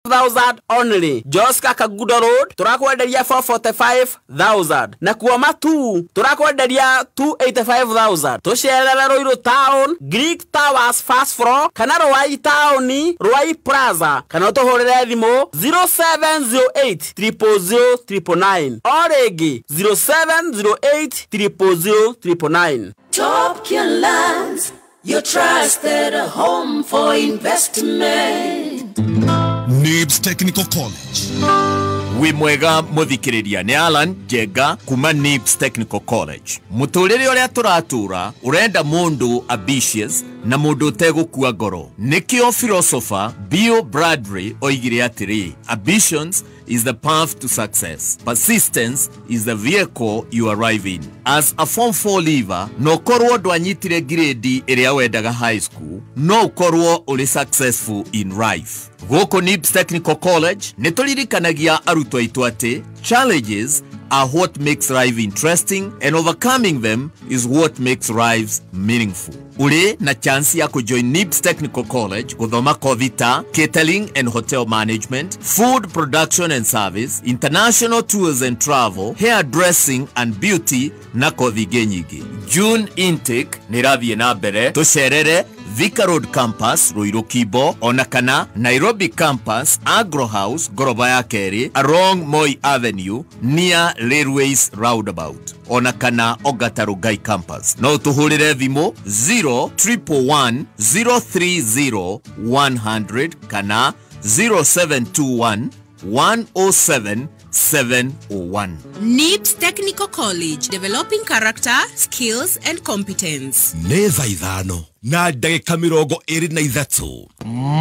485,000 only. Joska Kagudo Road turakwenderia 445,000. Na kuo Matu turakwenderia 285,000. Tucerere Ruiru Town, Greek Towers first floor, kana Ruai Town, Ruai Plaza, kana utuhurire thimu 0708 000 999 o rĩngĩ 0708 000 999. Top Lands, your trusted home for investment. Nibs Technical College. Wi mwega muthikiriria ni Alan Jenga kuma Nibs Technical College. Muturire uria turatura urenda mundu ambitious na mundu utegukua ngoro. Nikio philosopher Bill Bradley oigire atiri, ambitions is the path to success. Persistence is the vehicle you arrive in. As a form 4 leaver, no korwo ndwanyitire grade iria wendaga high school, no ukorwo uri successful in life. Gũkũ Nibs Technical College nĩ tũririkanagia arutwo aitũ atĩ challenges are what makes life interesting and overcoming them is what makes lives meaningful. Uri na chance ya kujoin Nibs Technical College guthoma kothi ta catering and hotel management, food production and service, international tours and travel, hairdressing and beauty na kothi ingĩ nyingĩ. June intake nĩ ĩrathiĩ na mbere. Tũcerere Thika Road Campus, Ruiru Kibo, ona kana Nairobi Campus, Agro House, goroba ya kerĩ, along Moi Avenue, near Railways Roundabout, ona kana Ongata Rongai Campus. No ũtũhũrĩre thimũ 0111 030 100 kana 0721 107 701. Nibs Technical College, developing character, skills and competence. Nĩ thaa 5 na ndagĩka 23.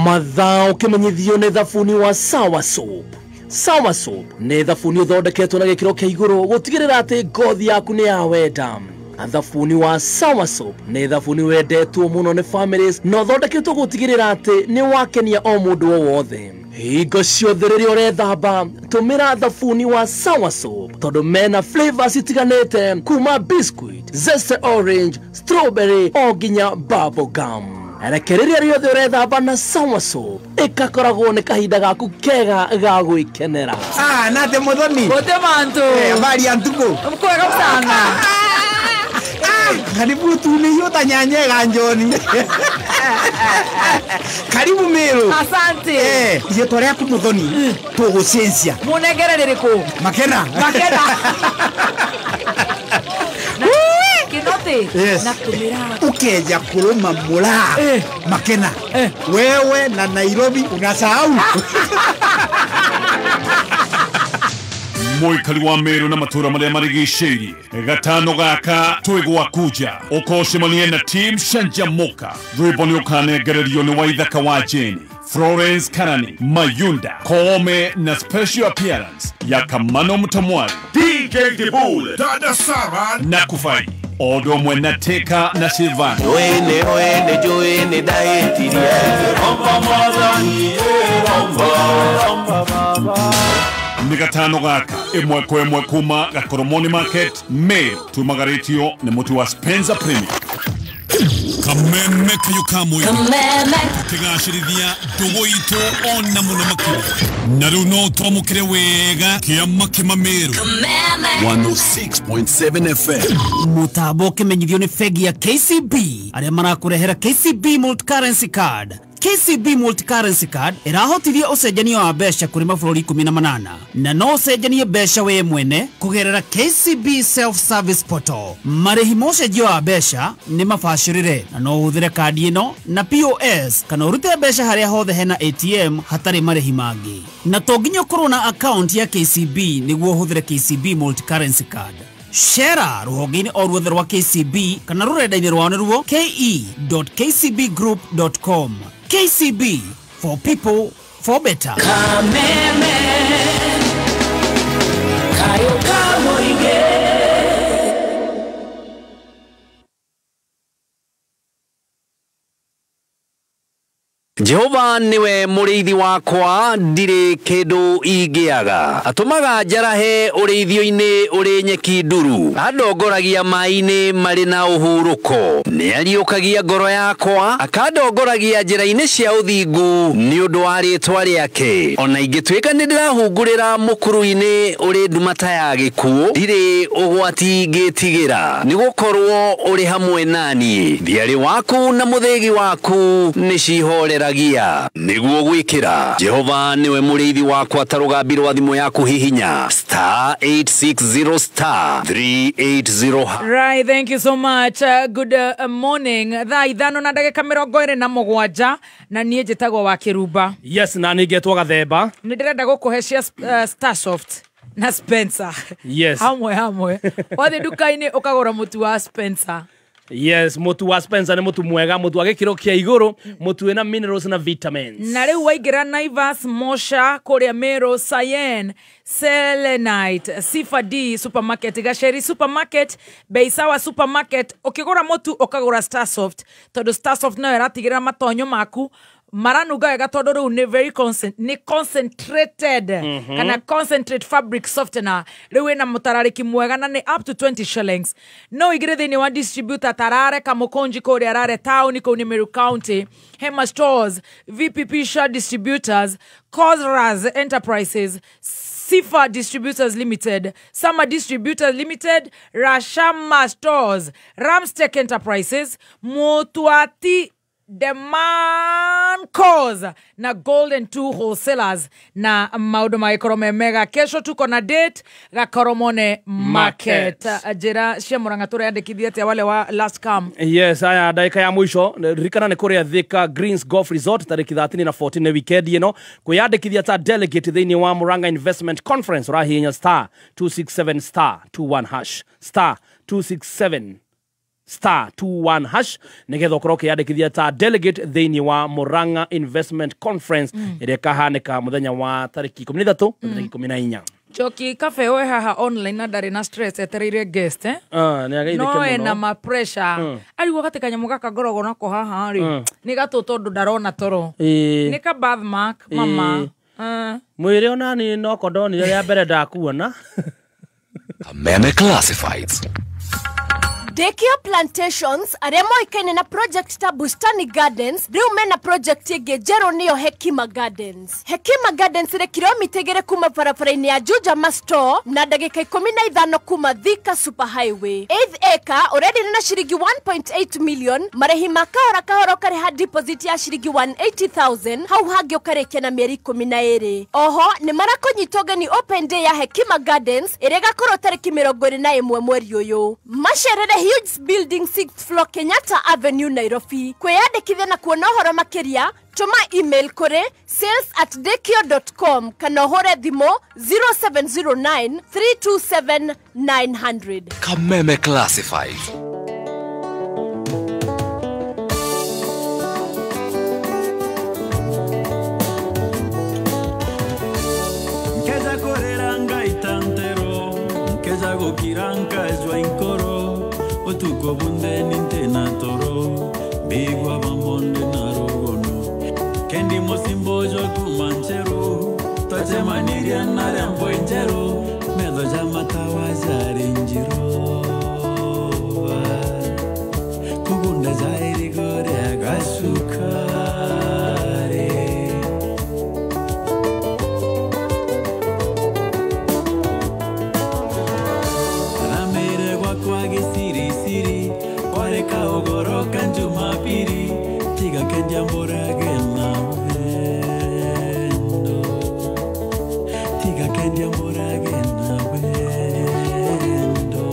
Mathaa ũkĩmenyithio nĩ thabuni wa Sawa Soap. Sawa Soap nĩ thabuni ũthondeketwo na gĩkĩro kĩa igũrũ gũtigĩrĩra atĩ ngothi yaku nĩ ya wenda. Thabuni wa Sawa Soap nĩ thabuni wendetwo mũno nĩ families na ũthondeketwo gũtigĩrĩra atĩ nĩ wakenia o mũndũ o wothe. Hingo ciothe rĩrĩa ũrethamba tũmĩra thabuni wa Sawa Soap tondũ mena flavors itiganĩte kuma biscuit, zeste orange, strawberry o nginya bubble gum. Reke rĩrĩa rĩothe ũrethamba na Sawa Soap ĩgakoragwo nĩ kahinda gaku kega ga gwĩkenera. Ah, nate muthoni. Gute mantu. Habari ya ntuku. Kwega sana. Karibu tuliyota nyanyega njoni. Karibu Meru. Asante. Rĩtwa rĩaku Muthoni tũgũcenjia. Mũnengere rĩrĩkũ? Makena. Makena. Kinote. Yes. Natumira. Ukeja kuluma mula. Makena. Wewe na Nairobi unasahau. Mũikari wa Meru na matũra marĩa marigicĩirie gatano gaka twĩ gwakuja ũkocemanie na team Canjamuka. Rwĩmbo nĩ ũkanengererio nĩ Waithaka wa Jane, Florence Karani, Mayunda Koome na special appearance ya Kamano Mutamwari, DJ Dibul, Dada Sara na Kufai Odo ũmwe na Teka na Silvana. Joene oene joene daetirie romba mwathani romba romba baba. Nĩ gatano gaka ĩmwe kwa ĩmwe kuma Gakoromoni Market Meru tumagarĩtio nĩ mũtu wa Spencer Premium. Kameme kayo kamwe kĩgacĩrithia ndũgũ itũ ona mũno makĩria na rĩu no twamũkĩre wega kĩama kĩma Meru 106.7 FM. Mũtambo ũkĩmenyithio nĩ bengi ya KCB arĩa marakũrehera KCB Multi-Currency Card. KCB Multi-Currency Card ĩrahotithia ũcenjania wa mbeca kũrĩ mabũrũri 18 na no ũcenjanie mbeca we mwene kũgerera KCB Self-Service Portal. Marĩhi ma ũcenjia wa mbeca nĩ mabacĩrĩre na no ũhũthĩre kandi ĩno na POS kana ũrute mbeca harĩa hothe hena ATM hatarĩ marĩhi mangĩ. Na to nginya ũkorwo na account ya KCB nĩguo ũhũthĩre KCB Multi-Currency Card. Shera rũhonge-inĩ o ruothe rwa KCB kana rũrenda-inĩ rwao nĩruo ke.kcbgroup.com. KCB, for people, for better. Kameme, kayo kamoige. Jehova niwe mũrĩithi wakwa, ndirĩ kĩndũ ingĩaga. Atũmaga njarahe ũrĩithio-inĩ ũrĩ nyeki nduru, andongoragia maĩ-inĩ marĩ na ũhurũko. Nĩariũkagia ngoro yakwa, akandongoragia njĩra-inĩ cia ũthingu nĩ ũndũ wa rĩĩtwa rĩake. Ona ingĩtuĩka nĩndĩrahungurĩra mũkuru-inĩ ũrĩ nduma ta ya gĩkuũ, ndirĩ ũgwati ngĩtigĩra, nĩgũkorwo ũrĩ hamwe naniĩ. Thiarĩ waku na mũthĩgi waku nĩcihoreragia. Nĩguo gwĩkĩra Jehova nĩwe mũrĩithi wakwa, ta rũgambi rwa thimũ yaku hihinya star 860 star 380. Right, thank you so much. Good morning. Thaa 5 na ndagĩka 27 na niĩ njĩtagwo wa Kĩrumba. Yes, na niĩ ngetwo Gathemba. Nĩ ndĩrenda gũkũhe cia Starsoft na Spencer. Yes. Hamwe hamwe. Wathiĩ nduka-inĩ ũkagũra mũtu wa Spencer. Yes, mũtu wa Spencer nĩ mũtu mwega, mũtu wa gĩkĩro kĩa igũrũ, mũtu wĩna minerals na vitamins. Na rĩu waingĩra Naivas, Mosha, kũrĩa Meru, Cyan, Selenite, Sifa D Supermarket, Gacheri Supermarket, Beisawa Supermarket, ũkĩgũra mũtu ũkagũra Starsoft, tondũ Starsoft nayo ĩratigĩrĩra matonyo maku maranunga wega, tondũ rĩu nĩ very nĩ concentrated kana concentrate fabric softener. Rĩu ĩna mũtararĩki mwega na nĩ up to 20 shillings. No ũingĩre thĩinĩ wa distributor Tarare, Kamũkũnji kũrĩa Rare Town, kũu nĩ Meru County, Hema Stores, VPP Sha Distributors, Cosras Enterprises, Sifa Distributors Limited, Sama Distributors Limited, Rashama Stores, Ramstek Enterprises, Mutuati The Man Cause na Golden 2 Wholesalers na maũndũ magĩkorwo me mega. Kesho tuko na date Gakoromone Market. Njĩra cia Murang'a tũreyandĩkithia atĩa wale wa last come? Yes, aya ndagĩka ya mũico ririkana nĩ kũrĩa Thika Greens Golf Resort tarĩki 13 na 14 nĩ weekend ĩno. Kwĩyandĩkithia ta delegate thĩinĩ wa Murang'a Investment Conference ũrahihinya star 267 star 21 hash, star 267 star 21 hash nigetha ũkorwo ũkĩyandĩkithia ta delegate thĩinĩ wa Murang'a Investment Conference ĩrĩa ĩkahanĩka mũthenya wa tarĩki 13 na tarĩki 14. Njoki Cafe we haha online na ndarĩ na stress etereire guest nĩ no ageithĩke ena mũno. ma pressure arigwo gatĩ kanyamũ gaka ngoragwo nako haha rĩ nĩ gatũ tondũ ndarona toro. Nĩ ka birthmark mama. Mwĩrĩ ona niĩ noko ndonire rĩa mbere ndakuona. Kameme Classifieds. Dekio Plantations arĩa moĩkaine na project ta Bustani Gardens rĩu mena project ĩngĩ njerũ nĩyo Hekima Gardens. Hekima Gardens ĩrĩ kilomita 2 kuma barabara-inĩ ya Juja Masto na ndagĩka 15 kuma Thika Super Highway. 8 acre ũrenderio na ciringi 1.8 million, marĩhi ma kahora kahora ũkarĩha deposit ya ciringi 180,000, hau hangĩ ũkarĩkia na mĩeri 12. Oho nĩ marakũnyita ũgeni open day ya Hekima Gardens ĩrĩa ĩgakorwo tarĩki 21 mweri ũyũ. Macerere Hughes Building 6th floor, Kenyatta Avenue, Nairobi. Kwĩyandĩkithia na kuona ũhoro makĩria, tũma email kũrĩ sales@dekio.com kana ũhũre thimũ 0709 327 900. Kameme Classifieds. Nkeza korera ngaitantero, nkeza gukira nkajwa inkoro, otuko bunde ninte na toro, bigwa bambonde na rogono. Kendi mosimbojo kumanchero, toche maniria na rembo inchero, medo jamatawa jarinjiro. Kugunda jairi gore gasukare. Ramere gwakwa gisiri siri, wareka ogoroka njumapiri, tiga kenja mborage na wendo, tiga kenja mborage na wendo.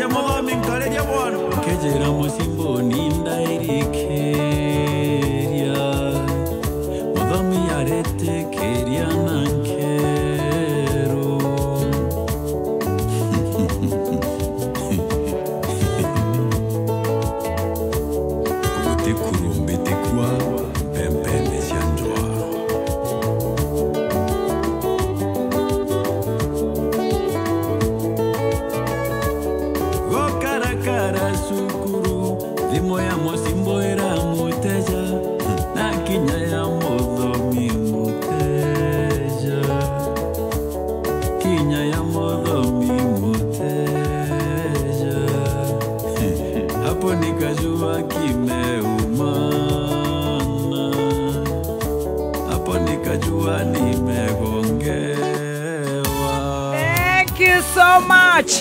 Nkareria muthomi nkareria bwana Kejera musimbo nindairikeria Muthomi aretekeria nankero Gutikurumbete kwa pempene cianjwa Gokarakara sukuru thimo ya musimbo iramuteja na kinya ya muthomi muteja kinya ya muthomi muteja hapo nikajua kimeumana hapo nikajua nimegongewa. Thank you so much.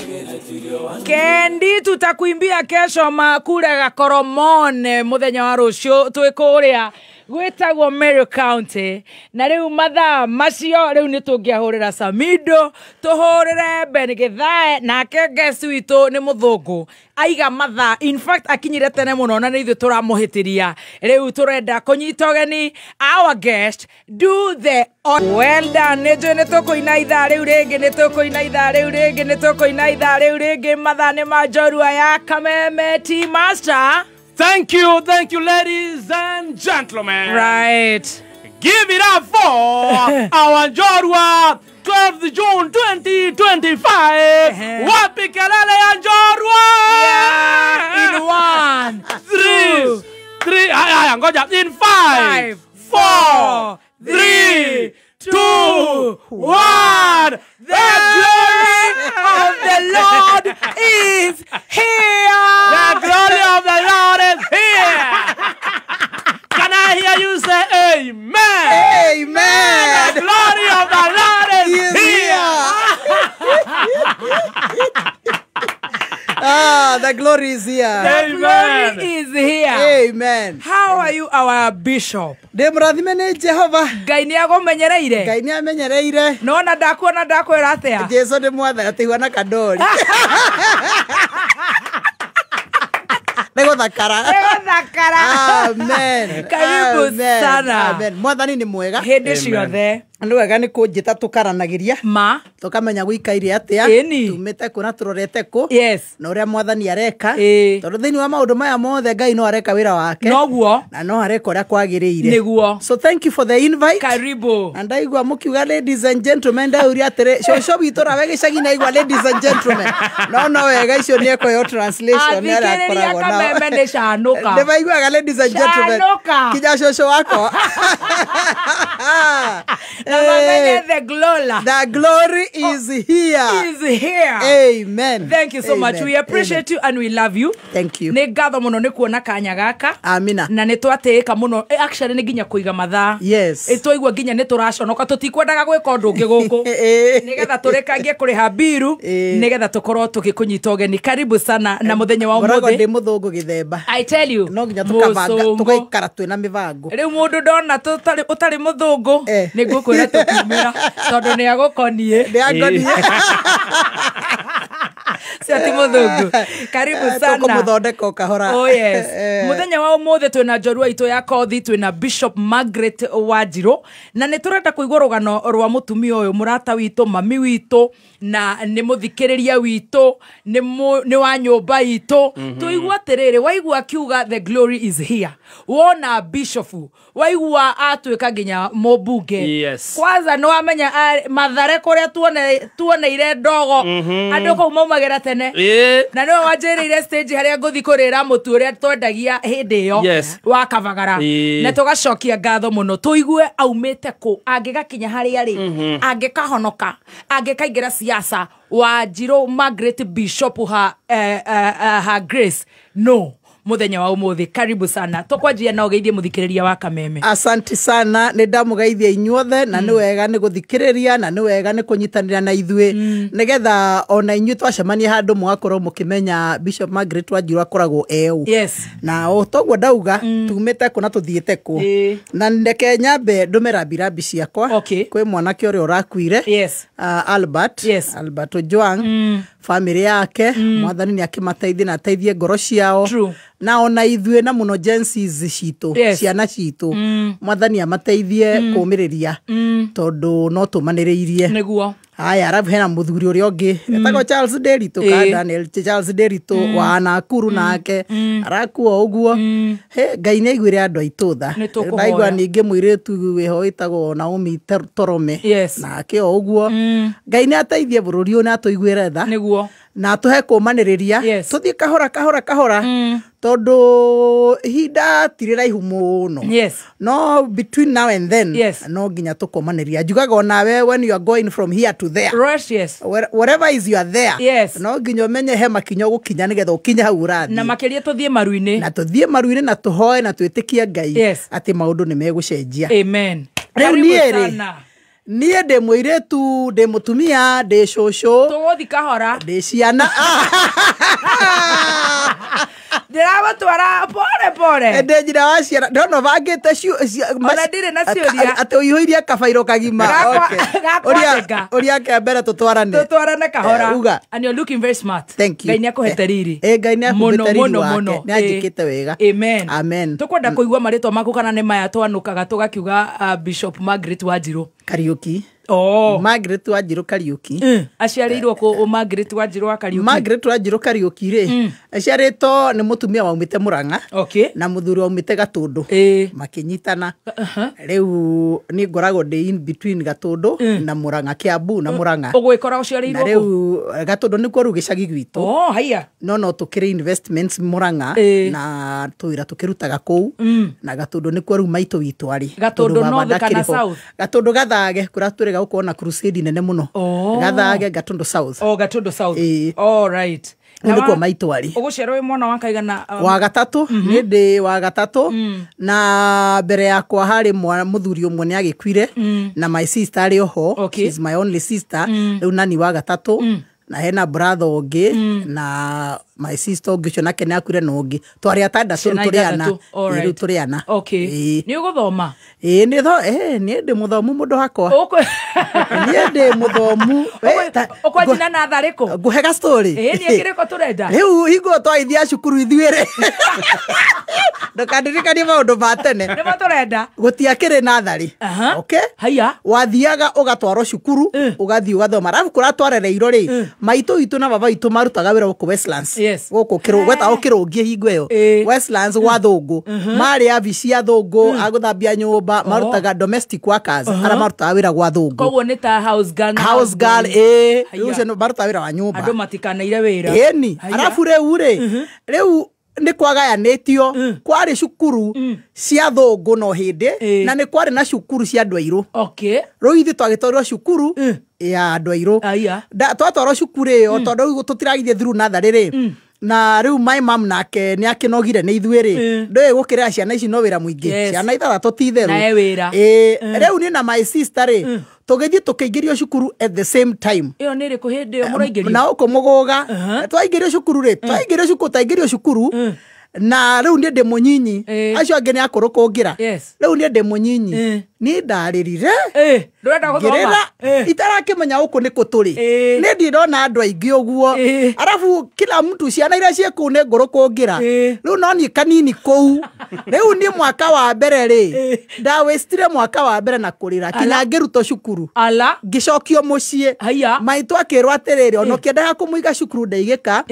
Kendi tutakuimbia kesho makure Gakoromone muthenya wa rucio twi kuria gwitagwo Meru County na riu mathaa macio riu ni tungiahurira Samido tuhurire Ben Githae nake guest witu ni muthungu aiga mathaa in fact akinyire tene muno na ithuĩ turamuhitiria riu turenda kunyita ũgeni our guest do the well done nĩ njũĩ nĩ tũkũina ithaa rĩu rĩngĩ nĩ tũkũina ithaa rĩu rĩngĩ nĩ tũkũina ithaa rĩu rĩngĩ mathaa nĩ ma njorua ya Kameme Tea Master. Thank you, ladies and gentlemen. Right. Give it up for our Njorua, 12th June 2025. Wapi kelele ya Njorua? Yeah. In 1, 3, 3, haya, ngoja. In 5, 4, 3, 2, 1. The glory of the Lord is here. The glory of the Lord is here. Can I hear you say amen? Amen. The glory of the Lord is here. Ah, the glory is here. The glory is here. Amen. How are you, our bishop? Ndĩ mũrathime nĩ Jehova. Ngai nĩ agũmenyereire. Ngai nĩ amenyereire. Nona ndakuona ndakwĩra atĩa? Jesu nĩ mwathani atĩhuana kandori. Nĩ gũthakara. Nĩ gũthakara. Amen. Karibu sana. Amen. Mwathani nĩ mwega. Hĩndĩ ciothe. Nĩ wega nĩ kũnjĩta tũkaranagĩria. Ma. Tũkamenya gũikaire atĩa. Ĩni. Tumĩte kũ na tũrorete kũ. Yes. Na ũrĩa mwathani areka. Ĩĩ. Tondũ thĩinĩ wa maũndũ maya mothe Ngai no areka wĩra wake. Noguo. Na no areka ũrĩa kwagĩrĩire. Nĩguo. So thank you for the invite. Karibu. Na ndaigua mũkiuga ladies and gentlemen ndauria atĩrĩ cũcũ witũ rawe gĩcagi naigua ladies and gentlemen. No wega icio nĩ ekoyo translation nĩ arĩa akoragwo nao. Athikĩrĩria Kameme nĩ canũka. Nĩ maiguaga ladies and gentlemen. Canũka. Kinya cũcũ wakwa. The glory. The glory is here. Is here. Amen. Thank you so much. We appreciate you and we love you. Thank you. Nĩ ngatho mũno nĩ kuona kanya gaka. Amina. Na nĩ twatĩĩka mũno. Actually nĩ nginya kũiga mathaa. Yes. Twaigua nginya nĩ tũraconoka tũtikwendaga gwĩka ũndũ ũngĩ gũkũ. Nĩgetha tũrĩkangie kũrĩha mbiru nĩgetha tũkorwo tũgĩkũnyita ũgeni. Karibu sana na mũthenya wa Ngoragwo ũmũthĩ. ndĩ mũthũngũ gĩthemba. I tell you. No nginya tũkabanga tũgaikara twĩna mĩbango. Rĩu mũndũ ndona ũtarĩ mũthũngũ nĩ ngũkwĩra tũkiumĩra tondũ nĩ agũkoniĩ. Nĩ angoniĩ. Cio ti mũthũngũ. Karibu sana. Tũkũmũthondeka o kahora. Oh yes. Mũthenya wa ũmũthĩ twĩna njorua itũ ya kothi twĩna Bishop Margaret Wanjirũ na nĩ tũrenda kũigua rũgano rwa mũtumia ũyũ mũrata witũ mami witũ na nĩ mũthikĩrĩria witũ nĩ wa nyũmba itũ. Tũigua atĩrĩrĩ waigua akiuga the glory is here. Wona bishop waigua atuĩka nginya mũmbunge. Yes. Kwanza nĩ wamenya Mathare kũrĩa tuoneire ndogo andũ kũu maumagĩra tene na nĩwe wanjĩrĩire stage harĩa ngũthi kũrĩra mũtu ũrĩa twendagia hĩndĩ ĩyo Yes. wa Kavagara na tũgacokia ngatho mũno tũigue aumĩte kũ angĩgakinya harĩa rĩ angĩkahonoka angĩkaingĩra siasa Wanjirũ Margaret Bishop ha Grace no Muthenya wa umuthi. Karibu sana. Tũkwanjia na ũgeithie mũthikĩrĩria wa Kameme. Asante sana, nĩ ndamũgeithia inyuothe na nĩ wega nĩ gũthikĩrĩria na nĩ wega nĩ kũnyitanĩra na ithuĩ nĩgetha ona inyuĩ twacemania handũ mũgakorwo mũkĩmenya Bishop Margaret Wanjiru akoragwo eũ. Yes. Na o toguo ndauga tumĩte kũ na tũthiĩte kũ. Na ndeke nyambe ndũme rambirambi ciakwa kwĩ mwanake ũrĩa ũrakuire. Yes. Albert. Yes. Albert Ojwang. Family yake mwathani nĩ akĩmateithie na ateithie ngoro ciao. True. Na ona ithuĩ na mũno Gen Zs citũ. Yes. Ciana citũ mwathani amateithie kũmĩrĩria tondũ no tũmanĩrĩirie. Nĩguo. Haya, arabu hena mũthuri ũrĩa ũngĩ etagwo Charles Nderitu ka Daniel Charles Nderitu wa Nakuru nake arakua ũguo. He Ngai nĩ aiguĩre andũ aitũ tha. Ndaigua ningĩ mũirĩtu wĩho wĩtagwo Naomi Torome. Yes. Nake o ũguo. Ngai nĩ ateithie bũrũri ũyũ na atũiguĩre tha. Nĩguo. Na atũhe kũmanĩrĩria. Yes. Tũthiĩ kahora kahora kahora tondũ ihinda ti rĩraihu mũno. Yes. No between now and then. Yes. No nginya tũkomanĩria. Njugaga onawe when you are going from here to there. Rush, yes. Whatever is you are there. Yes. No nginya ũmenye he makinya ũgũkinya nĩgetha ũkinye hau ũrathiĩ. Na makĩria tũthiĩ maru-inĩ. Na tũthiĩ maru-inĩ na tũhoe na twĩtĩkie Ngai. Yes. Atĩ maũndũ nĩ megũcenjia. Amen. Rĩu Karibu niĩ rĩ, sana. niĩ ndĩ mũirĩtu, ndĩ mũtumia, ndĩ cũcũ. Tũgũthiĩ kahora. Ndĩ ciana. Ndĩragũtwara pore pore. Ndĩ nyina wa ciana. Ndĩrona ũbangĩte Ona ndirĩ na ciũria. Atĩ ũihũirie kabairũ kagima. Gakwandĩka. Ũria kĩa mbere tũtwarane. Tũtwarane kahora. Uga. And you're looking very smart. Thank you. Ngai nĩakũhete riri. Ngai nĩakũhete riri wake. Nĩanjĩkĩte wega. Amen. Amen. Tũkwenda kũigua marĩtwa maku kana nĩ maya twanũkaga tũgakiuga Bishop Margaret Wanjiru. Kariuki. Oh. Margaret Wanjiru Kariuki. Aciarĩirwo kũ Margaret Wanjiru wa Kariuki? Margaret Wanjiru Kariuki rĩ, aciarĩtwo nĩ mũtumia waumĩte Murang'a. Okay. Na mũthuri waumĩte Gatũndũ. Makĩnyitana. Rĩu niĩ ngoragwo ndĩ in between Gatũndũ na Murang'a, Kiambu na Murang'a. Ũgwĩkora ũciarĩirwo Na rĩu Gatũndũ nĩkuo rĩu gĩcagi gwitũ. Oh, haiya. No tũkĩrĩ investments Murang'a na tũwĩra tũkĩrutaga kũu. Na Gatũndũ nĩkuo rĩu maitũ witũ arĩ. Gatũndũ North kana South? Gatũndũ Gathage kũrĩa tũrĩga gũkorwo na crusade nene mũno. Gathage Gatũndũ South. Oh, Gatũndũ South. All right. Nĩ nĩkuo maitũ arĩ. Ũgũciarwo wĩ mwana wa kaigana? Wa gatatũ. Nĩ ndĩ wa gatatũ. Na mbere yakwa harĩ mũthuri ũmwe nĩ agĩkuire. Na my sister arĩ oho. She's my only sister. Rĩu nani wa gatatũ. Na hena brother ũngĩ na my sister ũngĩ ũcio nake nĩ akuire na ũngĩ. Twarĩ atandatũ rĩu tũrĩ ana. Rĩu tũrĩ ana. Okay. Nĩ ũgũthoma? Ĩĩ nĩ ndĩ mũthomu mũndũ wakwa. Niĩ ndĩ mũthomu. Ũkwanjina na natharĩ kũ? Ngũhe ga story. Ĩĩ nĩ kĩrĩko tũrenda. Rĩu hingo twaithia cukuru ithuĩ rĩ. Ndũkandirikanie maũndũ ma tene. Nĩmo tũrenda. Gũtiakĩrĩ natharĩ. Okay? Haiya. Wathiaga ũgatwarwo cukuru, ũgathiĩ ũgathoma. Arabu kũrĩa twarereirwo rĩ, maitũ witũ na baba witũ marutaga wĩra gũkũ Westlands. Yes. Gũkũ gwetagwo kĩrũngie hingo ĩyo. Westlands gwa thũngũ. Marĩ abici a thũngũ, a gũthambia nyũmba, marutaga domestic workers, arĩa marutaga wĩra gwa thũngũ. Koguo nĩ ta house girl na house girl, ĩĩ. Rĩu ũcio marutaga wĩra wa nyũmba. Andũ matikanaire wĩra. Ĩni. Arabu rĩu rĩ, rĩu nĩ kwagayanĩtio, kwarĩ cukuru cia thũngũ no hĩndĩ, na nĩ kwarĩ na cukuru cia andũ airũ. Okay. Rĩu ithuĩ twagĩtwarirwo cukuru ya andũ airũ. Twatwarwo cukuru ĩyo tondũ rĩu tũtiragithie through natharĩ rĩ, na rĩu my mom nake nĩ akĩnogire nĩ ithuĩ rĩ, ndũĩ gũkĩrera ciana ici no wĩra mũingĩ. Ciana ithathatũ ti itherũ. Na wĩra. Rĩu niĩ na my sister rĩ, tũgĩthiĩ tũkĩingĩrio cukuru at the same time. Ĩyo nĩ ĩrĩkũ hĩndĩ ĩyo mũraingĩrio? Na ũkũ Mũgũga. Twaingĩrio cukuru rĩ, twaingĩrio cukuru, twaingĩrio cukuru na rĩu niĩ ndĩ mũnyinyi. Acio angĩ nĩ akũrũ kũngĩra. Rĩu niĩ ndĩ mũnyinyi. Niĩ ndarĩrire. Ndũrenda gũthoma? Itarakĩmenya gũkũ nĩ kũ tũrĩ. Niĩ ndirona andũ aingĩ ũguo. Arabu kila mtu ciana iria ciĩ kũu nĩ ngũrũ kũngĩra. Rĩu no niĩ kanini kũu. Rĩu niĩ mwaka wa mbere rĩ, ndawĩstire mwaka wa mbere na kũrĩra kinya ngĩrutwo cukuru. Ngĩcokio mũciĩ. Maitũ akĩrwo atĩrĩrĩ, ona ũkĩendaga kũmũiga cukuru ndaigĩka,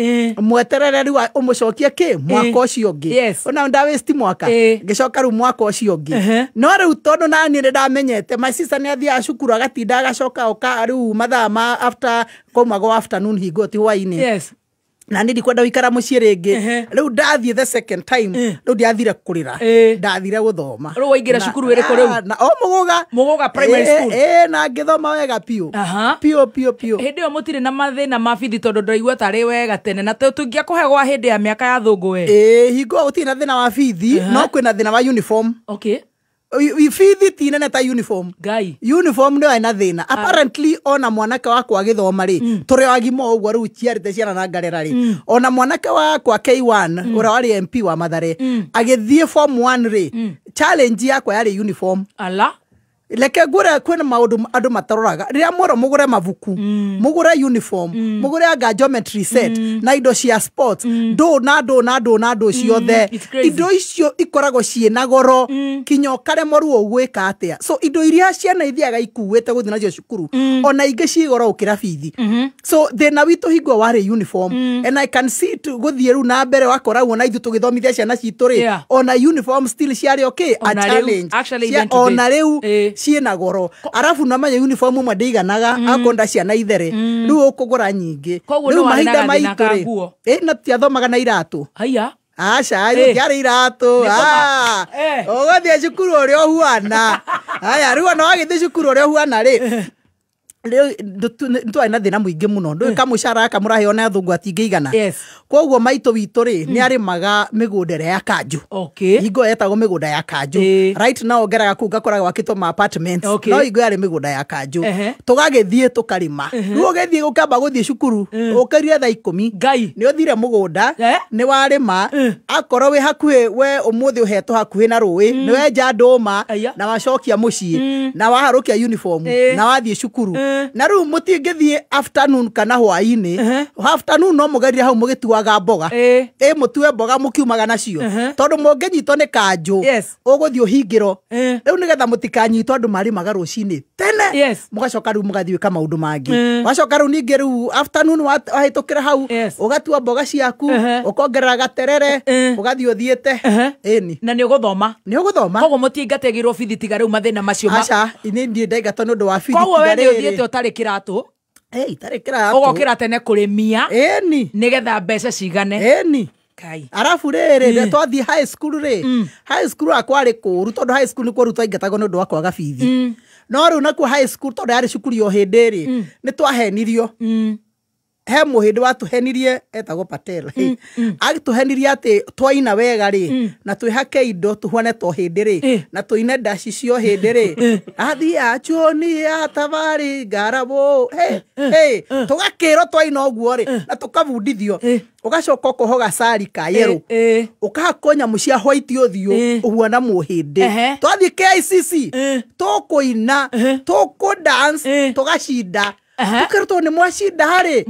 mweterere rĩu ũmũcokie kĩ mwaka ũcio ũngĩ. Ona ndawĩsti mwaka. Ngĩcoka rĩu mwaka ũcio ũngĩ. No rĩu tondũ nani nĩ ndamenyete, my sister nĩ athiaga cukuru agatinda agacoka oka rĩu mathaa ma after kwaumagwo afternoon hingo ti hwainĩ. Yes. Na nä ndikwenda gũikara mũciĩ rĩngĩ. Rĩu ndathiĩ the second time, rĩu ndiathire kũrĩra, ndathire gũthoma. Rĩu waingĩra cukuru ĩrĩkũ rĩu? Na o Mũgũga. Mũgũga Primary School. Ĩ, na ngĩthoma wega piũ piũ piũ piũ. Hĩndĩ ĩyo mũtirĩ na mathĩna ma bithi, tondũ ndaigua tarĩ wega tene na tũngĩakũhe gwa hĩndĩ ya mĩaka ya thũngũ we. Ĩ, hingo gũtirĩ na thĩna wa bithi, no kwĩna thĩna wa uniform. Bithi ti nene ta uniform. Ngai. Uniform nĩyo ĩna thĩna apparently. Ona mwanake wakwa agĩthoma rĩ, tũrĩ o agima o ũguo rĩu ciarĩte ciana na ngarera rĩ, ona mwanake wakwa K1 ũrĩa warĩ MP wa Mathare agĩthiĩ form 1 rĩ, challenge yakwa yarĩ uniform. Ala. Reke ngwĩre, kwĩna maũndũ andũ mataroraga. Rĩrĩa mwerwo mũgũre mabuku, mũgũre uniform, mũgũre anga geometry set na indo cia sports, ndũ na ndũ na ndũ na ndũ ciothe, It's crazy. indo icio ikoragwo ciĩna goro kinya ũkaremwo rĩu ũgwĩka atĩa. So indo iria ciana ithiaga ikuĩte gũthiĩ nacio cukuru, ona ingĩ ciĩ goro gũkĩra bithi. So thĩna witũ hingo warĩ uniform, and I can see it gũthiĩ rĩu na mbere wakora ona ithuĩ tũgĩthomithia ciana citũ rĩ, ona uniform still ciarĩ okay a Ona rĩu, challenge. actually even today. Ona rĩu ciĩna goro. Arabu namanya uniform ũmwe ndĩiganaga akonda ciana ithere, rĩu ũkũgũra nyingĩ. Koguo Rĩu nĩ warĩ na mahinda gathĩna maitũ ka rĩ, nguo. Ĩ, na tiathomaga na iratũ. Haya. Aca, gũtiarĩ iratũ. Nĩ Ũgathiĩ cukuru ũrĩa ũhuana. Aya, rĩu ona wagĩthiĩ cukuru ũrĩa ũhuana rĩ, rĩu nĩtwarĩ na thĩna mũingĩ mũno. Ndũĩ kamũcara gaka mũraheo nĩ athũngũ atingĩigana. Koguo maitũ witũ rĩ, nĩ arĩmaga mĩgũnda ĩrĩa ya kanjũ. Hingo yetagwo mĩgũnda ya kanjũ. Right now ngeraga kũu ngakoraga gwakĩtwo ma apartments, no hingo yarĩ mĩgũnda ya kanjũ. Tũgagĩthiĩ tũkarĩma. Rĩu ũgĩthiĩ ũkamba gũthiĩ cukuru ũkĩrire thaa 10. Ngai. Nĩ ũthire mũgũnda, nĩ warĩma. Akorwo wĩ hakuhĩ, we ũmũthĩ ũhetwo hakuhĩ na rũĩ, nĩ wenja ndũma na wacokia mũciĩ na waharũkia uniform na wathiĩ cukuru. Na rĩu mũtingĩthiĩ afternoon kana hwaĩ-inĩ. Afternoon no mũgerire hau mũgĩtuaga mboga, ĩ mũtue mboga mũkiumaga nacio, tondũ mũngĩnyitwo nĩ kanjũ ũgũthiĩ ũhingĩro. Rĩu nĩgetha mũtikanyitwo, andũ marĩmaga rũcinĩ tene, mũgacoka rĩu mũgathiĩ gwĩka maũndũ mangĩ. Wacoka rĩu ningĩ rĩu afternoon wahĩtũkĩra hau ũgatua mboga ciaku, ũkongerera gaterere, ũgathiĩ ũthiĩte. Ĩni. Na nĩ ũgũthoma. Nĩ ũgũthoma. Koguo mũtiingatagĩrwo bithi tiga rĩu mathĩna macio Aca, niĩ ndirĩ ndaingatwo nĩ ũndũ wa bithi. Koguo we Tiga nĩ rĩrĩ. ũthiĩte ũtarĩ kĩratũ. Itarĩ kĩratũ. Ũgokĩra tene kũrĩmia. Ĩni. Nĩgetha mbeca cigane. Ĩni. Kai. Arabu rĩrĩ, rĩrĩa twathiĩ high school rĩ, high school akwa rĩ kũũru, tondũ high school nĩkuo rĩu twaingatagwo nĩ ũndũ wa kwaga bithi. No rĩu nakuo high school, tondũ yarĩ cukuru ya ũhĩndĩ rĩ, nĩ twahenirio. He mũhĩndĩ watũhenirie etagwo Patel. Agĩtũhenirie atĩ twaina wega rĩ, na twĩhake indo tũhuane ta ũhĩndĩ rĩ, na tũine ndaci cia ũhĩndĩ rĩ, athia chuoni ya tabari ngarabo hey, hey. Tũgakĩrwo twaina ũguo rĩ, na tũkabundithio, ũgacoka ũkoho gacari ka yerũ, ũkahakwo nyamũ cia white ũthiũ ũhuana mũhĩndĩ. Twathiĩ KICC tũkũina, tũkũ dance, tũgacinda. Tũkerwo nĩ mwacinda harĩ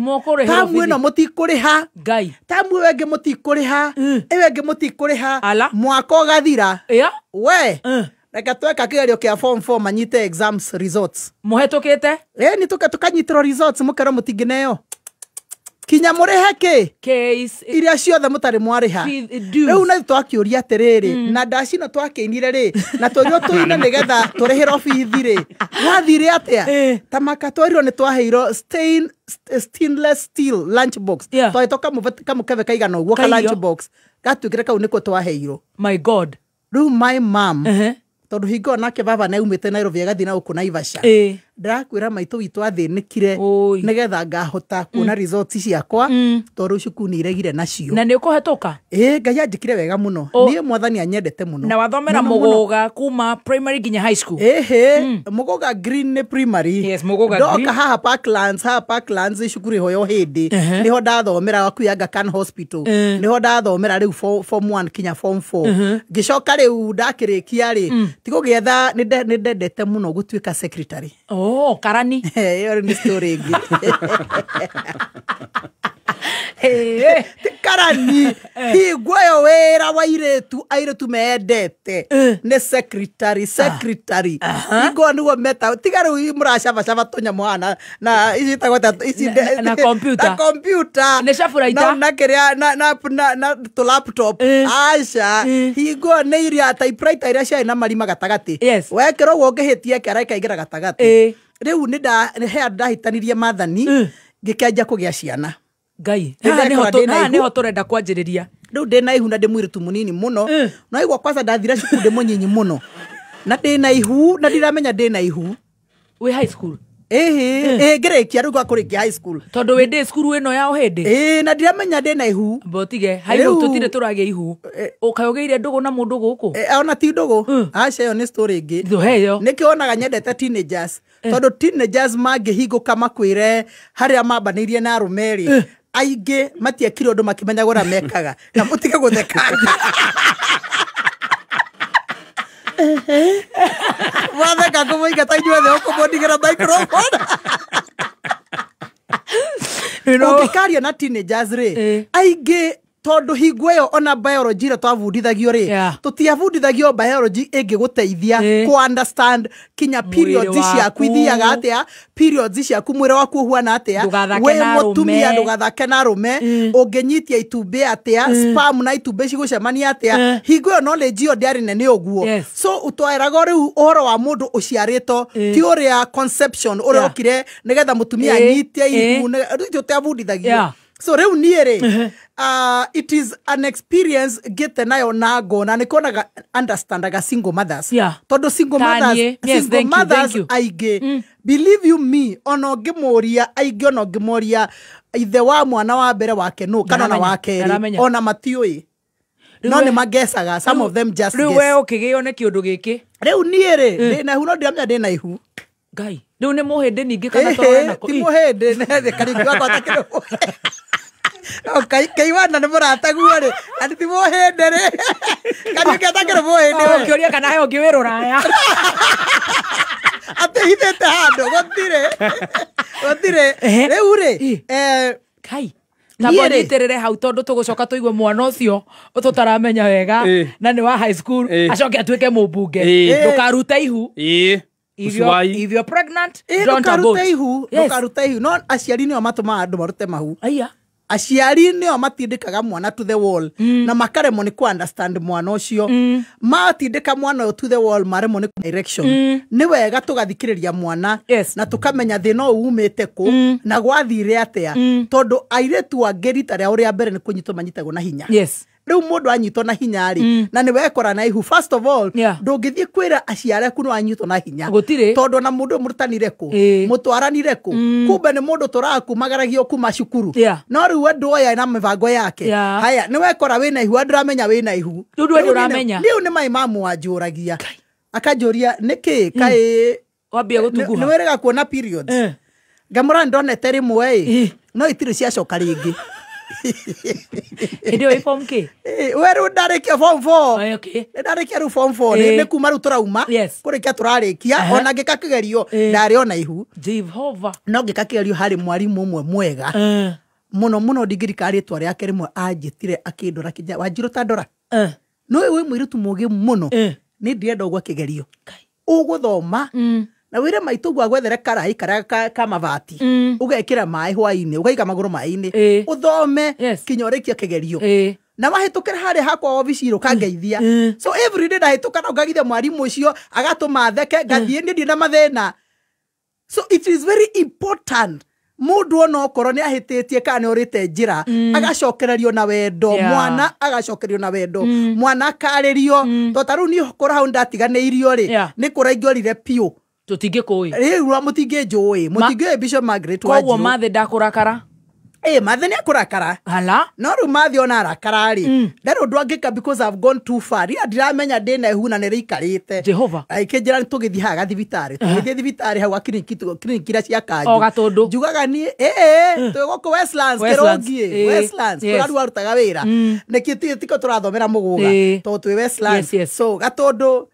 tamu ĩno mũtikũrĩha. Ngai. Tamu ĩyo ĩngĩ mũtikũrĩha, ĩyo ĩngĩ mũtikũrĩha, mwaka ũgathira. We reke tweka kĩgerio kĩa form 4 manyite exams results. Mũhetũkĩte? Ĩni, tũkanyitĩrwo results, mũkerwo mũtingĩneo kinya mũrĩhe kĩ iria ciothe mũtarĩ mwarĩha. Rĩu na twakĩũria atĩrĩrĩ, na ndaci ĩno twakĩinire rĩ, na tũrio tũine nĩgetha tũrĩhĩrwo bithi rĩ, gwathire atĩa? Ta maka twerirwo nĩ twaheirwo stainless steel lunch box. Twahetwo kamũkebe kaigana ũguo ka lunch box, gatuĩkire kau nĩko twaheirwo. My God. Rĩu my mom, tondũ hingo nake baba nĩ aumĩte Nairobi agathiĩ na gũkũ Naivasha, ndĩrakwĩra maitũ witũ athĩnĩkire nĩgetha ngahota kuona results ciakwa, tondũ cukuru nĩ iregire nacio. Na nĩ ũkũhetũka? Ĩ, Ngai anjĩkire wega mũno. Niĩ mwathani anyendete mũno. Na wathomera Mũgũga kuma primary nginya high school? Ĩhĩ, Mũgũga Green nĩ primary. Yes, Mũgũga Green. Ndoka haha Parklands, haha Parklands cukuru ĩho ya ũhĩndĩ, nĩho ndathomera hakuhĩ Aga Khan Hospital, nĩho ndathomera rĩu form 1 kinya form 4. Ngĩcoka rĩu ndakĩrĩkia rĩ, tigũgĩetha, nĩ ndendete mũno gũtuĩka secretary. Oh, karani. Ĩyo nĩ story ĩngĩ. Ti karani, hingo ĩyo wĩra wa airĩtu, airĩtu mendete nĩ secretary, secretary. Hingo ĩyo nĩguo meta, tiga rĩu mũracabacaba tũnyamũ haha na ici itagwo atĩa, ici Na computer. Na computer. Nĩ caburaita. Na kĩrĩa, na tũ laptop. Aca, hingo ĩyo nĩ iria typewriter iria ciarĩ na marima gatagatĩ. Wekĩra ũguo ũngĩhĩtia kĩara ĩkaingĩra gatagatĩ. Rĩu nĩ he andũ ndahĩtanirie mathani, ngĩkĩanjia kũgĩa ciana. Ngai haha nĩho tũrenda kwanjĩrĩria. Rĩu ndĩna ihu na ndĩ mũirĩtu mũnini mũno. No igua kwanza ndathire cukuru ndĩ mũnyinyi mũno na ndĩna ihu na ndiramenya ndĩna ihu. Wĩ high school? Ĩhĩ, ngĩrĩkia rĩu gwakũrĩkia high school. Tondũ wĩ ndĩ cukuru ĩno ya ũhĩndĩ? Ĩĩ, na ndiramenya ndĩna ihu. Mbotige, high school tũtirĩ tũragĩa ihu. Ũkaĩ ũgĩire ndũgũ na mũndũ gũkũ? Ona ti ndũgũ. Aca ĩyo nĩ story ĩngĩ. Tũhe ĩyo. Nĩkĩo wonaga nyendete teenagers. Tondũ teenagers mangĩhingũka makwĩre harĩa mambanĩirie na arũme rĩ, aingĩ matiekire ũndũ makĩmenyaga ũrĩa mekaga. Na mũtige gũtheka. Watheka kũmũingata inyuothe ũkũmũndigĩra microphone. Ũngĩkaria na teenagers rĩ, aingĩ tondũ hingo ĩyo ona biology ĩrĩa twabundithagio rĩ, tũtiabundithagio biology ĩngĩgũteithia kũ understand kinya periods ciaku ithiaga atĩa, periods ciaku mwĩrĩ waku ũhuana atĩa, wĩ mũtumia ndũgathake na arũme, ũngĩnyitia itumbĩ atĩa, sperm na itumbĩ cigũcemania atĩa, hingo ĩyo knowledge ĩyo ndĩarĩ nene ũguo. So ũtwaĩragwo rĩu ũhoro wa mũndũ ũciarĩtwo ti ũrĩa conception ũrĩa okire nĩgetha mũtumia anyitie ihu, tũtiabundithagio. So rĩu niĩ rĩ, it is an experience ngĩte nayo na ngona nĩ kuonaga understandaga single mothers. Tondũ single mothers, single mothers aingĩ, believe you me, ona ũngĩmũria aingĩ, ona ũngĩmũria ithe wa mwana wa mbere wake nũ kana ona wa kerĩ, ona matiũĩ. No nĩ magecaga, some of them just guess. Rĩu we ũkĩgĩo nĩ kĩũndũ gĩkĩ? Rĩu niĩ rĩ, ndĩna ihu no ndiramenya ndĩna ihu. Ngai, rĩu nĩ mũhĩndĩ ningĩ kana tũrore nako? Ti mũhĩndĩ, nĩ Kariũki wakwa atakĩrĩ mũhĩndĩ. Kaiwana nĩ mũrataguo rĩ, atĩ ti mũhĩndĩ rĩ. Kariũki atakĩrĩ mũhĩndĩ we. Ũkĩũria kana he ũngĩ wĩ rũraya. Atĩ hithĩte handũ, gũtirĩ. Gũtirĩ. Rĩu rĩ, Kai. Tamba nyitĩrĩre hau tondũ tũgũcoka tũigue mwana ũcio tũtaramenya wega na nĩ wa high school acoke atuĩke mũmbunge. Ndũkarute ihu. If you're pregnant, don't abort. Ndũkarute ihu. No aciari nĩo matũmaga andũ marute mahu. Aciari nĩo matindĩkaga mwana to the wall na makaremwo nĩ kũ understand mwana ũcio. Matindĩka mwana ũyũ to the wall maremwo nĩ direction. Nĩ wega tũgathikĩrĩria mwana na tũkamenya thĩna ũyũ umĩte kũ na gwathire atĩa, tondũ airĩtu angĩ rita rĩao rĩa mbere nĩ kũnyitwo manyitagwo na hinya. Rĩu mũndũ anyitwo na hinya rĩ, na nĩ wekora na ihu, first of all ndũngĩthiĩ kwĩra aciari aku nĩ wanyitwo na hinya, tondũ ona mũndũ mũrutanire kũ, mũtwaranire kũ, kumbe nĩ mũndũ tũrakumagaragio kuma cukuru. No rĩu andũ aya na mĩbango yake. Haya, nĩ wekora wĩna ihu, andũ ramenya wĩna ihu. Rĩu nĩ mai mamu wanjũragia, akanjũria nĩkĩ kaĩ wambia gũtunguha, nĩ wĩrĩga kuona periods. Ngamũra ndonete rĩmwe ĩ, no itirĩ ciacoka rĩngĩ. Hĩndĩ ĩyo form K? We rĩu ndarĩkia form 4. Ndarĩkia rĩu form 4 nĩ kuma rĩu tũrauma kũrĩkia tũrarĩkia, ona ngĩka kĩgerio ndarĩ ona ihu. Jehova. No ngĩka kĩgerio harĩ mwarimũ ũmwe mwega mũno mũno, ndingĩrika rĩtwa rĩake rĩmwe, anjĩtire akĩndora kĩnya Wanjirũ ta ndora. No wĩ mũirĩtu mũũgĩ mũno, nĩ ndĩrenda ũgwe kĩgerio ũgũthoma na wĩre maitũ guo agwethere karai karĩa ka mabati, ũgekĩra maĩ hwainĩ, ũgaiga magũrũ maĩ-inĩ, ũthome kinya ũrĩkie kĩgerio. Na wahĩtũkĩra harĩa hakwa obici ũkangeithia. So every day ndahĩtũka na ũkageithia mwarimũ ũcio agatũma theke, ngathiĩ niĩ ndirĩ na mathĩna. So it is very important mũndũ ona okorwo nĩ ahĩtĩtie kana nĩ orĩte njĩra, agacokererio na wendo, mwana agacokererio na wendo, mwana akarĩrio. Tondũ ta rĩu niĩ okorwo hau ndatiganĩirio rĩ, nĩ kũra ingĩorire biũ. Tũtingĩkũĩ. Rĩu mũtingĩnjũĩ, mũtingĩũĩ Bishop Margaret Wanjiru. Koguo Mathe ndakũrakara? Mathe nĩ akũrakara. Hala? No rĩu Mathe ona arakara rĩ, ndarĩ ũndũ angĩka because I've gone too far. Rĩrĩa ndiramenya ndĩna ihu na nĩ rĩikarĩte. Jehova. Akĩnjĩra nĩ tũgĩthiĩ haha gathibitarĩ. Tũgĩthiĩ thibitarĩ hau kiriniki iria cia kanjũ. O Gatũndũ. Njugaga niĩ, twĩ gũkũ Westlands, Kĩrũngiĩ, Westlands, kũrĩa rĩu arutaga wĩra. Nĩkĩo tiko tũrathomera mũgũga, tondũ twĩ Westlands. So Gatũndũ,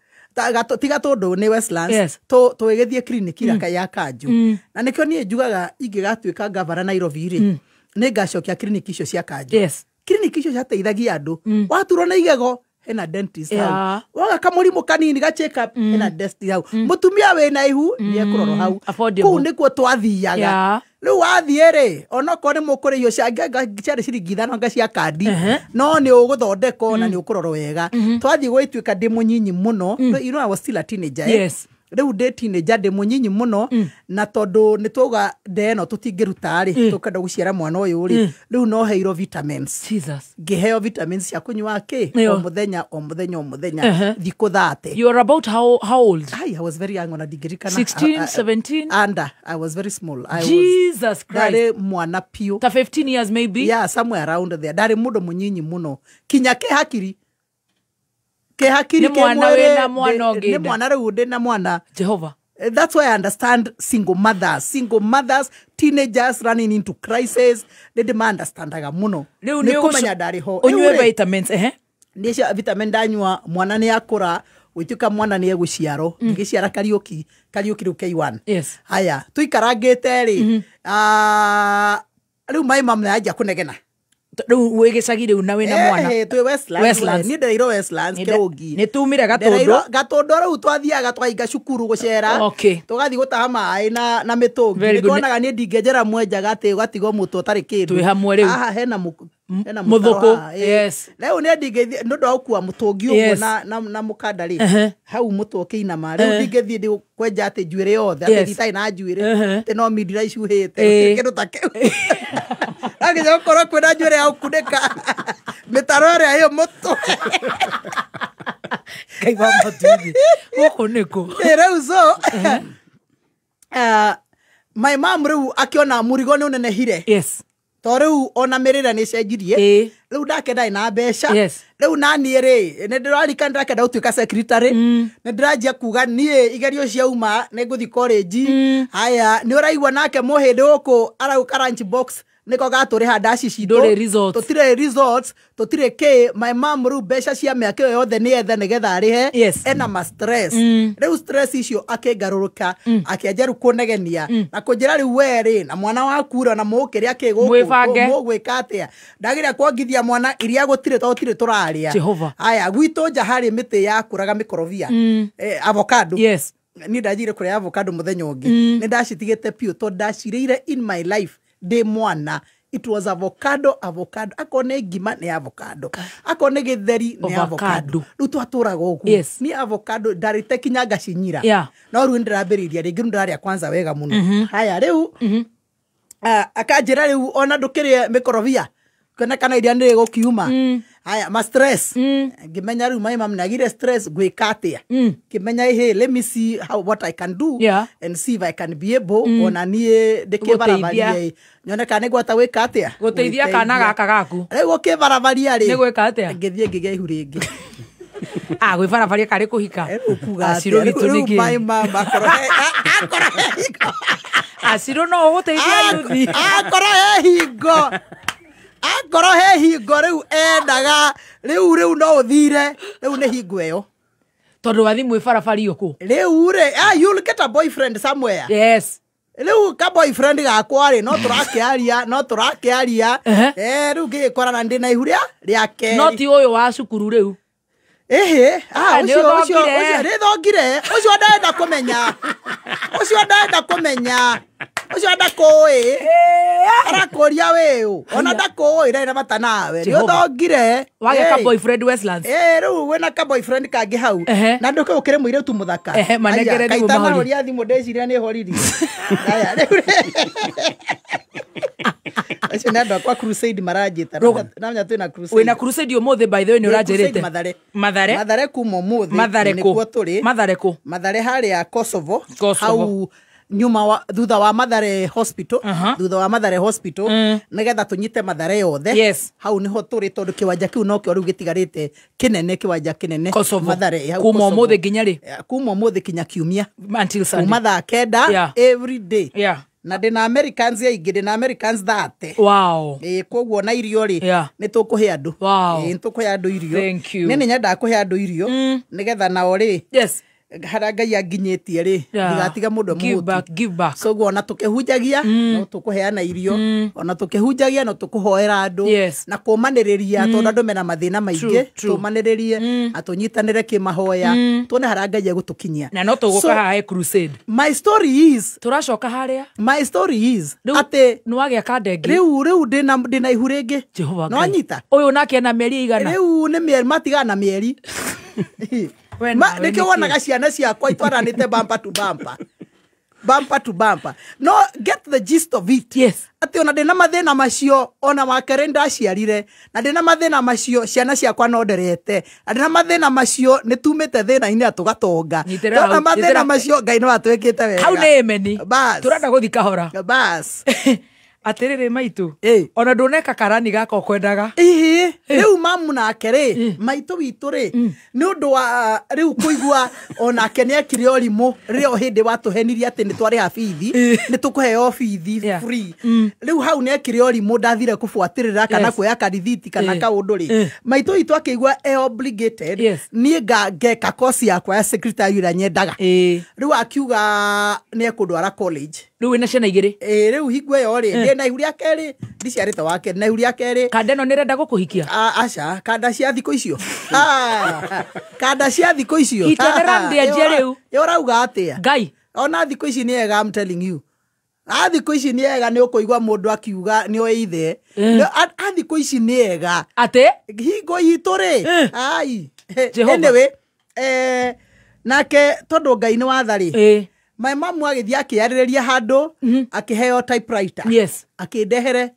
ti Gatũndũ nĩ Westlands, tũgĩthiĩ kiriniki ya kanjũ. Na nĩkĩo niĩ njugaga ingĩgatuĩka gavana Nairobi rĩ, nĩ ngacokia kiriniki icio cia kanjũ. Kiriniki icio ciateithagia andũ. Waturwo na igego, hena dentist hau. Waga kamũrimũ kanini ga check up, hena dentist hau. Mũtumia wĩna ihu nĩ ekũrorwo hau. Kũu nĩkuo twathiaga. Rĩu wathiĩ rĩ, onokorwo nĩ mũkũrĩhio ciarĩ ciringi 5 anga cia kandi, no nĩ ũgũthondekwo na nĩ ũkũrorwo wega. Twathiĩ gũgĩtuĩka ndĩ mũnyinyi mũno, you know I was still a teenager. Yes. Rĩu ndĩ teenager, ndĩ mũnyinyi mũno, na tondũ nĩ twauga nda ĩno tũtingĩruta rĩ, tũkenda gũciara mwana ũyũ rĩ, rĩu no heirwo vitamins. Jesus. Ngĩheo vitamins cia kũnyua kĩ o mũthenya, o mũthenya, o mũthenya, thikũ 30. You are about how old? I was very young, ona ndingĩririkana. 16, 17? Under. I was very small. I Jesus was, Christ. Ndarĩ mwana piũ. Ta 15 years maybe? Yeah, somewhere around there. Ndarĩ mũndũ mũnyinyi mũno kinya kĩhakiri kĩhakiri. Nĩ mwana wĩna mwana ũngĩ Nĩ nda. mwana rĩu ndĩ na mwana. Jehova. That's why I understand single mothers, single mothers, teenagers running into crisis. Nĩ ndĩma-understandaga mũno. Rĩu Nĩ nĩ kũmenya ndarĩ ho. Ũnyue Rĩu rĩ, vitamins, ehe. Nĩ cia vitamin ndanyua, mwana nĩ akũra, gwĩtuĩka mwana nĩ egũciarwo. Ngĩciara Kariũki, Kariũki rĩu K1. Haya, tũikarangĩte rĩ, rĩu my mom nĩ anjia kũnegena. Rĩu wĩ gĩcagi rĩu na wĩna mwana. Eh, twĩ Westlands. Westlands. Niĩ ndereirwo Westlands. Kĩrũngi. Nĩ tumire Gatũndũ. Gatũndũ rĩu twathiaga twahinga cukuru gũcera. Tũgathiĩ gũtaha maĩ na mĩtũngi. Very Nĩ good. tuonaga niĩ ndingĩenjera mwenjaga atĩ ũgatigwo mũtwe ũtarĩ kĩndũ. Twĩ hamwe rĩu. Haha hena hena mũtaro Mũthũkũ. haha, ĩ. Rĩu niĩ ndingĩthiĩ nĩ ũndũ wa gũkua mũtũngi ũguo na mũkanda rĩ, hau mũtwe ũkĩinama. Rĩu ndingĩthiĩ ndĩ kwenja atĩ njuĩrĩ yothe, atĩ nditarĩ na njuĩrĩ, atĩ no mindira icuhĩte, kĩndũ ta kĩu. Nginya gũkorwo kwĩna njuĩrĩ ya gũkunĩka mĩtaro ĩrĩa ĩyo mũtwe. Ngai wa matuthi. Gũkũ nĩkũ? Ĩ, rĩu so my mom rĩu akĩona mũrigo nĩ ũnenehire. To rĩu ona mĩrĩre nĩ ĩcenjirie, rĩu ndake ndarĩ na mbeca. Rĩu naniĩ rĩ, nĩ ndĩrarika ndĩrakenda gũtuĩka secretary, nĩ ndĩranjia kuga niĩ igerio ciauma nĩ ngũthiĩ college. Haya, nĩ ũraigua nake mũhĩndĩ gũkũ arauka lunch box nĩko gatũrĩha ndaci citũ. Ndũrĩ results. Tũtirĩ results, tũtirĩ kĩ. My mom rĩu mbeca cia mĩaka ĩyo yothe nĩ ethe nĩgetha arĩhe. Ena ma stress. Rĩu stress icio akĩngarũrũka, akĩanjia rĩu kũnegenia na kũnjĩra rĩu we rĩ na mwana waku rĩ, ona mũkĩrĩa kĩ gũkũ, Mwĩbange. Mũgwĩka atĩa, ndagĩrĩa kuongithia mwana iria gũtirĩ tondũ gũtirĩ tũrarĩa. Jehova. Haya, gwitũ nja harĩ mĩtĩ yakũraga mĩkorobia, avocado. Niĩ ndanjire kũrĩa avocado mũthenya ũngĩ, nĩ ndacitigĩte piũ tondũ ndacirĩire in my life ndĩ mwana. It was avocado, avocado, akorwo nĩ ngima nĩ avocado, akorwo nĩ gĩtheri nĩ avocado. Rĩu twatũraga ũguo. Niĩ avocado ndarĩte kinya ngacinyira. No rĩu nĩndĩrambĩrĩiria rĩngĩ, rĩu ndĩrarĩa kwanza wega mũno. Haya, rĩu akanjĩra rĩu ona ndũkĩrĩe mĩkorobia kuonekana iria nĩ gũkiuma. Haya, ma stress, ngĩmenya rĩu my mom nĩagire stress, ngwĩka atĩa? Ngĩmenya hey, let me see how, what I can do and see if I can be able ona niĩ ndĩkĩbarabarie nyone kana nĩngwata gwĩka atĩa. Gũteithia kana gaka gaku. Rĩu gũkĩbarabaria rĩ, Nĩ gwĩka atĩa? Ngĩthiĩ ngĩgĩa ihu rĩngĩ. Ah, gwĩbarabaria karĩ kũhika. Kuga Acirũ atĩa? witũ Rĩu nĩkĩ? my mom akorwo he hingo. Acirũ no ũgũteithia yuthi. Akorwo he hingo, akorwo he hingo rĩu endaga rĩu no ũthire, rĩu nĩ hingo ĩyo. Tondũ wathi mwĩbarabario kũ? Rĩu rĩ, you'll get a boyfriend somewhere. Rĩu ka boyfriend gakwa rĩ, no tũrakĩaria, no tũrakĩaria. Rĩu ngĩgĩkora na ndĩ na ihu rĩa kerĩ. No ti ũyũ wa cukuru rĩu. Ĩhĩ, Ah, nĩ ũcio ũcio ũthongire. Ũcio nĩ thongire, ũcio ndenda kũmenya, ũcio ndenda kũmenya, ũcio ndakũĩ, arakũria wĩũ, ona ndakũĩ, ndarĩ na bata nawe, nĩ Jehova. ũthongire. Wagĩa ka boyfriend Westlands. Ĩ, rĩu wĩna ka boyfriend kangĩ hau na ndũke ũkĩrĩ mũirĩtu mũthaka. Ehe, manengere Aya, thimũ kaita mahorie. mahoria thimũ, ndĩciria nĩ horirie. Aya, rĩu acio nĩ andũ akwa crusade maranjĩta. Namenya twĩna crusade. Wĩna crusade ũmũthĩ, by the way, nĩ Ndĩ crusade ũranjĩrĩte. Mathare. Mathare. Mathare kuma ũmũthĩ. Mathare kũ? Nĩkuo tũrĩ. Mathare kũ? Mathare harĩa Kosovo. Kosovo. Hau nyuma wa, thutha wa Mathare Hospital, thutha wa Mathare Hospital, nĩgetha tũnyite Mathare yothe. Hau nĩho tũrĩ tondũ kĩwanja kĩu nokĩo rĩu gĩtigarĩte kĩnene, kĩwanja kĩnene. Kosovo. Mathare, hau Kuma Kosovo. ũmũthĩ nginya rĩ? Kuma ũmũthĩ kinya kiumia. Until Sunday. Kuma thaa 9 every day. Na ndĩna Americans aingĩ, ndĩna Americans 30. Ĩ, koguo na irio rĩ, nĩ tũkũhe andũ. Ĩ, nĩ tũkũhe andũ irio. Thank you. Nĩ nyendaga kũhe andũ irio nĩgetha nao rĩ, harĩa Ngai anginyĩtie rĩ, ndigatiga mũndũ Give mũhũtu. back, give back. So guo ona tũkĩhunjagia no tũkũheana irio, ona tũkĩhunjagia no tũkũhoera andũ na kũmanĩrĩria, tondũ andũ mena mathĩna maingĩ. Tũmanĩrĩrie na tũnyitanĩre kĩmahoya, tuone harĩa Ngai egũtũkinyia. Na no tũgũka So, haha he crusade. My story is, tũracoka harĩa. My story is atĩ nĩ wagĩa kanda ĩngĩ. Rĩu ndĩna ihu rĩngĩ. Jehova No Ngai. anyita Ũyũ nake ena mĩeri igana? Rĩu nĩ mĩeri matigana na mĩeri. Nĩkĩo wonaga ciana ciakwa itwaranĩte bumper to bumper. Bumper to bumper. No, get the gist of it. Yes. Atĩ ona ndĩna mathĩna macio, ona wakerĩ ndaciarire, na ndĩna mathĩna macio ciana ciakwa no nderete, na ndĩna mathĩna macio nĩ tumĩte thĩna-inĩ na tũgatonga. Ndĩna mathĩna macio Ngai nĩ watwĩkĩte wega. Hau nĩ emeni. Bas. Tũrenda gũthiĩ kahora. Bas. Atĩrĩrĩ maitũ, ona ndũneka karani gaka ũkwendaga. Ihi, rĩu mamu nake rĩ, maitũ witũ rĩ, nĩ ũndũ wa rĩu kũigua onake nĩ ekire ũrimũ rĩrĩa o hĩndĩ watũhenirie atĩ nĩ twarĩha bithi, nĩ tũkũheo bithi free. Rĩu hau nĩ ekire ũrimũ ndathire kũbuatĩrĩra kana kuoya karithiti kana kaũndũ rĩ. Maitũ witũ akĩigua e obligated, niĩ ngeka kosi yakwa ya secretary ĩrĩa nyendaga. Rĩu akiuga nĩ ekũndwara college. Rĩu wĩna ciana igĩrĩ? Rĩu hingo ĩyo rĩ, ndĩ na ihu rĩa kerĩ, ndiciarĩte wa kerĩ, na ihu rĩa kerĩ. Kanda ĩno nĩrenda gũkũhikia? Aca, kanda cia thikũ icio. Kanda cia thikũ icio. Itanĩra rĩu. Ũrauga atĩa? Ngai. Ona thikũ ici nĩ ega, I'm telling you. A thikũ ici nĩ ega, nĩ ũkũigua mũndũ akiuga nĩ oĩ ithe. A thikũ ici nĩ ega. Atĩ? Hingo itũ rĩ. Ai. Anyway, nake tondũ Ngai nĩ watha rĩ. My mom agĩthiĩ akĩarĩrĩria handũ, akĩheo typewriter. Yes. Akĩndehere,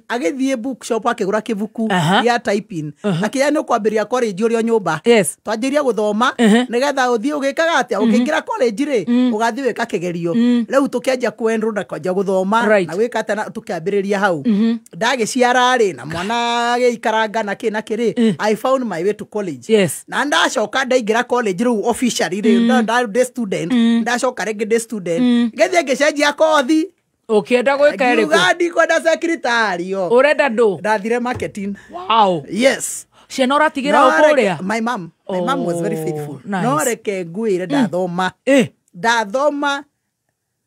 agĩthiĩ bookshop akĩgũra kĩbuku gĩa typing. Akĩya nĩ ũkwambĩrĩria college ũrĩ o nyũmba. Yes. Twanjĩria gũthoma nĩgetha ũthiĩ ũgĩkaga atĩa, ũkĩingĩra college rĩ, ũgathiĩ wĩka kĩgerio. Rĩu tũkĩanjia kũ-enroll na kwanjia gũthoma na gwĩka atĩa na tũkĩambĩrĩria hau. Ndagĩciara rĩ, na mwana agĩikaranga na kĩ na kĩ rĩ, I found my way to college. Yes. Na ndacoka ndaingĩra college rĩu officially rĩ, ndĩ student, ndacoka rĩngĩ ndĩ student. Ngĩthiĩ ngĩcenjia kothi. Ũkĩenda gwĩka ĩrĩkũ? Ngiuga ndikwenda secretary. Ũrenda ndũ? Ndathire marketing. Wow. Yes. Ciana ũratigĩra o kũrĩa? My mom. My mom was very faithful. Nice. No reke ngwĩre ndathoma.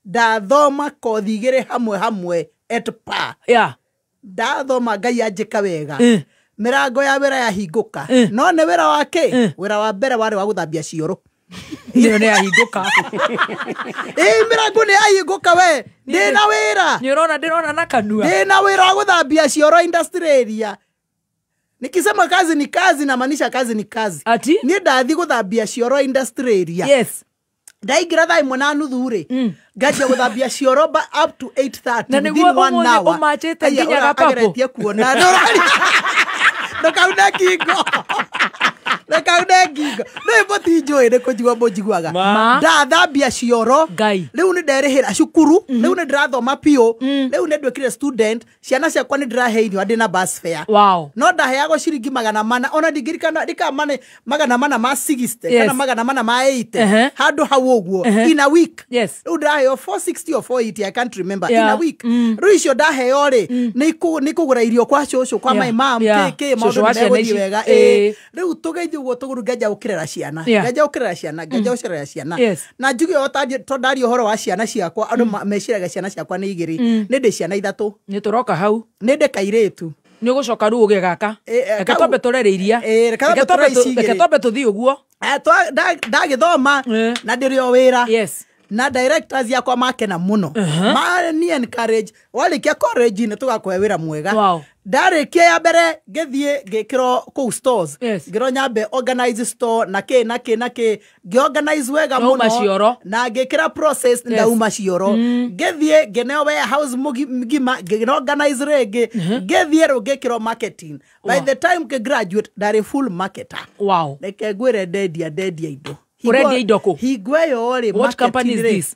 Ndathoma kothi igĩrĩ hamwe hamwe at par. Yeah. Ndathoma Ngai anjĩka wega. Mĩrango ya wĩra yahingũka. No nĩ wĩra wa kĩ? Wĩra wa mbere warĩ wa gũthambia cioro. Nĩ nĩ yahingũka. Mĩrango nĩ yahingũka we. Ndĩna wĩra. Nĩ ũrona ndĩrona na kanua. Ndĩna wĩra wa gũthambia cioro industry area. Nikisema kazi ni kazi na maanisha kazi ni kazi. Ati? Niĩ ndathiĩ gũthambia cioro industry area. Yes. Ndaingĩra thaa 1:30 rĩ. Nganjia gũthambia cioro up to 8:30. Na nĩguo ũmũthĩ ũmachĩte nginya gapapo. Ageretie kuona. Ndũkaune ngingo. Ndũkaune ngingo. Nĩ mũtinjũĩ nĩ kũnjigua mũnjiguaga. Ndathambia cioro. Rĩu nĩ nderĩhĩra cukuru. Rĩu nĩ ndĩrathoma biũ. Rĩu nĩ nduĩkire student. Ciana ciakwa nĩ ndĩrahe irio ndĩ na bus fare. Wow. No ndaheagwo ciringi 400 ona ndingĩririkana ndikamane 400 ma 60 kana 400 ma 80 handũ hau ũguo in a week. Yes. Rĩu ndĩraheo 460 or 480, I can't remember. In a week. Rĩu icio ndaheo rĩ nĩ kũgũra irio kwa cũcũ kwa my mom kĩ maũndũ nĩ megũthiĩ wega. Rĩu tũgĩthiĩ ũguo tũgũrũ ngenja gũkĩrera ciana. Ngenja gũkĩrera ciana, ngenja gũcerera ciana. Na njuge o to ndaria ũhoro wa ciana ciakwa, andũ meciragia ciana ciakwa nĩ igĩrĩ. Nĩ ndĩ ciana ithatũ. Nĩ tũroka hau. Nĩ ndĩ kairĩtu. Nĩ ũgũcoka rĩu ũgĩe gaka. Reke twambe tũrere iria. Reke twambe tũthiĩ ũguo. Ndagĩthoma na ndĩrĩ o wĩra. Yes. Na directors yakwa makena mũno. Ma ni encourage warĩkia college nĩ tũgakũhe wĩra mwega. Wow. Ndarĩkia ya mbere ngĩthiĩ ngĩkĩrwo kũu stores. Ngĩrwo nyambe organize store na kĩ na kĩ na kĩ. Ngĩorganize wega mũno. Na ngĩkĩra process ndauma cioro. Ngĩthiĩ ngĩneo warehouse mũgima ngĩorganize rĩngĩ. Ngĩthiĩ rĩu ngĩkĩrwo marketing. By the time ngĩ graduate ndarĩ full marketer. Wow. Reke ngwĩre ndendia indo. Ũrendia indo kũ? Hingo ĩyo rĩ, What company is this?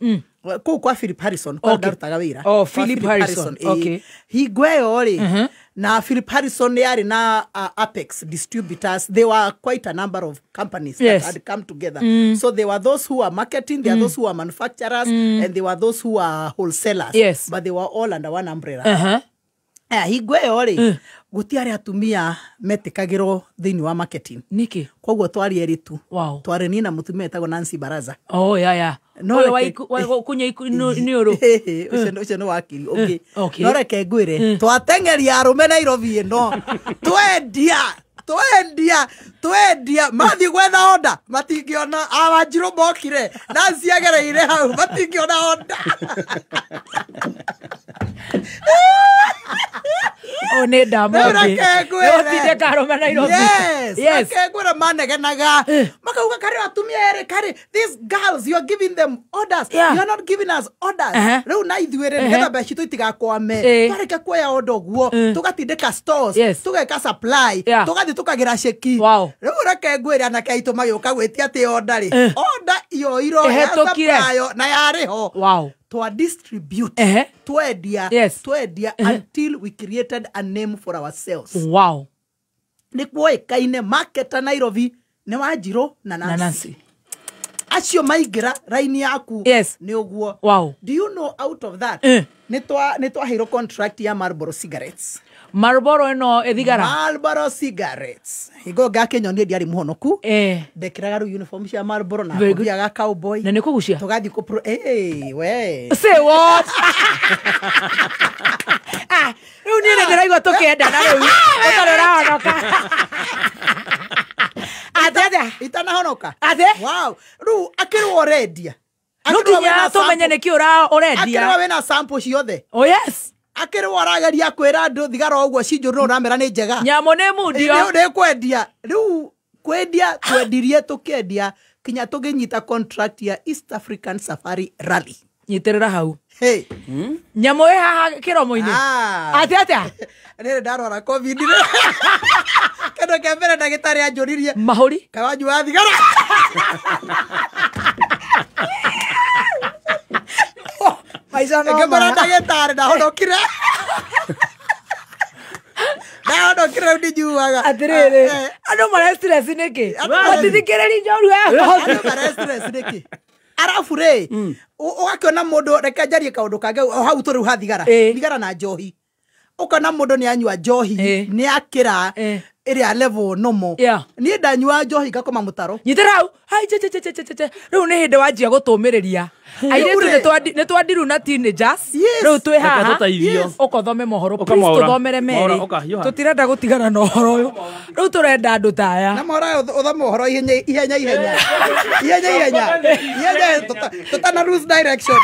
Kũu kwa Philip Harrison, kwa ndarutaga wĩra. Oh, Philip Harrison. Okay. Hingo ĩyo rĩ, na Philip Harrison nĩ yarĩ na Apex distributors. There were quite a number of companies that had come together. So there were those who were marketing, there were those who were manufacturers, and there were those who were wholesalers. Yes. But they were all under one umbrella. Hingo ĩyo rĩ, gũtiarĩ atumia metĩkagĩrwo thĩinĩ wa marketing. Nĩkĩ? Koguo twarĩ erĩ tu. Wow. Twarĩ niĩ na mũtumia etagwo Nancy Baraza. Oh, yeah, yeah. No reke kunya nĩ ũrũ. Ũcio nĩ wakiri ũngĩ. No reke ngwĩre, twateng'eria arũme Nairobi ĩno. Twendia mathiĩ gwetha onda matingĩona. Awanjirũ mokire Nancy agereire hau matingĩona onda. O nä ndamotinde karome Nairobi. Yes, reke manegenaga makauga karä atumia erä karä, these girls, you are giving them orders. You are not giving us orders. Rä u na ithuä rä nĩgetha mbeca citå itigakwame, twarĩkia kuoya order ũguo, tũgatindĩka stores, tũgeka supply, tũgathiĩ tũkagĩra ceki. Rĩu reke ngwĩre anake aitũ magĩũka gwĩtia atĩ order rĩ, order yoirwo ya supply na yarĩ ho. Twa distribute, twendia, twendia until we created a name for ourselves. Wow. Nĩ kuoĩkaine market Nairobi nĩ Wanjirũ na Nancy. Acio maingĩra raini yaku nĩ ũguo. Wow. Do you know out of that nĩ twaheirwo contract ya Marlboro cigarettes. Marlboro ĩno ĩthigara. Marlboro cigarettes. Hingo ngakĩnyonie ndiarĩ mũhonoku. Ndekĩraga rĩu uniform cia Marlboro na kũthiaga cowboy. Na nĩ kũgucia? Tũgathiĩ kũ we. Say what? Rĩu niĩ nĩ ndĩraigua tũkĩendana rĩu. Ũtarĩ ũrahonoka. Atĩ itanahonoka. Atĩ? Wow. Rĩu akĩrwo ũrendia. No nginya tũmenye nĩkĩ ũrendia. Akĩrwo wĩna sample ciothe. Oh yes. Akĩrwo arageria kwĩra andũ thigara ũguo cinjũru no ũramera nĩ njega. Nyamũ nĩ mundio. Rĩu nĩ kwendia. Rĩu kwendia twendirie tũkĩendia kinya tũkĩnyita contract ya East African Safari Rally. Nyitĩrĩra hau. Hey. Nyamũ ĩ haha kĩromo-inĩ. Atĩ atĩa? Rĩrĩ ndarwara COVID. Kĩndũ kĩa mbere ndagĩtarĩ anjũririe. Mahũri. Kaĩ wanyua thigara? Maica no ngĩmwĩra ndagĩtarĩ ndahonokire. Ndahonokire rĩu ndinyuaga. Atĩrĩrĩ, andũ mare stress nĩkĩ? Matithikĩrĩri njorua yakwa. Andũ mare stress nĩkĩ? Arabu rĩ, ũgakĩona mũndũ, reke njarie kaũndũ kangĩ o hau tũrĩ ha thigara. Thigara na njohi. Ũkona mũndũ nĩ anyua njohi, nĩ akĩra ĩrĩa level normal. Niĩ ndanyua njohi ngakoma mũtaro. Nyitĩra hau. Hai che che che che che. Rĩu nĩ hĩndĩ wanjia gũtũmĩrĩria. Airĩtu nĩ twandiru na teenagers. Rĩu twĩ haha. Ũkothome mohoro. Please tũthomere merĩ. Tũtirenda gũtigana na ũhoro ũyũ. Rĩu tũrenda andũ ta aya. Na mohoro ũthome ũhoro ihenya ihenya ihenya. Ihenya ihenya. Ihenya tũtana lose direction.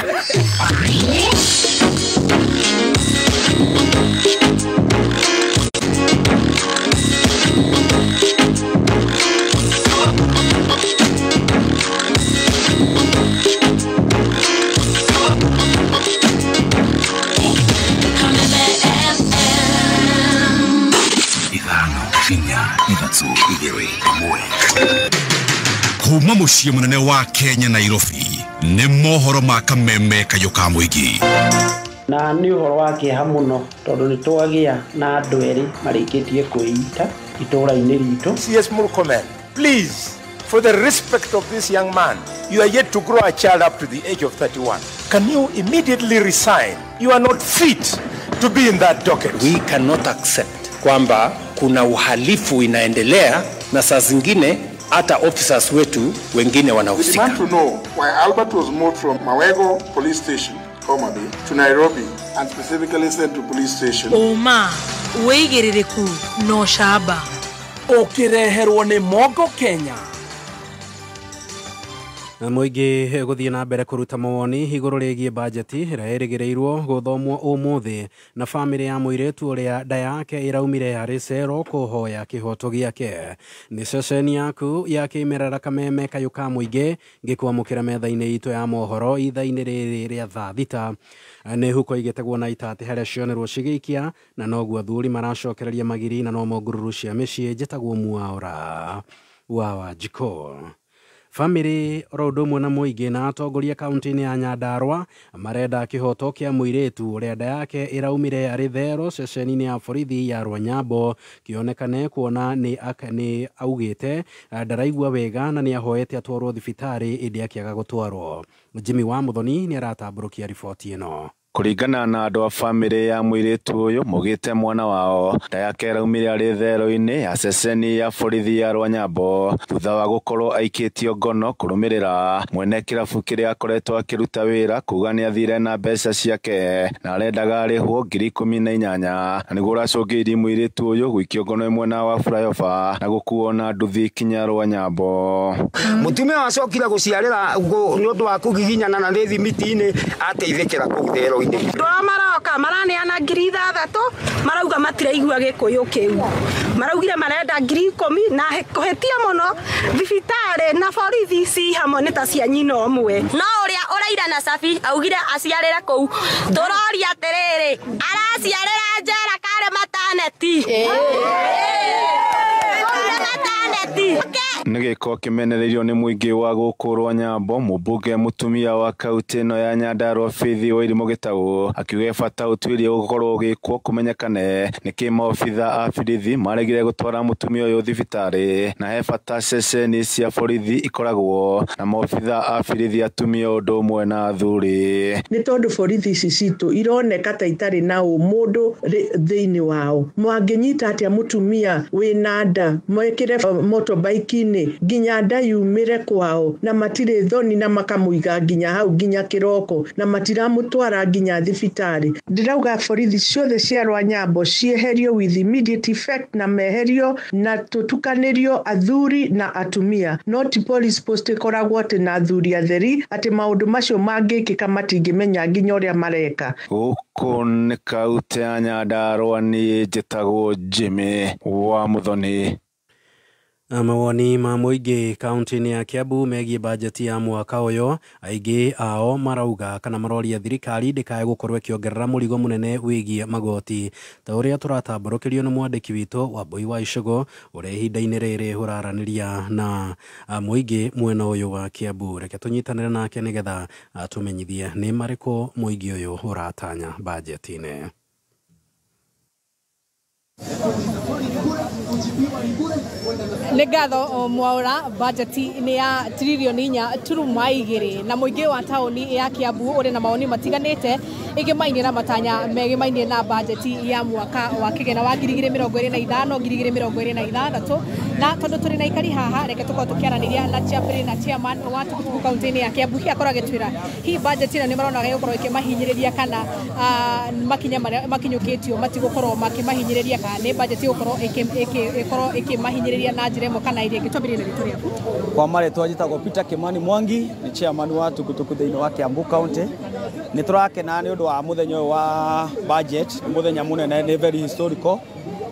Kuma muciĩ mũnene wa Kenya Nairobi nĩ mohoro ma kameme kayũ ka mũingĩ. Na nĩ ũhoro wa kĩeha mũno tondũ nĩ twagĩa na andũ erĩ marĩkĩtie kwĩita itũũra-inĩ ritũ. CS Murkomen, please, for the respect of this young man, you are yet to grow a child up to the age of 31. Can you immediately resign? You are not fit to be in that docket. We cannot accept kwamba kuna uhalifu inaendelea na saa zingine hata officers wetu wengine wanahusika. We want to know why Albert was moved from Mawego Police Station, Homa Bay, to Nairobi and specifically sent to police station. Oma, wĩigĩrĩrĩku no camba. Ũkĩreherwo nĩ Mongo Kenya. Mũingĩ gũthiĩ na mbere kũruta mawoni igũrũ rĩgiĩ bajeti ĩrĩa ĩrĩgĩrĩirwo gũthomwo ũmũthĩ na bamĩrĩ ya mũirĩtu ũrĩa nda yake ĩraumire harĩ cero kũhoya kĩhoto gĩake. Nĩ ceceni yaku ya kĩmerera kameme kayũ ka mũingĩ ngĩkwamũkĩra metha-inĩ itũ ya mohoro ithaa-inĩ rĩrĩ rĩa thaa thita. Nĩ huko igĩtegwo na itatĩ harĩa cionerwo cigĩikia na noguo athuri maracokereria magiri na nomo ngururu cia mĩciĩ. Njĩtagwo Mwaura wa Wanjikũ. Famĩlĩ oro ũndũ ũmwe na mũingĩ na atongoria kaunti-inĩ ya Nyandarua marenda kĩhoto kĩa mũirĩtu ũrĩa nda yake ĩraumire arĩ thero ceceni-inĩ ya borithi ya Rwanyambo kĩonekane kuona nĩ augĩte ndaraigua wega na nĩ ahoete atwarwo thibitarĩ ĩndĩ akĩaga gũtwarwo. Jimmy wa Muthoni nĩ aratambũrũkia riboti ĩno. Kũringana na andũ a bamĩrĩ ya mũirĩtu ũyũ mũgĩte mwana wao nda yake ĩraumire arĩ thero-inĩ ya ceceni ya borithi ya Rwanyambo thutha wa gũkorwo aikĩtio ngono kũrũmĩrĩra mwene kĩrabu kĩrĩa akoretwo akĩruta wĩra kuga nĩ athire na mbeca ciake na arendaga arĩhwo 18,000 na nĩguo ũracũngĩrĩirie mũirĩtu ũyũ gũikio ngono ĩ mwena wa flyover na gũkuo na nduthi kinya Rwanyambo. Mũtumia wacokire gũciarĩra nĩ ũndũ wa kũgiginyana na nĩ thimiti-inĩ ateithĩkĩra kũu thero. thero-inĩ. Andũ aya maroka maraneana 6,000 marauga matiraigua gĩkũyũ kĩu, maraugire marenda 10,000 na kũhĩtia mũno thibitarĩ na borithi ci hamwe nĩ ta cia nyina ũmwe. No ũrĩa ũraira na cabi augire aciarĩre kũu, tũroria atĩrĩrĩ, araciarĩra njera karĩ mataneti? Nĩ gĩko kĩmenereirio nĩ mũingĩ wa gũkũ Rwanyambo. Mũmbunge mũtumia wa kaunti ĩno ya Nyandarua Faith Wairimu Gĩtaũ akiuga bata ũtuĩria ũgũkorwo ũgĩkwo kũmenyekane nĩkĩ maobitha a borithi maregire gũtwara mũtumia ũyũ thibitarĩ, na he bata ceceni cia borithi ikoragwo na maobitha a borithi atumia ũndũ ũmwe na athuri. Nĩ tondũ borithi ici citũ ironeka ta itarĩ na ũmũndũ thĩinĩ wao, mwangĩnyita atĩa mũtumia wĩna nda mwekĩre motorbike-inĩ nginya nda yumĩre kwao, na matirĩ thoni na makamũiga nginya hau nginya kĩroko na matiramũtwara nginya thibitarĩ. Ndĩrauga borithi ciothe cia Rwanyambo cieherio with immediate effect na meherio na tũtukanĩrio athuri na atumia, no ti police post ĩkoragwo atĩ na athuri atheri atĩ maũndũ macio mangĩkĩka matingĩmenya nginya ũrĩa mareka. Gũkũ nĩ kaunti ya Nyandarua, niĩ njĩtagwo Jimmy wa Muthoni. Mawoni ma mũingĩ kaunti-inĩ ya Kiambu megiĩ bajeti ya mwaka ũyũ, aingĩ ao marauga kana maroria thirikari ndĩkae gũkorwo ĩkĩongerera mũrigo mũnene wĩgiĩ magoti, ta ũrĩa tũratambũrũkĩrio nĩ mwandĩki witũ Wambui wa Icũgũ ũrĩa ihinda-inĩ rĩrĩ ũraranĩria na mũingĩ mwena ũyũ wa Kiambu. Reke tũnyitanĩre nake nĩgetha atũmenyithie nĩ marĩkũ mũingĩ ũyũ ũratanya bajeti-inĩ. Nĩ ngatho Mwaura, bajeti nĩ ya tririoni 4.2 na mũingĩ wa taũni ya Kiambu ũrĩ na mawoni matiganĩte ĩgĩmainie na matanya megĩmainie na bajeti ya mwaka wa kĩgĩna wa 2025 2026. Na tondũ tũrĩ na aikari haha, reke tũkorwo tũkĩaranĩria na chairman na chairman wa tukutuku kaunti-inĩ ya Kiambu. Hihi akorwo agĩtwĩra hihi bajeti ĩno nĩ maronaga ĩgũkorwo ĩkĩmahinyĩrĩria kana makinya marĩa makinyũkĩtio matigũkorwo makĩmahinyĩrĩria, kana nĩ bajeti ĩgũkorwo ĩkorwo ĩkĩmahinyĩrĩria na njĩra ĩmwe kana ĩrĩa ĩngĩ. Twambĩrĩrie na rĩtwa rĩaku. Kwa marĩtwa njĩtagwo Peter Kimani Mwangi, nĩ chairman wa tukutuku thĩinĩ wa Kiambu County. Nĩ tũrakena nĩ ũndũ wa mũthenya ũyũ wa budget, nĩ mũthenya mũnene, nĩ very historical,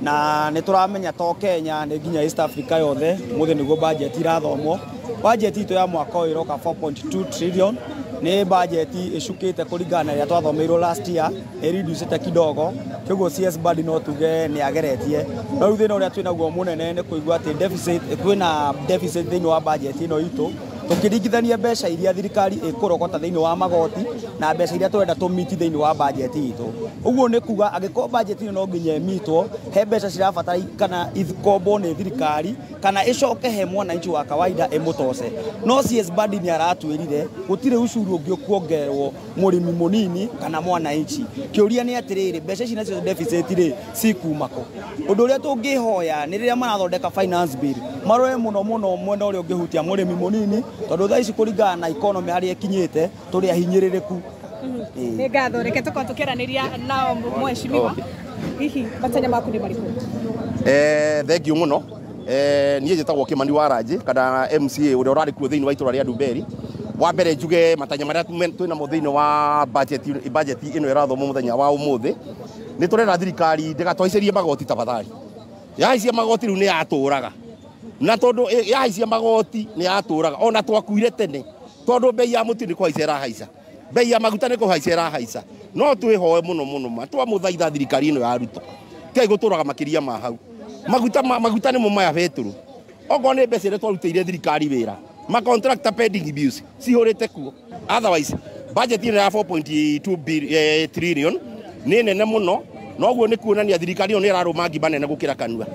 na nĩ tũramenya to Kenya nĩ nginya East Africa yothe mũthĩ nĩguo budget irathomwo. Budget itũ ya mwaka ũyũ ĩroka 4.2 trillion, nĩ budget ĩcukĩte kũringana na ĩrĩa twathomeirwo last year, ĩreducĩte kidogo, kĩguo CS Badi no tuge nĩ ageretie. No rĩu thĩna ũrĩa twĩnaguo mũnene nĩ kũigua atĩ deficit, kwĩna deficit thĩinĩ wa budget ĩno itũ, tũkĩringithania mbeca iria thirikari ĩkũrogota thĩinĩ wa magoti na mbeca iria tũrenda tũmiti thĩinĩ wa budget itũ. Ũguo nĩ kuga angĩkorwo budget ĩno no nginya ĩmitwo, he mbeca cirabatara kana ikombwo nĩ thirikari kana ĩcoke he mwananchi wa kawaida ĩmũtoce. No CS Badi nĩ aratwĩrire gũtirĩ ucuru ũngĩ ũkuongererwo mũrĩmi mũnini kana mwananchi. Kĩũria nĩ atĩrĩrĩ, mbeca ici nacio deficit rĩ cikuma kũ? Ũndũ ũrĩa tũngĩhoya nĩ rĩrĩa marathondeka finance bill marore mũno mũno mwena ũrĩa ũngĩhutia mũrĩmi mũnini, tondũ thaa ici kũringana na economy harĩa ĩkinyĩte tũrĩ ahinyĩrĩrĩku. Nĩ ngatho, reke tũkorwo tũkĩaranĩria nao mheshimiwa. Hihi matanya maku nĩ marĩkũ? Thank you mũno. Niĩ njĩtagwo Kimani wa Ranji kana MCA ũrĩa ũrarĩ kuo thĩinĩ wa itũra rĩa Ndumberi. Wa mbere njuge matanya marĩa twĩ namo thĩinĩ wa budget ĩno ĩrathomwo mũthenya wa ũmũthĩ, nĩ tũrera thirikari ndĩgatwaicerie magoti tafadhali. Yahaicia magoti rĩu nĩ yatũraga, na tondũ yahaicia magoti nĩ yatũraga ona twakuire tene, tondũ bei ya mũtu nĩ kũhaica ĩrahaica, bei ya maguta nĩ kũhaica ĩrahaica. No twĩhoe mũno mũno ma twamũthaitha thirikari ĩno ya Ruto tigai gũtũraga makĩria ma hau. Maguta nĩmo maya betũrũ, okorwo nĩ mbeca iria twarutĩire thirikari wĩra, ma contractor pending bills cihũrĩte kuo. Otherwise budget ĩno ya 4.2 trillion nĩ nene mũno, noguo nĩ kuonania thirikari ĩyo nĩ ĩrarũma ngima nene gũkĩra kanua,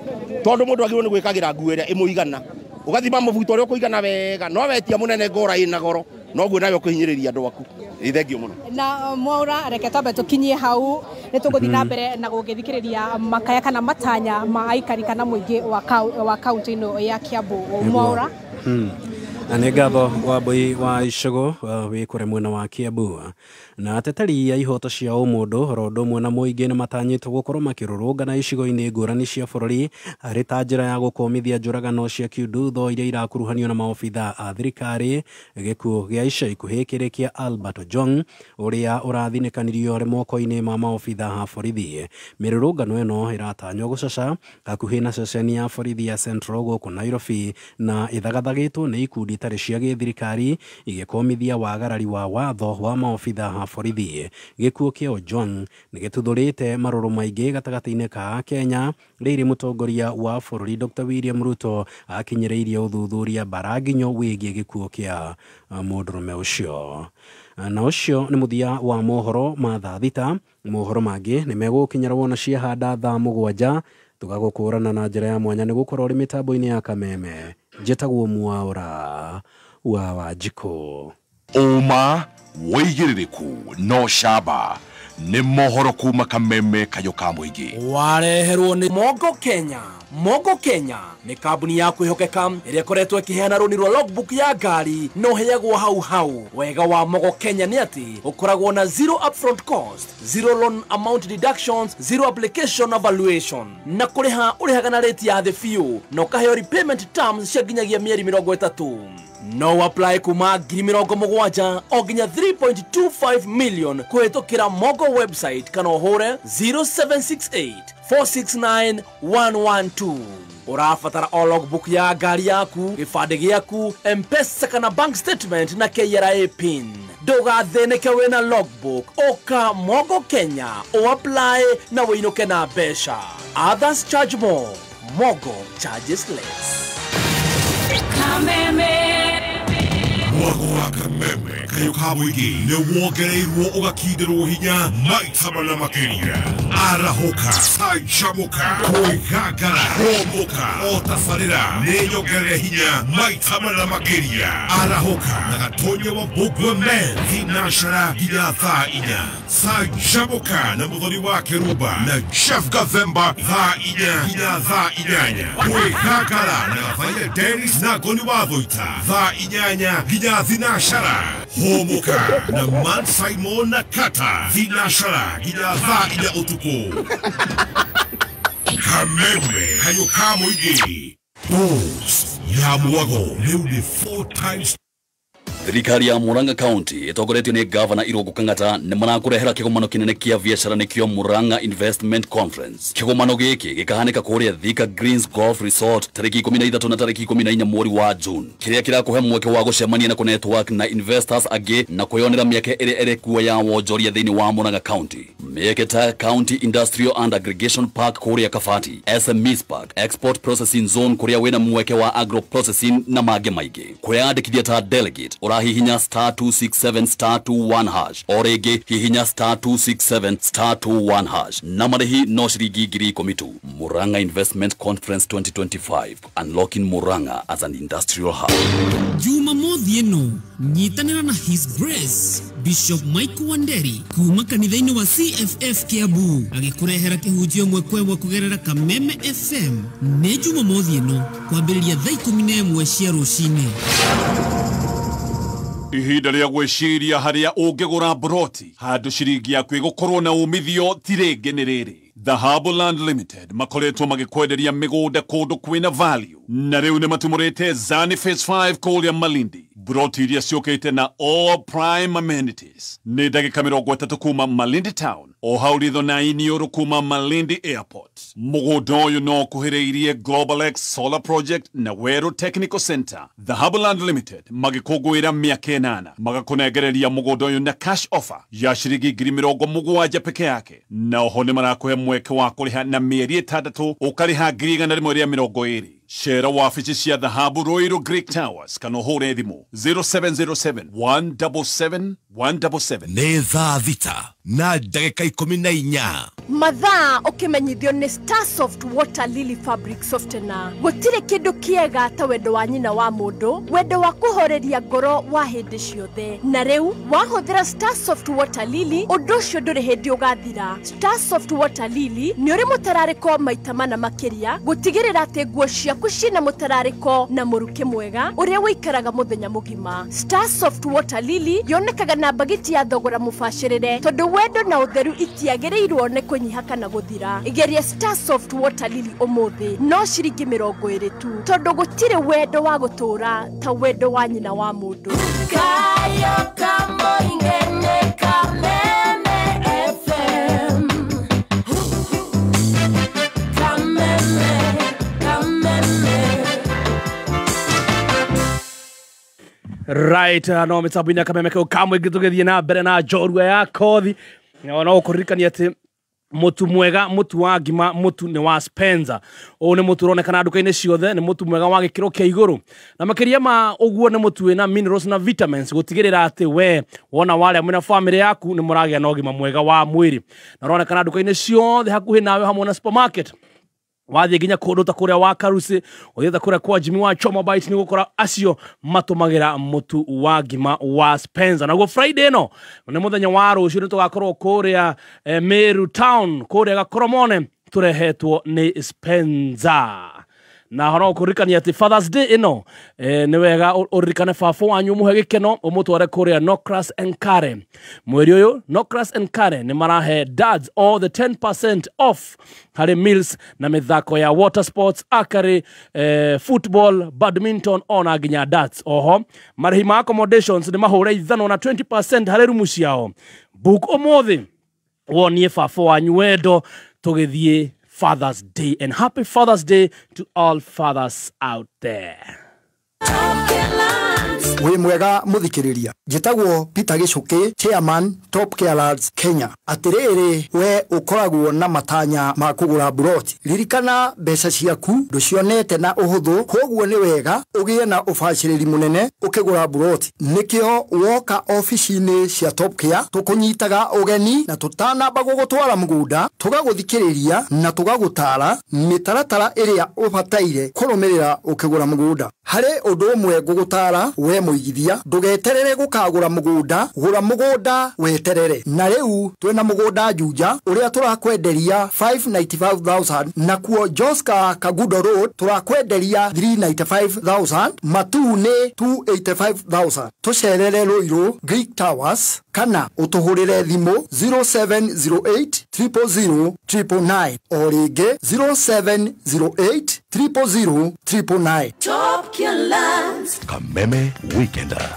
tondũ mũndũ agĩrĩirwo nĩ gwĩkagĩra nguo ĩrĩa ĩmũigana, ũgathima mũbuto ũrĩa ũkũigana wega, no wetia mũnene ngora ĩna goro, noguo nawe ũkũhinyĩrĩria andũ aku. Thengiũ mũno. Na Mwaura, reke twambe tũkinyie hau, nĩ tũgũthiĩ na mbere na gũgĩthikĩrĩria makaya kana matanya ma aikari kana mũingĩ wa kaunti ĩno ya Kiambu. Mwaura. Na nĩ ngatho Wambui wa Icũgũ wĩ kũrĩa mwena wa Kiambu. Na ateteri a ihoto cia ũmũndũ oro ũndũ ũmwe na mũingĩ nĩ matanyĩtwo gũkorwo makĩrũrũngana icigo-inĩ ngũrani cia bũrũri harĩ ta njĩra ya gũkũmithia njũragano cia kiundutho iria irakuruhanio na maobitha a thirikari. Gĩkuũ gĩa ica ikuhĩ kĩrĩ kĩa Albert Ojwang ũrĩa ũrathinĩkanirio arĩ moko-inĩ ma maobitha a borithi. Mĩrũrũngano ĩno ĩratanywo gũcaca hakuhĩ na ceceni ya borithi ya Central gũkũ Nairobi na ĩthagathagĩtwo nĩ ikundi itarĩ cia gĩthirikari igĩkũmithia wagarari wa watho wa maobitha a borithi. Gĩkuũ kĩa Ojwang nĩ gĩtuthũrĩte marũrũ maingĩ gatagatĩ-inĩ ka Kenya rĩrĩ mũtongoria wa bũrũri Dr. William Ruto akinyĩrĩirie ũthuthuria mbaranginyo wĩgiĩ gĩkuũ kĩa mũndũrũme ũcio. Na ũcio nĩ mũthia wa mohoro ma thaa 6. Mohoro mangĩ nĩ megũkinyĩra wona ciahanda thaa 7. Tũgagũkũrana na njĩra ya mwanya nĩ gũkorwo ũrĩ mĩtambo-inĩ ya Kameme. Njĩtagwo Mwaũra wa Wanjikũ. Ũma wĩigĩrĩrĩku no camba nĩ mohoro kuma Kameme kayũ ka mũingĩ. Wareherwo nĩ Mogo Kenya. Mogo Kenya nĩ kambuni ya kwĩhokeka ĩrĩa ĩkoretwo ĩkĩheana rũni rwa logbook ya ngari no ũheagwo hau hau. Wega wa Mogo Kenya nĩ atĩ ũkoragwo na zero upfront cost, zero loan amount deductions, zero application evaluation, na kũrĩha ũrĩhaga na rate ya thĩ biũ na ũkaheo repayment terms cia nginyagia mĩeri 30. No apply kuma 70,000 o nginya 3.25 million kũhĩtũkĩra Mogo website kana ũhũre 0768 469 112. Ũrabatara o logbook ya ngari yaku, gĩbandĩ gĩaku, M-Pesa kana bank statement na KRA PIN. Ndũgathĩnĩke wĩna logbook, ũka Mogo Kenya, ũapply na wĩinũke na mbeca. Others charge more, Mogo charges less. Kameme. Mwago wa Kameme kayũ ka mũingĩ nĩ wongereirwo ũgakindĩrwo hinya maita mana makĩria. Arahũka, canjamũka, kwĩgangara, hũmũka, o tabarĩra nĩ nyongerere hinya maita mana makĩria. Arahũka na Gatonya wa Mbũgua Men thinacara nginya thaa 4. Canjamũka na Mũthoni wa Kĩrumba na Jeff Gathemba thaa 4 nginya thaa 8. Kwĩgangara na Gathaia Dennis na Ngoni wa Thũita thaa 8 nginya thinacara. Hũmũka na Man Simon na Kata thinacara nginya thaa 4 ũtukũ. Kameme kayũ ka mũingĩ. Boost ya Mwago rĩu nĩ 4 times. Thirikari ya Murang'a County ĩtongoretio nĩ Gavana Irũngũ Kang'ata nĩ marakũrehera kĩgomano kĩnene kĩa biacara nĩkĩo Murang'a Investment Conference. Kĩgomano gĩkĩ gĩkahanĩka kũrĩa Thika Greens Golf Resort tarĩki 13 na tarĩki 14 mweri wa June, kĩrĩa kĩrakũhe mweke wa gũcemania na kũnetwork na investors angĩ na kwĩyonera mĩeke ĩrĩa ĩrĩ kuo ya wonjoria thĩinĩ wa Murang'a County. Mĩeke ta County Industrial and Aggregation Park kũrĩa Kabati, SMEs Park, Export Processing Zone kũrĩa wĩna mweke wa agro processing na mangĩ maingĩ. Kwĩyandĩkithia ta delegate hihinya *267 *21 hash o rĩngĩ hihinya *267 *21 hash na marĩhi no ciringi 10,000 tu. Murang'a Investment Conference 2025, unlocking Murang'a as an industrial hub. Jumamothi ĩno nyitanĩra na His Grace Bishop Mike Wanderi kuma kanitha-inĩ wa CFF Kiambu agĩkũrehera kĩhunjio ĩmwe kwa ĩmwe kũgerera Kameme FM. Nĩ Jumamothi ĩno kwambĩrĩria thaa 11 cia rũcinĩ. Ihinda rĩa gwĩciria harĩa ũngĩgũra broti handũ ciringi yaku ĩgũkorwo na umithio ti rĩngĩ nĩ rĩrĩ. Dhahabu Land Limited makoretwo magĩkwenderia mĩgũnda kũndũ kwĩna value na rĩu nĩ matumũrĩte Zani Phase 5 kũrĩa Malindi. Broti iria ciũkĩte na all prime amenities nĩ ndagĩka 30 kuma Malindi Town o hau ritho na iniũrũ kuma Malindi Airport. Mũgũnda ũyũ no ũkuhĩrĩirie Global X Solar Project na Weru Technical Center. Dhahabu Land Limited magĩkũngũĩra mĩaka 8 magakũnengereria mũgũnda ũyũ na cash offer ya ciringi 70,000 peke yake, na oho nĩ marakũhe mweke wa kũrĩha na mĩeri 6 ũkarĩha 120. Cera wabici cia Dhahabu Royal Greek Towers kana ũhũre thimũ 0707 177 177. Nĩ thaa 6 na ndagĩka 14. Mathaa ũkĩmenyithio nĩ Starsoft Water Lily Fabric Softener. Gũtirĩ kĩndũ kĩega ta wendo wa nyina wa mũndũ, wendo wa kũhoreria ngoro wa hĩndĩ ciothe. Na rĩu wahũthĩra Starsoft Water Lily, ũndũ ũcio ndũrĩ hĩndĩ ũgathira. Starsoft Water Lily nĩ ũrĩ mũtararĩko maita mana makĩria gũtigĩrĩra atĩ nguo ciaku ciaku ciĩna mũtararĩko na mũrukĩ mwega ũrĩa wĩikaraga mũthenya mũgima. Star Soft Water Lily yonekaga na mbagiti ya thogora mũbacĩrĩre tondũ wendo na ũtheru itiagĩrĩirwo nĩ kũnyiha kana gũthira. Igeria Star Soft Water Lily ũmũthĩ no ciringi 20 tu tondũ gũtirĩ wendo wa gũtũũra ta wendo wa nyina wa mũndũ. Kayo kamoingene Kameme FM. Kameme, Kameme. Right, no mĩtambo-inĩ ya Kameme kau kamwe tũgĩthiĩ na mbere na njorua ya kothi. Na no ũkũririkania atĩ mũtu mwega, mũtu wa ngima, mũtu nĩ wa Spencer. Ũyũ nĩ mũtu ũronekana nduka-inĩ ciothe, nĩ mũtu mwega wa gĩkĩro kĩa igũrũ. Na makĩria ma ũguo nĩ mũtu wĩna minerals na vitamins gũtigĩrĩra atĩ we wona warĩa mwĩna famĩlĩ yaku nĩ mũragĩa na ũgima mwega wa mwĩrĩ. Na ũronekana nduka-inĩ ciothe hakuhĩ nawe hamwe na supermarket. Wathiĩ nginya kũndũ ta kũrĩa wa Karusi, ũthiĩ ta kũrĩa kwa Jimmy wa Choma Bites nĩ ũgũkora acio matũmagĩra mũtu wa ngima wa Spencer. Naguo Friday ĩno nĩ mũthenya wa rũciũ nĩ tũgakorwo kũrĩa Meru Town, kũrĩa Gakoromone tũrehetwo nĩ Spencer. Na horo ũkũririkania atĩ Father's Day ĩno nĩ wega ũririkane baba wanyu ũmũhe gĩkeno ũmũtware kũrĩa Nocras and Kare. Mweri ũyũ Nocras and Kare nĩ marahe dads all the 10% off harĩ meals na mĩthako ya water sports, archery, football, badminton ona nginya darts. Oho marĩhi ma accommodations nĩ mahũre ithano na 20% harĩ rumu ciao. Book ũmũthĩ wonie baba wanyu wendo tũgĩthiĩ Father's Day, and happy Father's Day to all fathers out there. Wĩ mwega mũthikĩrĩria, njĩtagwo Peter Gĩcũkĩ, chairman Top Care Lads Kenya. Atĩrĩrĩ, we ũkoragwo na matanya ma kũgũra buroti, ririkana mbeca ciaku ndũcionete na ũhũthũ, koguo nĩ wega ũgĩe na ũbacĩrĩri mũnene ũkĩgũra buroti. Nĩkĩo woka ofici-inĩ cia Top Care tũkũnyitaga ũgeni na tũtanamba gũgũtwara mũgũnda tũgagũthikĩrĩria na tũgagũtara mĩtaratara ĩrĩa ũbataire kũrũmĩrĩra ũkĩgũra mũgũnda. Harĩ ũndũ ũmwe ngũgũtara we mũigithia, ndũgeterere gũkagũra mũgũnda, gũra mũgũnda weterere. Na rĩu twĩna mũgũnda Juja ũrĩa tũrakwenderia 595,000, nakuo Joska Kagudo Road tũrakwenderia 395,000, Matuu nĩ 285,000. Tũcerere Ruiru Greek Towers kana ũtũhũrĩre thimũ 0708 000 999, o rĩngĩ 0708 000 999. Top Care Lads. Kameme Weekender.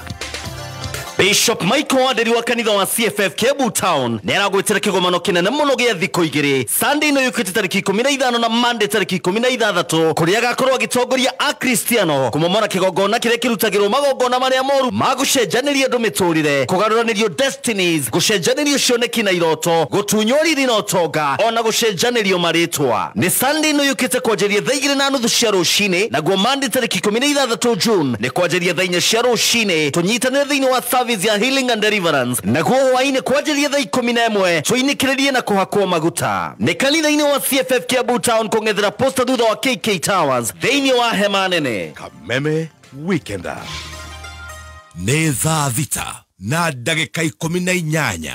Bishop Michael Wanderi wa kanitha wa CFF Kiambu Town nĩ aragwĩtĩra kĩgomano kĩnene mũno gĩa thikũ igĩrĩ, Sunday ĩno yũkĩte tarĩki 15 na Monday tarĩki 16, kũrĩa agakorwo agĩtongoria Akristiano kũmomora kĩgongona kĩrĩa kĩrutagĩrwo magongona marĩa moru ma gũcenjanĩria andũ mĩtũrĩre, kũgarũranĩrio destinies, gũcenjanĩrio cioneki na iroto, gũtunywo riri na ũtonga, ona gũcenjanĩrio marĩtwa. Nĩ Sunday ĩno yũkĩte kwanjĩrĩria thaa 2:30 cia rũcinĩ, naguo Monday tarĩki 16 June nĩ kwanjĩrĩria thaa 4 cia rũcinĩ. Tũnyitanĩre thĩinĩ wa service ya healing and deliverance, naguo hwaĩ-inĩ kwanjĩrĩria thaa 11 tũinĩkĩrĩrie na kũhakwo maguta. Nĩ kanitha-inĩ wa CFF Kiambu Town kũng'ethera posta thutha wa KK Towers thĩinĩ wa hema nene. Kameme Weekender. Nĩ thaa 6:18.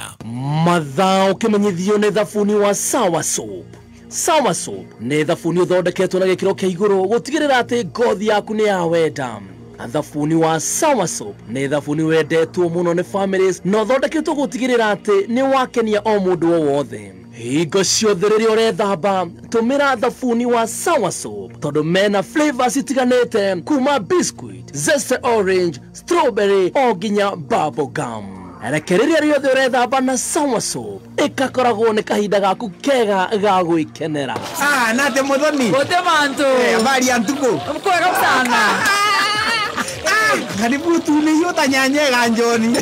Mathaa ũkĩmenyithio nĩ thabuni wa Sawa Soap. Sawa Soap nĩ thabuni ũthondeketwo na gĩkĩro kĩa igũrũ gũtigĩrĩra atĩ ngothi yaku nĩ ya wenda. Thabuni wa Sawa Soap nĩ thabuni wendetwo mũno nĩ families na ũthondeketwo gũtigĩrĩra atĩ nĩ wakenia o mũndũ o wothe. Hingo ciothe rĩrĩa ũrethamba tũmĩra thabuni wa Sawa Soap tondũ mena flavors itiganĩte kuma biscuit, zesty orange, strawberry o nginya bubble gum. Reke rĩrĩa rĩothe ũrethamba na Sawa Soap ĩgakoragwo nĩ kahinda gaku kega ga gwĩkenera. Nate muthoni. Gute mantu. Habari ya ntuku. Kwega sana. Karibu tuneiota nyanyega Njoni.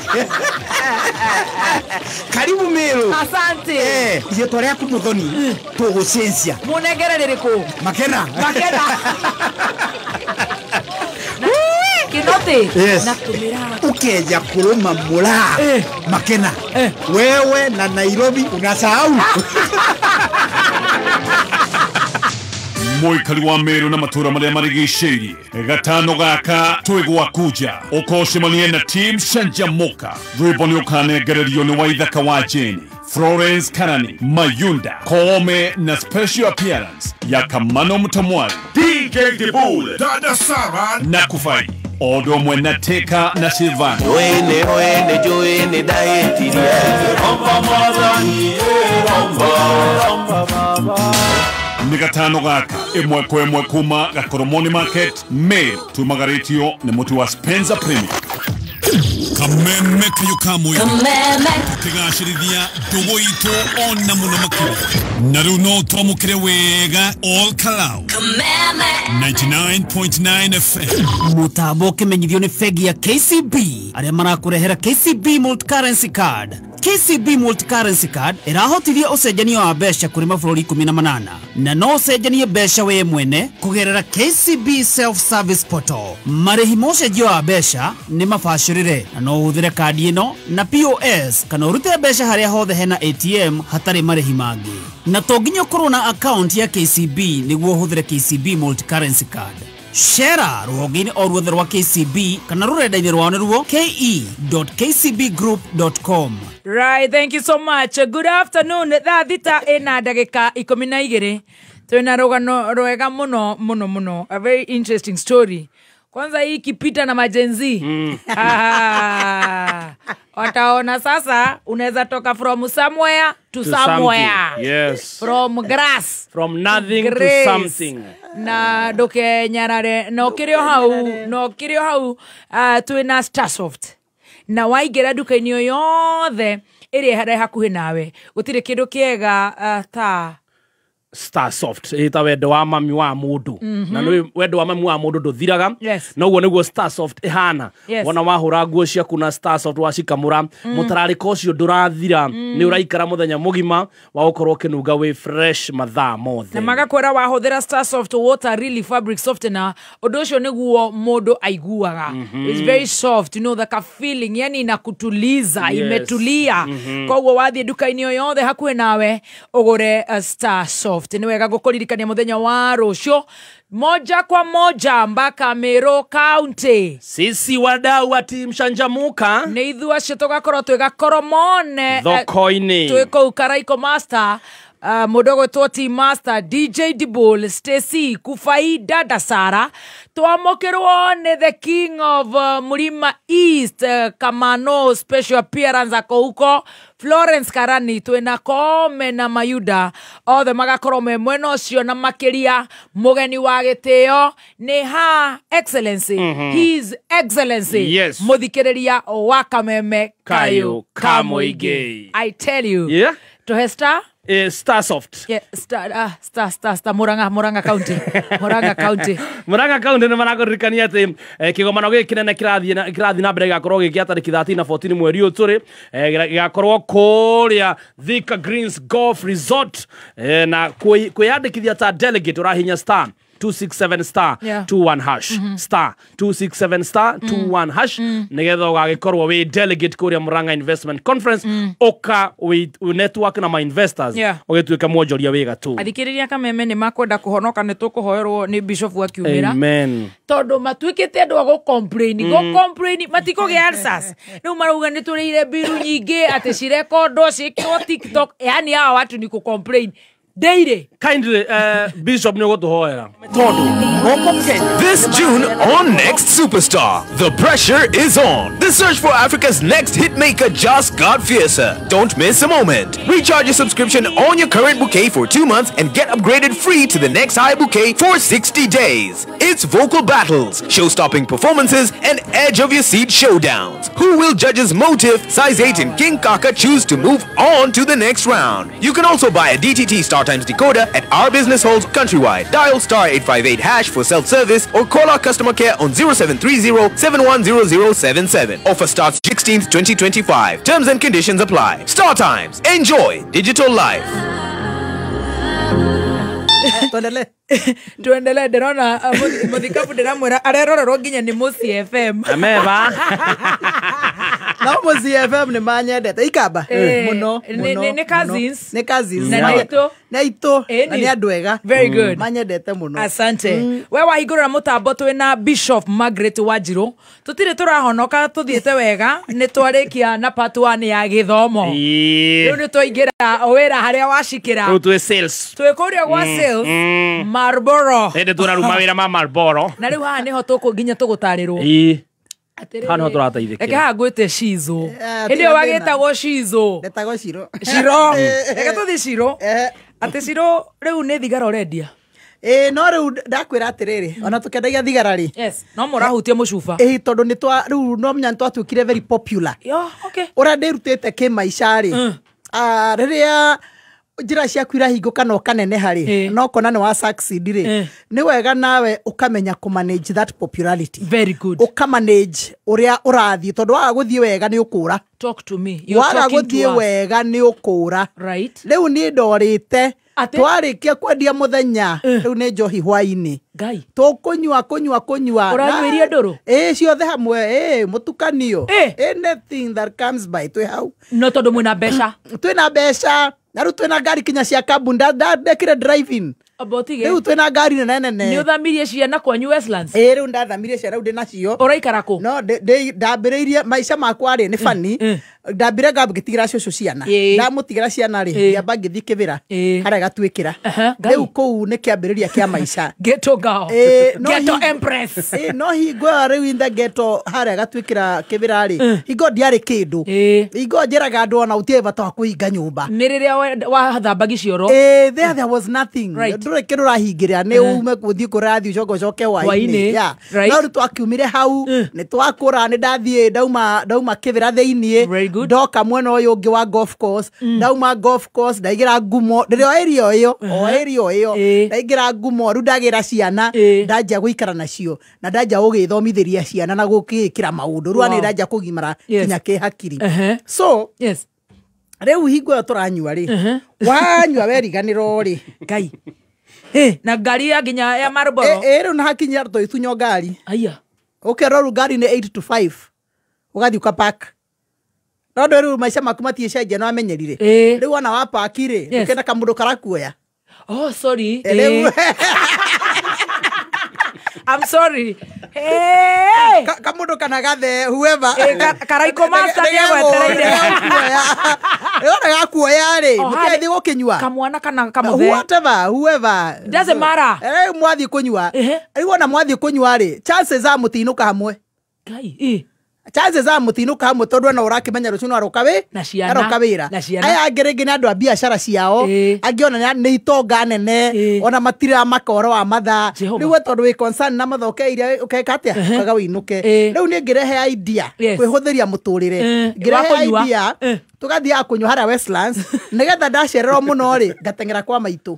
Karibu Meru. Asante. Rĩtwa rĩaku Muthoni tũgũcenjia. Mũnengere rĩrĩkũ? Makena. Makena. Kinoti. Yes. Natumira. Ukeja kuruma mura. Makena. Wewe na Nairobi unasahau. Mũikari wa Meru na matũra marĩa marigicĩirie gatano gaka twĩ gwakuja ũkocemanie na team Canjamuka. Rwĩmbo nĩ ũkanengererio nĩ Waithaka wa Jane, Florence Karani, Mayunda Koome na special appearance ya Kamano Mutamwari, DJ Dibul, Dada Sara na Kufai Odo ũmwe na Teka na Silvana. Joene oene joene daetirie Romba mwathani romba romba baba. Nĩ gatano gaka ĩmwe kwa ĩmwe kuma Gakoromoni Market Meru tumagarĩtio nĩ mũtu wa Spencer Premium. Kameme kayo kamwe tukigacĩrithia ndũgũ itũ ona mũno makĩria na rĩu no twamũkĩre wega all Kalau Kameme 99.9 FM. Mũtambo ũkĩmenyithio nĩ bengi ya KCB arĩa marakũrehera KCB Multi-Currency Card. KCB Multi-Currency Card ĩrahotithia ũcenjania wa mbeca kũrĩ mabũrũri 18 na no ũcenjanie mbeca we mwene kũgerera KCB Self-Service Portal. Marĩhi ma ũcenjia wa mbeca nĩ mabacĩrĩre na no ũhũthĩre kandi ĩno na POS kana ũrute mbeca harĩa hothe hena ATM hatarĩ marĩhi mangĩ. Na to nginya ũkorwo na account ya KCB nĩguo ũhũthĩre KCB Multi-Currency Card. Shera rũhonge-inĩ o ruothe rwa KCB kana rũrenda-inĩ rwao nĩruo ke.kcbgroup.com. Right, thank you so much. Good afternoon. Thaa thita ina ndagĩka 12. Twĩna rũgano rwega mũno mũno mũno. A very interesting story. Kwanza hii ikipita na majenzi. Ah, wataona sasa unaweza toka from somewhere to somewhere. Something. Yes. From grass. From nothing to grace. Something. Na nduke nyarare no kirio hau no kirio hau twina Starsoft. Na waingĩra nduka-inĩ o yothe ĩrĩa ĩrĩ hakuhĩ nawe gũtirĩ kĩndũ kĩega ta Starsoft ĩta wendo wa mami wa mũndũ. Na nĩ wendo wa mami wa mũndũ ndũthiraga. Yes. Na ũguo nĩguo Starsoft ĩhana. Yes. Wona wahũra nguo ciaku na Starsoft wacikamũra mũtararĩko ũcio ndũrathira nĩ ũraikara mũthenya mũgima wa gũkorwo ũkĩnunga wĩ fresh mathaa mothe. Na magakwĩra wahũthĩra Starsoft water really fabric softener ũndũ ũcio nĩguo mũndũ aiguaga. It's very soft, you know, like a feeling, yani inakutuliza. Yes. Imetulia. Koguo wathiĩ nduka-inĩ o yothe hakuhĩ nawe ũgũre Starsoft. Nĩ wega gũkũririkania mũthenya wa rũciũ moja kwa moja mpaka Meru County. Sisi wadau wa team Canjamuka nĩ ithuĩ acio tũgakorwo twĩ Gakoromone thoko-inĩ twĩ kũu Karaiko Master, mũndũ ũgwĩtwo Team Master, DJ Dibul, Stacy Kufai, Dada Sara twamũkĩrwo nĩ the king of Mlima East, Kamano special appearance ako huko Florence Karani twĩna Koome na Mayuda othe magakorwo me mwena ũcio na makĩria mũgeni wa gĩtĩo nĩ ha excellency. His excellency. Yes. Mũthikĩrĩria wa Kameme Kayo Kamoige. I tell you. Yeah. Tuhe star. Starsoft. Yeah, star star star star Murang'a Murang'a County. Murang'a County. Murang'a County nĩ marakũririkania atĩ kĩgomano gĩkĩ kĩnene kĩrathiĩ na mbere gĩgakorwo gĩkĩa tarĩki 13 na 14 mweri ũyũ tũrĩ gĩgakorwo kũrĩa Thika Greens Golf Resort na kwĩyandĩkithia ta delegate ũrahinya star 267 star 21 hash star 267 star 21 hash nigetha ũgagĩkorwo wĩ delegate kũrĩa Murang'a Investment Conference ũka wĩ network na ma investors ũgĩtuĩka mwonjoria wĩ gatũ. Athikĩrĩria Kameme nĩ makwenda kũhonoka nĩ tũkũhoerwo nĩ bishop wa Kiumĩra. Amen. Tondũ matuĩkĩte andũ a gũ-complain gũ-complain matikũgĩa answers. Rĩu marauga nĩ tũrĩire mbiru nyingĩ atĩ cirekondwo ciĩkĩrwo TikTok, yani hawa watu ni kũ-complain daily. Kindly, Bishop nĩ ũgũtũhoera. This June on Next Superstar, the pressure is on. The search for Africa's next hitmaker just got fiercer. Don't miss a moment. Recharge your subscription on your current bouquet for 2 months and get upgraded free to the next high bouquet for 60 days. It's vocal battles, show-stopping performances, and edge-of-your-seat showdowns. Who will judges Motive, Size 8, and King Kaka choose to move on to the next round? You can also buy a DTT StarTimes decoder at our business halls countrywide. Dial star 858 hash for self-service or call our customer care on 0730 710077. Offer starts 16th, 2025. Terms and conditions apply. Star Times. Enjoy digital life. Tuendelee ndĩrona mũthikabu ndĩramwĩra arerorerwo nginya nĩ Mũciĩ FM. Ameva. No mo CFM nĩ manyendete ikamba mũno. Nĩ cousins. Nĩ cousins. Na nĩ aitũ. Nĩ aitũ na nĩ andũ ega. Very good. Manyendete mũno. Asante. We wahingũrĩra mũtambo twĩna Bishop Margaret Wanjiru. Tũtirĩ tũrahonoka tũthiĩte wega nĩ twarĩkia na part 1 ya gĩthomo. Rĩu nĩ twaingĩra wĩra harĩa wacikĩra. Rĩu twĩ sales. Twĩ kũrĩa gwa sales Marlboro. Hĩndĩ tũraruma wĩra ma Marlboro. Na rĩu haha nĩho tũkũ nginya tũgũtarĩrwo. Haha nĩho tũrateithĩkĩra. Reke haha ngwĩte Shizo. Hĩndĩ ĩyo wagĩtagwo Shizo. Ndetagwo Shiro. Shiro. Reke tũthiĩ Shiro. Atĩ Shiro rĩu nĩ thigara ũrendia. No rĩu ndakwĩra atĩrĩrĩ ona tũkendagia thigara rĩ. Yes, no mũrahutia mũcuba. Tondũ nĩ twa rĩu no menya nĩ twatuĩkire very popular. Yo, okay. Ũrĩa ndĩrutĩte kĩmaica rĩ. Rĩrĩa njĩra ciaku irahingũka na ũkaneneha rĩ, na ũkona nĩ wa succeed rĩ, nĩ wega nawe ũkamenya kũ manage that popularity. Very good. Ũkamanage ũrĩa ũrathiĩ tondũ waga gũthiĩ wega nĩ ũkũra. Talk to me. You're waga talking to gũthiĩ us. Wega nĩ ũkũra. Right. Rĩu niĩ ndorĩte twarĩkia kwendia mũthenya rĩu nĩ njohi hwainĩ. Ngai. Tũkũnyua kũnyua kũnyua. Ũranyuirie ndũrũ? Ciothe hamwe, mũtukanio. Anything that comes by twĩ hau. No tondũ mwĩna mbeca. Twĩna mbeca. Na rĩu twĩna ngari kinya cia kambuni ndekire driving. Rĩu twĩna ngari nene nene. Nĩ ũthamirie ciana kwanyu Westlands? Rĩu ndathamirie ciana rĩu ndĩnacio. Ũraikara kũ? No ndambĩrĩirie maica makwa rĩ nĩ funny. Ndambire ngĩtigĩra cũcũ ciana. Ndamũtigĩra ciana rĩ ngĩamba ngĩthiĩ Kĩbĩra harĩa gatuĩkĩra. Rĩu kũu nĩ kĩambĩrĩria kĩa maica. Ghetto girl. Ghetto empress. No hingo ĩyo rĩu in the ghetto harĩa gatuĩkĩra Kĩbĩra rĩ hingo ndiarĩ kĩndũ. Hingo njĩraga andũ ona gũtirĩ bata wa kũhinga nyũmba. Nĩ rĩrĩa wathambagi cioro? There was nothing. Ndũrĩ kĩndũ ũrahingĩrĩra nĩ ume gũthiĩ kũrathiĩ ũcoke ũcoke hwainĩ. No rĩu twakiumire hau nĩ twakũra nĩ ndathiĩ ndauma Kĩbĩra thĩiniĩ ndoka mwena ũyũ ũngĩ wa golf course ndauma golf course ndaingĩra ngumo ndĩrĩ o area ĩyo o area ĩyo ndaingĩra ngumo rĩu ndagĩra ciana ndanjia gũikara nacio na ndanjia gũgĩthomithĩria ciana na gũkĩĩkĩra maũndũ rĩu nĩ ndanjia kũgimara kinya kĩhakiri. So yes rĩu hingo ĩyo tũranyua rĩ wanyua weriganĩrwo rĩ Ngai na ngari ya nginya ya Marlboro rĩu na hakinya tũgĩtunywo ngari. Aya. Ũkerwo rĩu ngari nĩ 8 to 5 ũgathiĩ ũkapark. No rĩu maica maku matiĩcenjia no amenyerire. Rĩu ona wapaki rĩ ũkenda kamũndũ karakuoya. Oh sorry. Rĩu I'm sorry. Hey! Kamundu kana gathe whoever. Karaiko master nĩegwetereire. Rĩu gakuoya rĩ mũkĩathiĩ gũkĩnyua. Kamwana kana kamũthee. Whatever, whoever. Doesn't matter. Rĩu mwathiĩ kũnyua. Rĩu ona mwathiĩ kũnyua rĩ chances are mũtinũka hamwe. Ngai. Chances are mũtinũka hamwe tondũ ona ũrakĩmenya rũciũ no aroka wĩ na ciana aroka wĩra. Aya angĩ rĩngĩ nĩ andũ a biacara ciao angĩ ona nĩ itonga nene ona matiramaka ũhoro wa mathaa. Rĩu we tondũ wĩ concern na mathaa ũkeiria ũkeka atĩa ũkaga wĩinũke. Rĩu niĩ ngĩrehe idea kwĩhũthĩria mũtũrĩre ngĩrehe idea tũgathiaga kũnyua harĩa Westlands nĩgetha ndacererwo mũno rĩ ngateng'era kwa maitũ.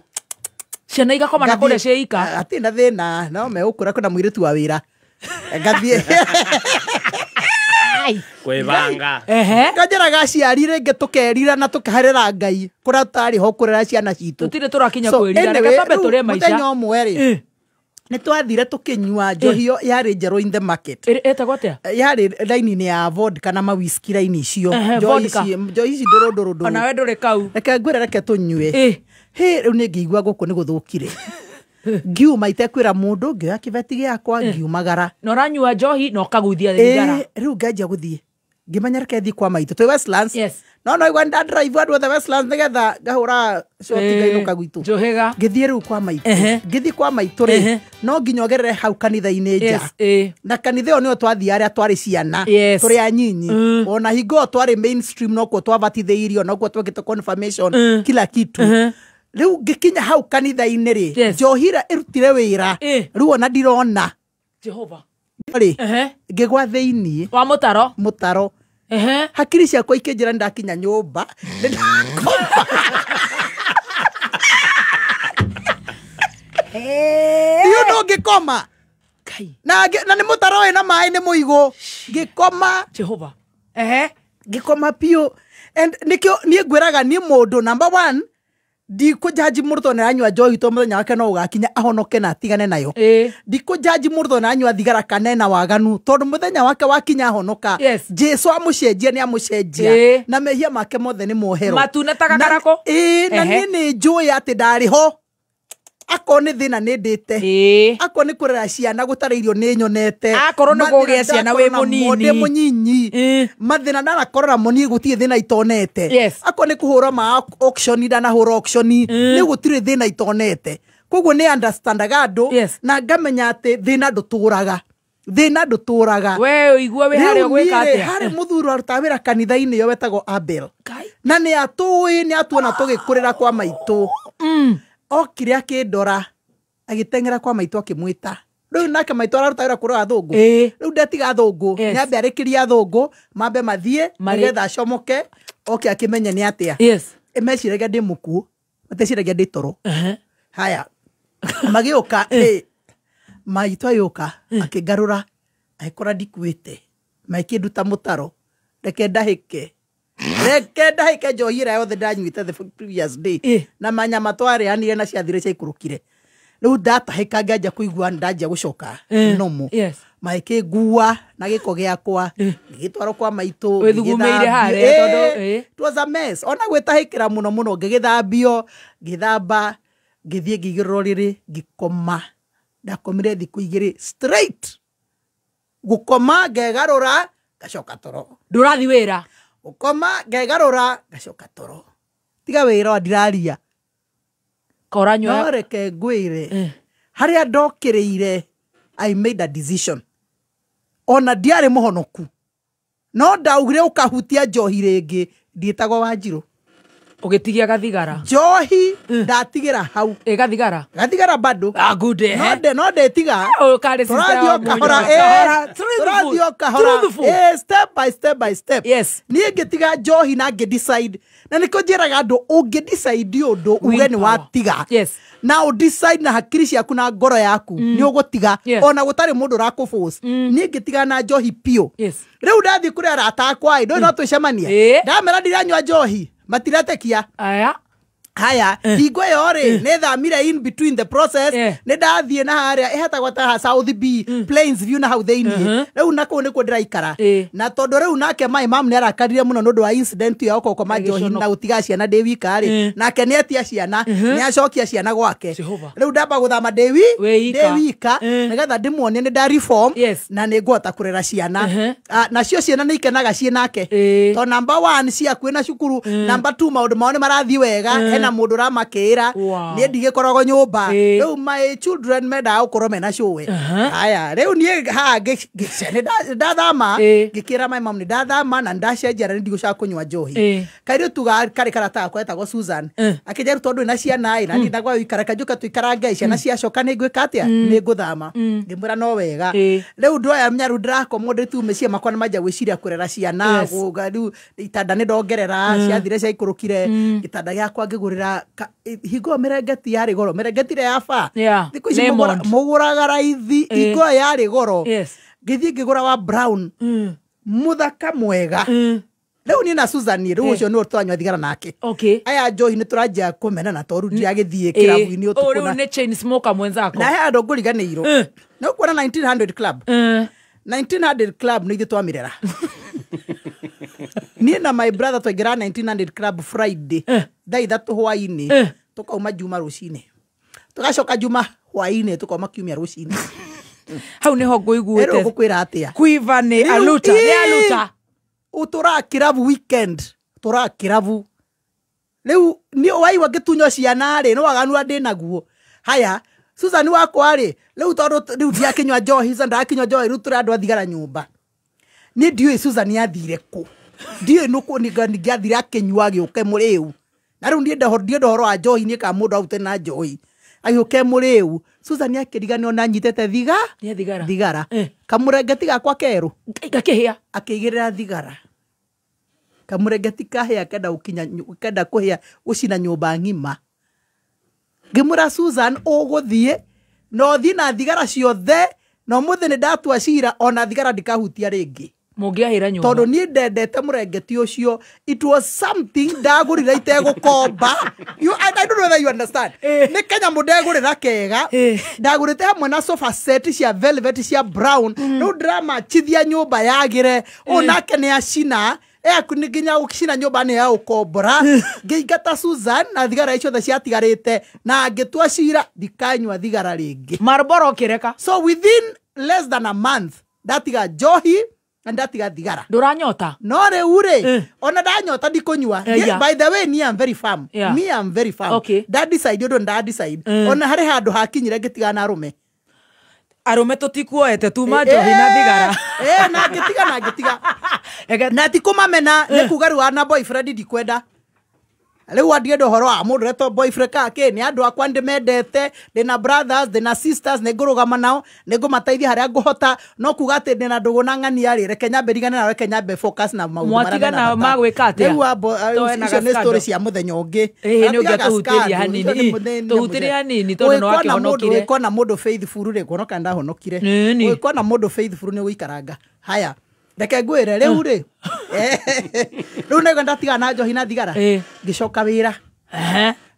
Ciana igakoma na kũrĩa ciĩ ika. Hatirĩ na thĩna no megũkũra kwĩna mũirĩtu wa wĩra ngathiĩ kwĩbanga. Nganjĩraga aciari rĩngĩ tũkerira na tũkaherera Ngai kũrĩa tũtarĩ ho kũrera ciana citũ. Tũtirĩ tũrakinya kwĩrira reke twambe tũrĩe maica. Mũthenya ũmwe rĩ nĩ twathire tũkĩnyua njohi ĩyo yarĩ njerũ in the market. Ĩtagwo atĩa? Yarĩ raini-inĩ ya vodka na mawhisky raini icio. Njohi ici ndũrũ ndũrũ ndũrũ. Ona we ndũrĩ kau. Reke ngwĩre reke tũnyue. Hĩ rĩu nĩ ngĩigua gũkũ nĩ gũthũkire. Ngiuma itekwĩra mũndũ ngĩoya kĩbeti gĩakwa ngiumagara. Na ũranyua njohi na ũkaguthia thigara. Rĩu nganjia gũthiĩ ngĩmenya reke thiĩ kwa maitũ twĩ Westlands. No no igua nda drive andũ othe Westlands nĩgetha ngahũra shoti ngainũka gwitũ. Njũhĩga. Ngĩthiĩ rĩu kwa maitũ. Ngĩthiĩ kwa maitũ rĩ no nginya ũgerere hau kanitha-inĩ nja. Na kanitha ĩyo nĩyo twathiĩ arĩa twarĩ ciana tũrĩ anyinyi. Ona hingo ĩyo twarĩ mainstream nokuo twabatithĩirio nokuo twekĩte confirmation kila kitu. Rĩu ngĩkinya hau kanitha-inĩ rĩ njohi ĩrĩa ĩrutire wĩra rĩu ona ndirona. Jehova. Rĩ ngĩgwa thĩiniĩ wa mũtaro mũtaro. Hakiri ciakwa ikĩnjĩra nĩndakinya nyũmba nĩndakoma. Ndiũ no ngĩkoma na nĩ mũtaro wĩna maĩ nĩ mũigũ ngĩkoma. Jehova. Ngĩkoma biũ. And nĩkĩo niĩ ngwĩraga niĩ mũndũ number 1 Ndikũjaji mũndũ tondũ nĩaranyua njohi to mũthenya wake no ũgakinya ahonoke na atigane nayo. Ndikũjaji mũndũ tondũ nĩaranyua thigara kana ena waganu tondũ mũthenya wake wakinya ahonoka. Jesu amũcenjia nĩ amũcenjia na mehia make mothe nĩ mohero. Matuna ta gakarakũ. Na niĩ nĩ njũĩ atĩ ndarĩ ho. Akorwo nĩ thĩna nĩ ndĩte, akorwo nĩ kũrera ciana gũtarĩ irio nĩ nyonete, akorwo nĩ kũgĩa ciana wĩ mũnini, ndĩ mũnyinyi, mathĩna ndanakorwo namo niĩ gũtirĩ thĩna itonete, akorwo nĩ kũhũra ma auction ndanahũra auction nĩ gũtirĩ thĩna itonete. Koguo nĩ understandaga andũ na ngamenya atĩ thĩna ndũtũraga. Thĩna ndũtũraga. We ũigua wĩ harĩa ũgwĩka atĩa? Harĩ mũthuri warutaga wĩra kanitha-inĩ ĩyo wetagwo Abel, na nĩ atũĩ, nĩ atuona tũgĩkũrĩra kwa maitũ. Okire akĩndora agĩteng'era kwa maitũ akĩmwĩta. Rĩu nake maitũ araruta wĩra kũrĩ athũngũ. Rĩu ndetiga athũngũ, nĩambe arĩkĩrie athũngũ mambe mathiĩ nĩgetha acomoke oke akĩmenye nĩ atĩa. Meciragia ndĩ mũkuũ, mateciragia ndĩ toro. Haya magĩũka, maitũ agĩũka akĩngarũra agĩkora ndikuĩte, magĩkĩnduta mũtaro, reke ndahĩke. Reke ndahĩke njohi ĩrĩa yothe ndanyuĩte the previous day na manyama twarĩanire na ciathire ciaikũrũkire. Rĩu ndatahĩka ngĩanjia kũigua ndanjia gũcoka nomo. Magĩkĩngua na gĩko gĩakwa ngĩgĩtwarwo kwa maitũ. Wĩthugumĩire harĩa tondũ it was a mess. Ona gwĩtahĩkĩra mũno mũno, ngĩgĩthambio, ngĩthamba, ngĩthiĩ ngĩigĩrĩrwo rĩrĩ, ngĩkoma. Ndakomire thikũ igĩrĩ straight. Gũkoma ngegarũra ngacoka toro. Ndũrathiĩ wĩra? Gũkoma ngegarũra ngacoka toro. Tiga wĩra ndiraria. Koranyua. No reke ngwĩre, harĩa ndokĩrĩire I made a decision. Ona ndiarĩ mũhonoku, no ndaugire ũkahutia njohi rĩngĩ ndiĩtagwo Wanjirũ. Ũgĩtigia gathigara? Njohi ndatigĩra hau. Ĩ gathigara? Gathigara bado. Ah, good. No ndĩtiga. Tũrathiĩ o kahora. Tũrathiĩ o kahora. Step by step by step. Yes. Niĩ ngĩtiga njohi na ngĩ decide. Na nĩkĩo njĩraga andũ ũngĩ decide ũndũ uge nĩ watiga. Yes. Na ũ decide na hakiri ciaku na ngoro yaku nĩ ũgũtiga ona gũtarĩ mũndũ ũrakũ force. Niĩ ngĩtiga na njohi piũ. Yes. Rĩu ndathiĩ kũrĩ arata akwa ĩ, ndũĩ no twĩcemanie. Ndamera ndiranyua njohi matiratekia. Aya. Haya, hingo ĩyo rĩ, nĩ thamire in between the process, nĩ ndathiĩ na harĩa ĩhetagwo ta South B, Plains View na hau thĩiniĩ. Rĩu na kũu nĩkuo ndĩraikara. Na tondũ rĩu nake my mom nĩ arakarire mũno nĩ ũndũ wa incident ĩyo gũkoma njohi na gũtiga ciana ndĩ wika rĩ, nake nĩ etia ciana, nĩ acokia ciana gwake. Rĩu ndamba gũthama ndĩ wika nĩgetha ndĩmuonie nĩ nda reform na nĩ ngũhota kũrera ciana. Nacio ciana nĩ ikenaga ciĩ nake. Tondũ number 1 ciakuĩ na cukuru, number 2 maũndũ mao nĩ marathiĩ wega, hena mũndũ ũramakĩra, niĩ ndigĩkoragwo nyũmba. Rĩu my children mendaga gũkorwo mena cũwe. Haya, rĩu niĩ haha ndathama, ngĩkĩra my mom nĩ ndathama na ndacenjia na nĩ ndigũcoka kũnyua njohi. Kairĩtu karĩ karata gakwa getagwo Susan, akĩnjĩra tondũ ndũrĩ na ciana ĩ, na niĩ ndagwa gũikara, kanjũka tũikarange, ciana ciacoka nĩ ngwĩka atĩa? Nĩ ngũthama. Ngĩmwĩra no wega. Rĩu ndoya menya rĩu ndĩrakoma ũndũ tu mĩciĩ makwa nĩ manjia gwĩciria kũrera ciana, rĩu itanda nĩ ndongerera, ciathire ciaikũrũkire, gĩtanda gĩakwa ngĩgũrĩra hingo mĩrengeti yarĩ goro, mĩrengeti ĩrĩa ya baa. Thikũ ici mũgũraga raithi, hingo ĩyo yarĩ goro. Ngĩthiĩ ngĩgũra wa brown, mũthaka mwega. Rĩu niĩ na Susan rĩu ũcio nĩwe tũranyua thigara nake. Aya njohi nĩ tũranjia kũmenana tondũ ndiagĩthiĩ kĩrabu-inĩ ũtukũ. Rĩu nĩ chain smoker mwenzako. Na he handũ ngũriganĩirwo. Nĩ ũkuona 1900 Club. 1900 Club nĩ ithuĩ twamĩrera. Niĩ na my brother twaingĩra 1900 Club Friday thaa 3 hwaĩ-inĩ, tũkauma Juma rũcinĩ, tũgacoka Juma hwaĩ-inĩ, tũkauma Kiumia rũcinĩ. Hau nĩho ngũiguĩte. Rĩu ngũkwĩra atĩa? Quiver nĩ aluta, nĩ aluta. Ũtũraga kĩrabu weekend, tũraga kĩrabu. Rĩu niĩ waigua ngĩtunywo ciana rĩ, nĩ waganu ndĩ naguo. Haya, Susan wakwa rĩ, rĩu tondũ rĩu ndiakĩnyua njohi, Susan ndakĩnyua njohi, rĩu tũrĩ andũ a thigara nyũmba. Niĩ ndiũĩ Susan athire kũ. Ndiũĩ nũkũ ningĩathire akĩnyua agĩũke mũrĩu. Na rĩu niĩ ndienda ũhoro wa njohi, niĩ kana mũndũ arute na njohi. Agĩũke mũrĩu. Susan akĩriganĩrwo na anyitĩte thigara. Kamũrengeti gakwa kerũ. Gakĩhĩa. Akĩigĩrĩra thigara. Kamũrengeti kahĩa kenda gũkinya kenda kũhĩa gũcina nyũmba ng'ima. Ngĩmwĩra Susan ũgũthiĩ na ũthiĩ na thigara ciothe, na ũmũthĩ nĩ ndatua cira ona thigara ndikahutia rĩngĩ. Mũngĩahĩra nyũmba. Tondũ niĩ ndendete mũrengeti ũcio. It was something ndagũrire itegũkomba. I don't know whether you understand. Nĩ kanyamũ ndegũrĩra kega. Ndagũrĩte hamwe na sofa set cia velvet cia brown. Rĩu ndĩramachithia nyũmba yagĩre. Ũũ nake nĩ acina. Aku nĩ nginya gũcina nyũmba nĩ ya ũkombora. Ngĩingata Susan na thigara icio ciothe ciatigarĩte na ngĩtua cira ndikanyua thigara rĩngĩ. Marlboro ũkĩreka. So within less than a month ndatiga njohi na ndatiga thigara. Ndũranyota? No rĩu rĩ, ona ndanyota ndikũnyua. By the way, me I'm very firm. Me I'm very firm. Okay. Nda decide ũndũ nda decide. Ona harĩ handũ hakinyire ngĩtigana na arũme. Arũme tũtikuoete tuma njohi na thigara. Na ngĩtiga na ngĩtiga. Na ti kũmamena nĩ kuga rĩu ana boyfriend ndikwenda. Rĩu andienda ũhoro wa mũndũ ũretwo boyfriend ka kĩ nĩ andũ akwa ndĩmendete, ndĩna brothers, ndĩna sisters, nĩ ngũrũgama nao, nĩ ngũmateithia harĩa ngũhota, no kuga atĩ ndĩna ndũgũ na ng'ania rĩ, reke nyambe ndigane nao, reke nyambe focus na maũndũ marĩa Mwatigana mena bata. magwĩka atĩa? Rĩu icio nĩ story cia mũthenya ũngĩ. Ĩĩ, nĩ ũngĩatũhutĩria hanini. Tũhutĩrie hanini tondũ nĩ wakĩhonokire. Ũgĩkona mũndũ faithful rĩ, kuonoka ndahonokire. Ũgĩkona mũndũ faithful nĩ ũgũikaranga. Haya. Reke ngwĩre rĩu rĩ, rĩu nĩguo ndatigana na njohi na thigara, ngĩcoka wĩra.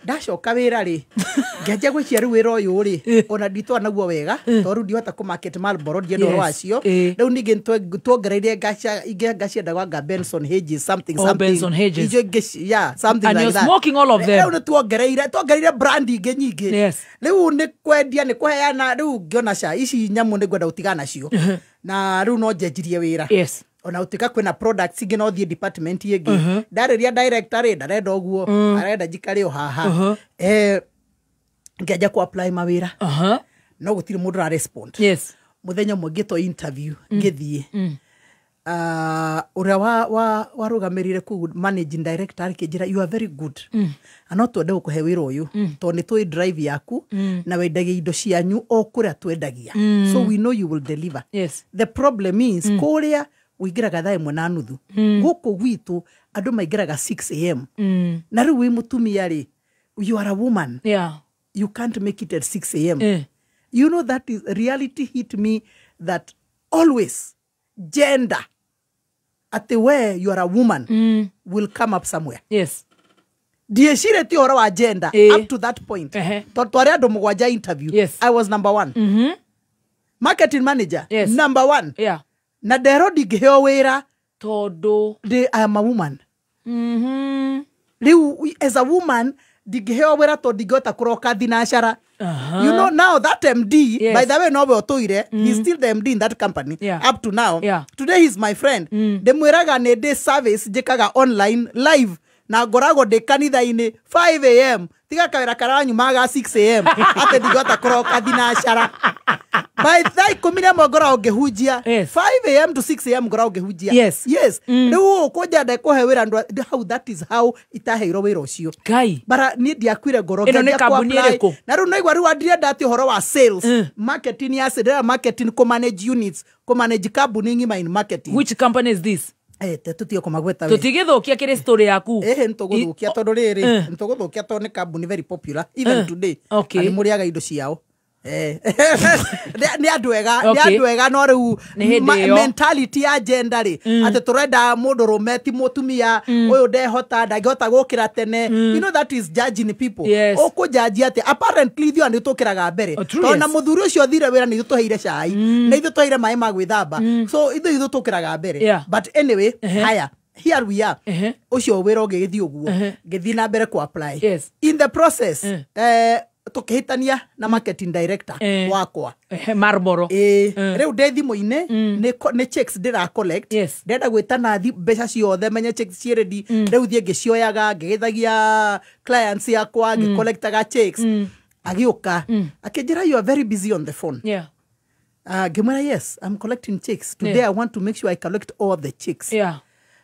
Ndacoka wĩra rĩ, ngĩanjia gwĩciria rĩu wĩra ũyũ rĩ, ona nditwa naguo wega, tondũ rĩu ndihota kũ market Marlboro, ndienda ũhoro wacio. Rĩu ningĩ tuongereire ingĩ ngaciendagwo anga Benson Hedges something Oh, something. Benson Hedges. Icio ingĩ yeah, something And like you're that. smoking all of them. Rĩu nĩ tuongereire brand ingĩ nyingĩ. Yes. Rĩu nĩ kwendia nĩ kũheana, rĩu ngĩona ca ici nyamũ nĩ ngwenda gũtigana nacio. Na rĩu no njenjirie wĩra. Yes. Ona ũtuĩka kwĩna products ingĩ no thiĩ department ĩngĩ. Ndarĩria director rĩ, ndarenda ũguo, arenda njikare o haha. Ngĩanjia kũ apply mawĩra. No gũtirĩ mũndũ ũra respond. Yes. Mũthenya ũmwe ngĩtwo interview, ngĩthiĩ. Ũrĩa warũgamĩrĩire kũu managing director akĩnjĩra you are very good. Na no twende gũkũhe wĩra ũyũ tondũ nĩ tũĩ drive yaku na wendagia indo cianyu o kũrĩa twendagia. So we know you will deliver. Yes. The problem is kũrĩa ũingĩraga 1:30. Gũkũ gwitũ andũ maingĩraga 6 a.m. Na rĩu wĩ mũtumia rĩ, you are a woman. Yeah. You can't make it at 6 a.m. You know that is reality hit me that always gender at the way you are a woman will come up somewhere. Yes. Ndiecirĩtie ũhoro wa gender up to that point. Tondũ twarĩ andũ mũgwanja interview. Yes. I was number one. Marketing manager. Yes. Number one. Yeah. Na nderwo ndingĩheo wĩra tondũ I am a woman. Rĩu as a woman ndingĩheo wĩra tondũ ndingĩhota kũroka thinacara. You know now that MD, Yes. by the way nowe ũtũire, he's still the MD in that company up to now. Yeah. Today he's my friend. Ndĩmwĩraga nĩ ndĩ service njĩkaga online live na ngoragwo ndĩ kanitha-inĩ 5 a.m. tiga kawĩra karĩa nyumaga 6 a.m. atĩ ndingĩhota kũroka thinacara. By 11:00 ngoragwo ngĩhunjia. 5 a.m. to 6 a.m. ngoragwo ngĩhunjia. Yes. Yes. Rĩu ũkũnja ndekũhe wĩra andũ how that is how itaheirwo wĩra ũcio. Ngai. Bara niĩ ndiakuire ngoro Ĩno nĩ ngĩanjia kambuni kũ-apply. ĩrĩkũ? Na rĩu naigua rĩu andirenda atĩ ũhoro wa sales. Marketing ya sales, marketing kũ manage units, kũ manage kambuni ng'ima in marketing. Which company is this? Tũtige kũmagweta we. Tũtigĩthũkia kĩrĩ story yaku. Ĩhĩ nĩtũgũthũkia tondũ rĩrĩ, nĩtũgũthũkia tondũ nĩ kambuni very popular even today. Okay. Na nĩ mũrĩaga indo ciao. Nĩ andũ ega, nĩ Okay. andũ ega no rĩu Nĩ hĩndĩ ĩyo. mentality ya gender rĩ, atĩ tũrenda mũndũ rũme ti mũtumia, ũyũ ndehota, ndangĩhota gũkĩra tene. You know that is judging people. Yes. Ũkũnjanjia atĩ apparently ithuĩ nĩ tũkĩraga mbere. Oh, true, Tondũ na yes. mũthuri ũcio thire wĩra nĩ ithuĩ tũheire cai, nĩ ithuĩ tũheire maĩ ma gwĩthamba. So ithuĩ ithuĩ tũkĩraga mbere. Yeah. But anyway, haya, here we are. Ũcio wĩra ũngĩgĩthiĩ ũguo, ngĩthiĩ na mbere kũ apply. Yes. In the process, tũkĩhĩtania na marketing director wakwa. Marlboro. Rĩu ndĩ thimũ-inĩ nĩ checks ndĩra collect. Yes. Ndĩrenda gwĩta nathi mbeca ciothe menye checks ciĩ ready. Rĩu thiĩ ngĩcioyaga ngĩgĩthagia clients yakwa ngĩcollectaga checks. Agĩũka akĩnjĩra you are very busy on the phone. Yeah. Ngĩmwĩra yes, I'm collecting checks. Today Yeah. I want to make sure I collect all the checks. Yeah.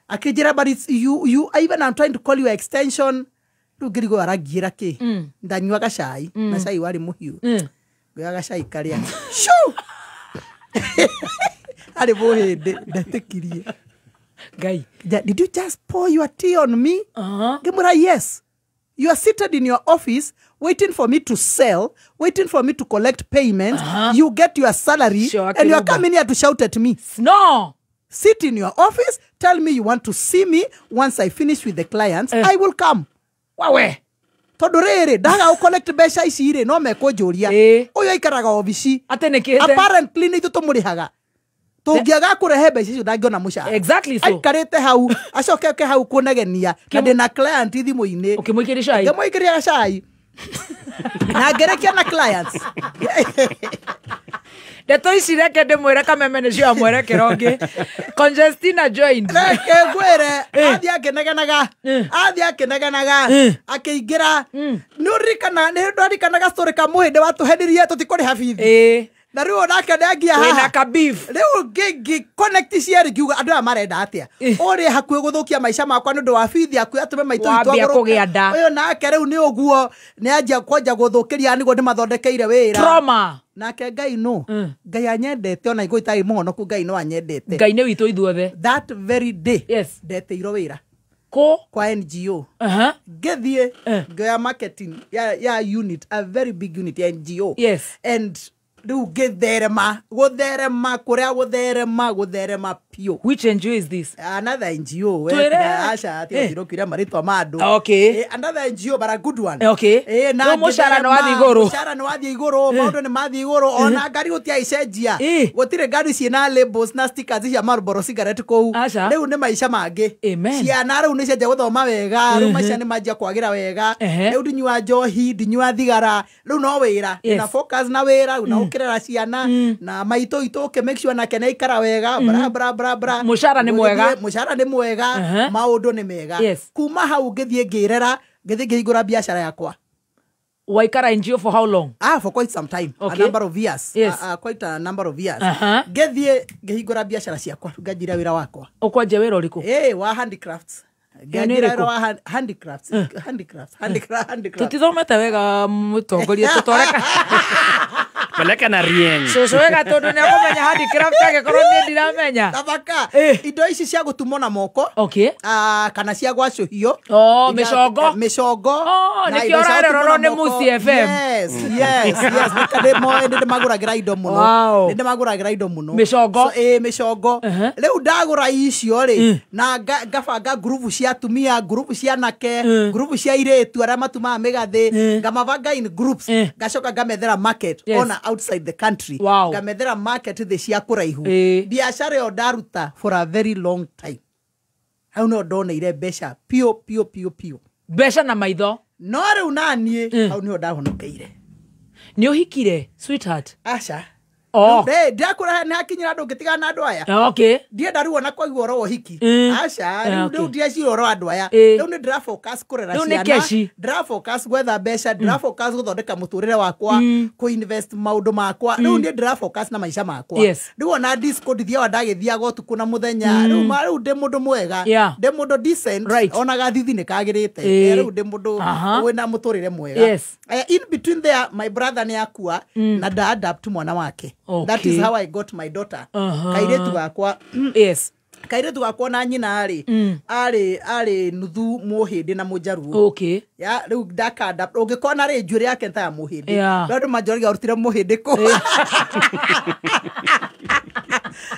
Akĩnjĩra but it's you even I'm trying to call your extension. Rĩu ngĩrigwo arangiĩra kĩ. Ndanyuaga cai na cai warĩ mũhiũ. Ngĩoya gacai karĩa. Shoo! Arĩ mũhĩndĩ ndetĩkirie. Ngai. Did you just pour your tea on me? Ngĩmwĩra yes. You are seated in your office waiting for me to sell, waiting for me to collect payments. You get your salary Sure, and you are Kiruba. coming here to shout at me. No. Sit in your office, tell me you want to see me. Once I finish with the clients, I will come. Wawe. Tondu riri ndaga gũ collect mbeca ici rĩ, no mekũnjũria ũyũ aikaraga obici. Atĩ nĩkĩ? Apparently nĩ ithuĩ tũmũrĩhaga. Tũngĩaga kũrehe mbeca icio ndangĩona mũcara. Exactly so. Aikarĩte hau, acoke oke hau kũnegenia na ndĩna client thimũ-inĩ. Ũkĩmũikĩria cai? Ngĩmũikĩria cai. Na ngĩrĩkia na clients. Ndeto ici reke ndĩmwĩre Kameme nĩcio ya mwerekero ũngĩ. Conjestina joined. Reke ngwĩre, athiĩ akĩnegenaga, athiĩ akĩnegenaga, akĩingĩra. Nĩ ũririkana, nĩ ndoririkanaga story ka mũhĩndĩ watũhenirie tũtikũrĩha bithi. Na rĩu onake nĩangia haha. Wĩna ka beef. Rĩu ngĩ connect cierĩ ngiuga andũ aya marenda atĩa. Ũrĩa hakuhĩ gũthũkia maica makwa nĩ ũndũ wa bithi, hakuhĩ atũme maitũ witũ Wambia agũrũke. kũgĩa nda. Ũyũ nake rĩu nĩ ũguo, nĩanjia kwanja gũthũkĩria nĩguo ndĩmathondekeire wĩra. Trauma. Nake Ngai no. Ngai anyendete ona igũrũ itarĩ mũhonoku, Ngai no anyendete. Ngai nĩ witũ ithuothe. That very day. Yes. Ndetĩirwo wĩra. Kũ? Kwa NGO. Ngĩthiĩ, ngĩoya marketing ya unit, a very big unit ya NGO. Yes. And rĩu ngĩtherema, gũtherema, kũrĩa gũtherema, gũtherema piũ. Which NGO is this? Another NGO. Twĩre. Aca, tiga thirũkire marĩtwa ma andũ. Okay. Another NGO, but a good one. Okay. Na Rĩu mũcara nĩ wathiĩ ngĩtherema, igũrũ. Mũcara nĩ wathiĩ igũrũ, maũndũ nĩ mathiĩ igũrũ, ona ngari gũtiaicenjia. Gũtirĩ ngari ciĩna labels na stickers cia Marlboro cigarette kũu. Aca. Rĩu nĩ maica mangĩ. Amen. Ciana rĩu nĩ cianjia gũthoma wega, rĩu maica nĩ manjia kwagĩra wega. Rĩu ndinyua njohi, ndinyua thigara, rĩu no wĩra. Yes. Na focus na wĩra, na ũkĩrera ciana, na maitũ itũ ũkĩ make sure nake nĩaikara wega, bra bra bra bra. Mũcara nĩ mwega. Mũcara nĩ mwega, maũndũ nĩ mega. Yes. Kuma hau ngĩthiĩ ngĩrera, ngĩthiĩ ngĩhingũra biacara yakwa. Waikara NGO for how long? For quite some time. Okay. A number of years. Yes. Quite a number of years. Ngĩthiĩ ngĩhingũra biacara ciakwa, nganjira wĩra wakwa. Ũkwanjia wĩra ũrĩkũ? Wa handicrafts. Ĩyo nĩ Nganjira ĩrĩkũ? wĩra wa handicrafts. Handicrafts. Handicrafts. Tũtithomete wega mũtongoria, tũtwareka. Peleka na rieng. Cũcũ wega tondũ nĩ akũmenya handicraft angĩkorwo niĩ ndiramenya. Tabaka. Indo ici cia gũtumwo na moko. Okay. Kana cia gwacũhio. Oh, mĩcongo. Mĩcongo. Oh, Na nĩkĩo indo cia ũrarerorwo gũtumwo na nĩ moko. Musi FM. Yes, yes, yes. Nĩ ndĩmagũragĩra indo mũno. Wow. Nĩ ndĩmagũragĩra indo mũno. Mĩcongo. So, mĩcongo. Rĩu ndagũra icio rĩ, na ngabanga ngurubu cia atumia, ngurubu cia anake, ngurubu cia airĩtu arĩa matumaga mĩgathĩ, ngamabanga in groups, ngacoka ngamethera market Yes. ona outside the country. Wow. Ngamethera market thĩ cia kũraihu. Biacara ĩyo ndaruta for a very long time. Hau no ndoneire mbeca piũ piũ piũ piũ. Mbeca na maitho. No rĩu naniĩ hau nĩho ndahonokeire. Nĩ ũhikire, sweetheart? Aca. Oh. Ndakũra nĩ hakinyĩra andũ ngĩtigana na andũ aya. Okay. Ndienda rĩu ona kwaigua ũhoro wa ũhiki. Aca, rĩu ndieciria ũhoro wa andũ aya. Rĩu nĩ ndĩra focus kũrera Rĩu nĩ ciana. keshi. Ndĩra focus gwetha mbeca, ndĩra focus gũthondeka mũtũrĩre wakwa, kũ-invest maũndũ makwa. Rĩu niĩ ndĩra focus na maica makwa. Yes. Rĩu ona disco ndithiaga ndagĩthiaga ũtukũ na mũthenya. Rĩu rĩu ndĩ mũndũ mwega. Yeah. Ndĩ mũndũ decent. Right. Ona gathithi nĩ kagĩrĩte. Rĩu ndĩ mũndũ wĩna mũtũrĩre mwega. Yes. In between there my brother nĩ akua na nda adapt mwana wake. That is how I got my daughter. Kairĩtu gakwa. Yes. Kairĩtu gakwa na nyina arĩ arĩ nuthu mũhĩndĩ na mũjaruo. Okay. Ya rĩu ndakanda ũngĩkona rĩ njuĩrĩ yake nĩ ta ya mũhĩndĩ. Yeah. No andũ manjoragia arutire mũhĩndĩ kũ.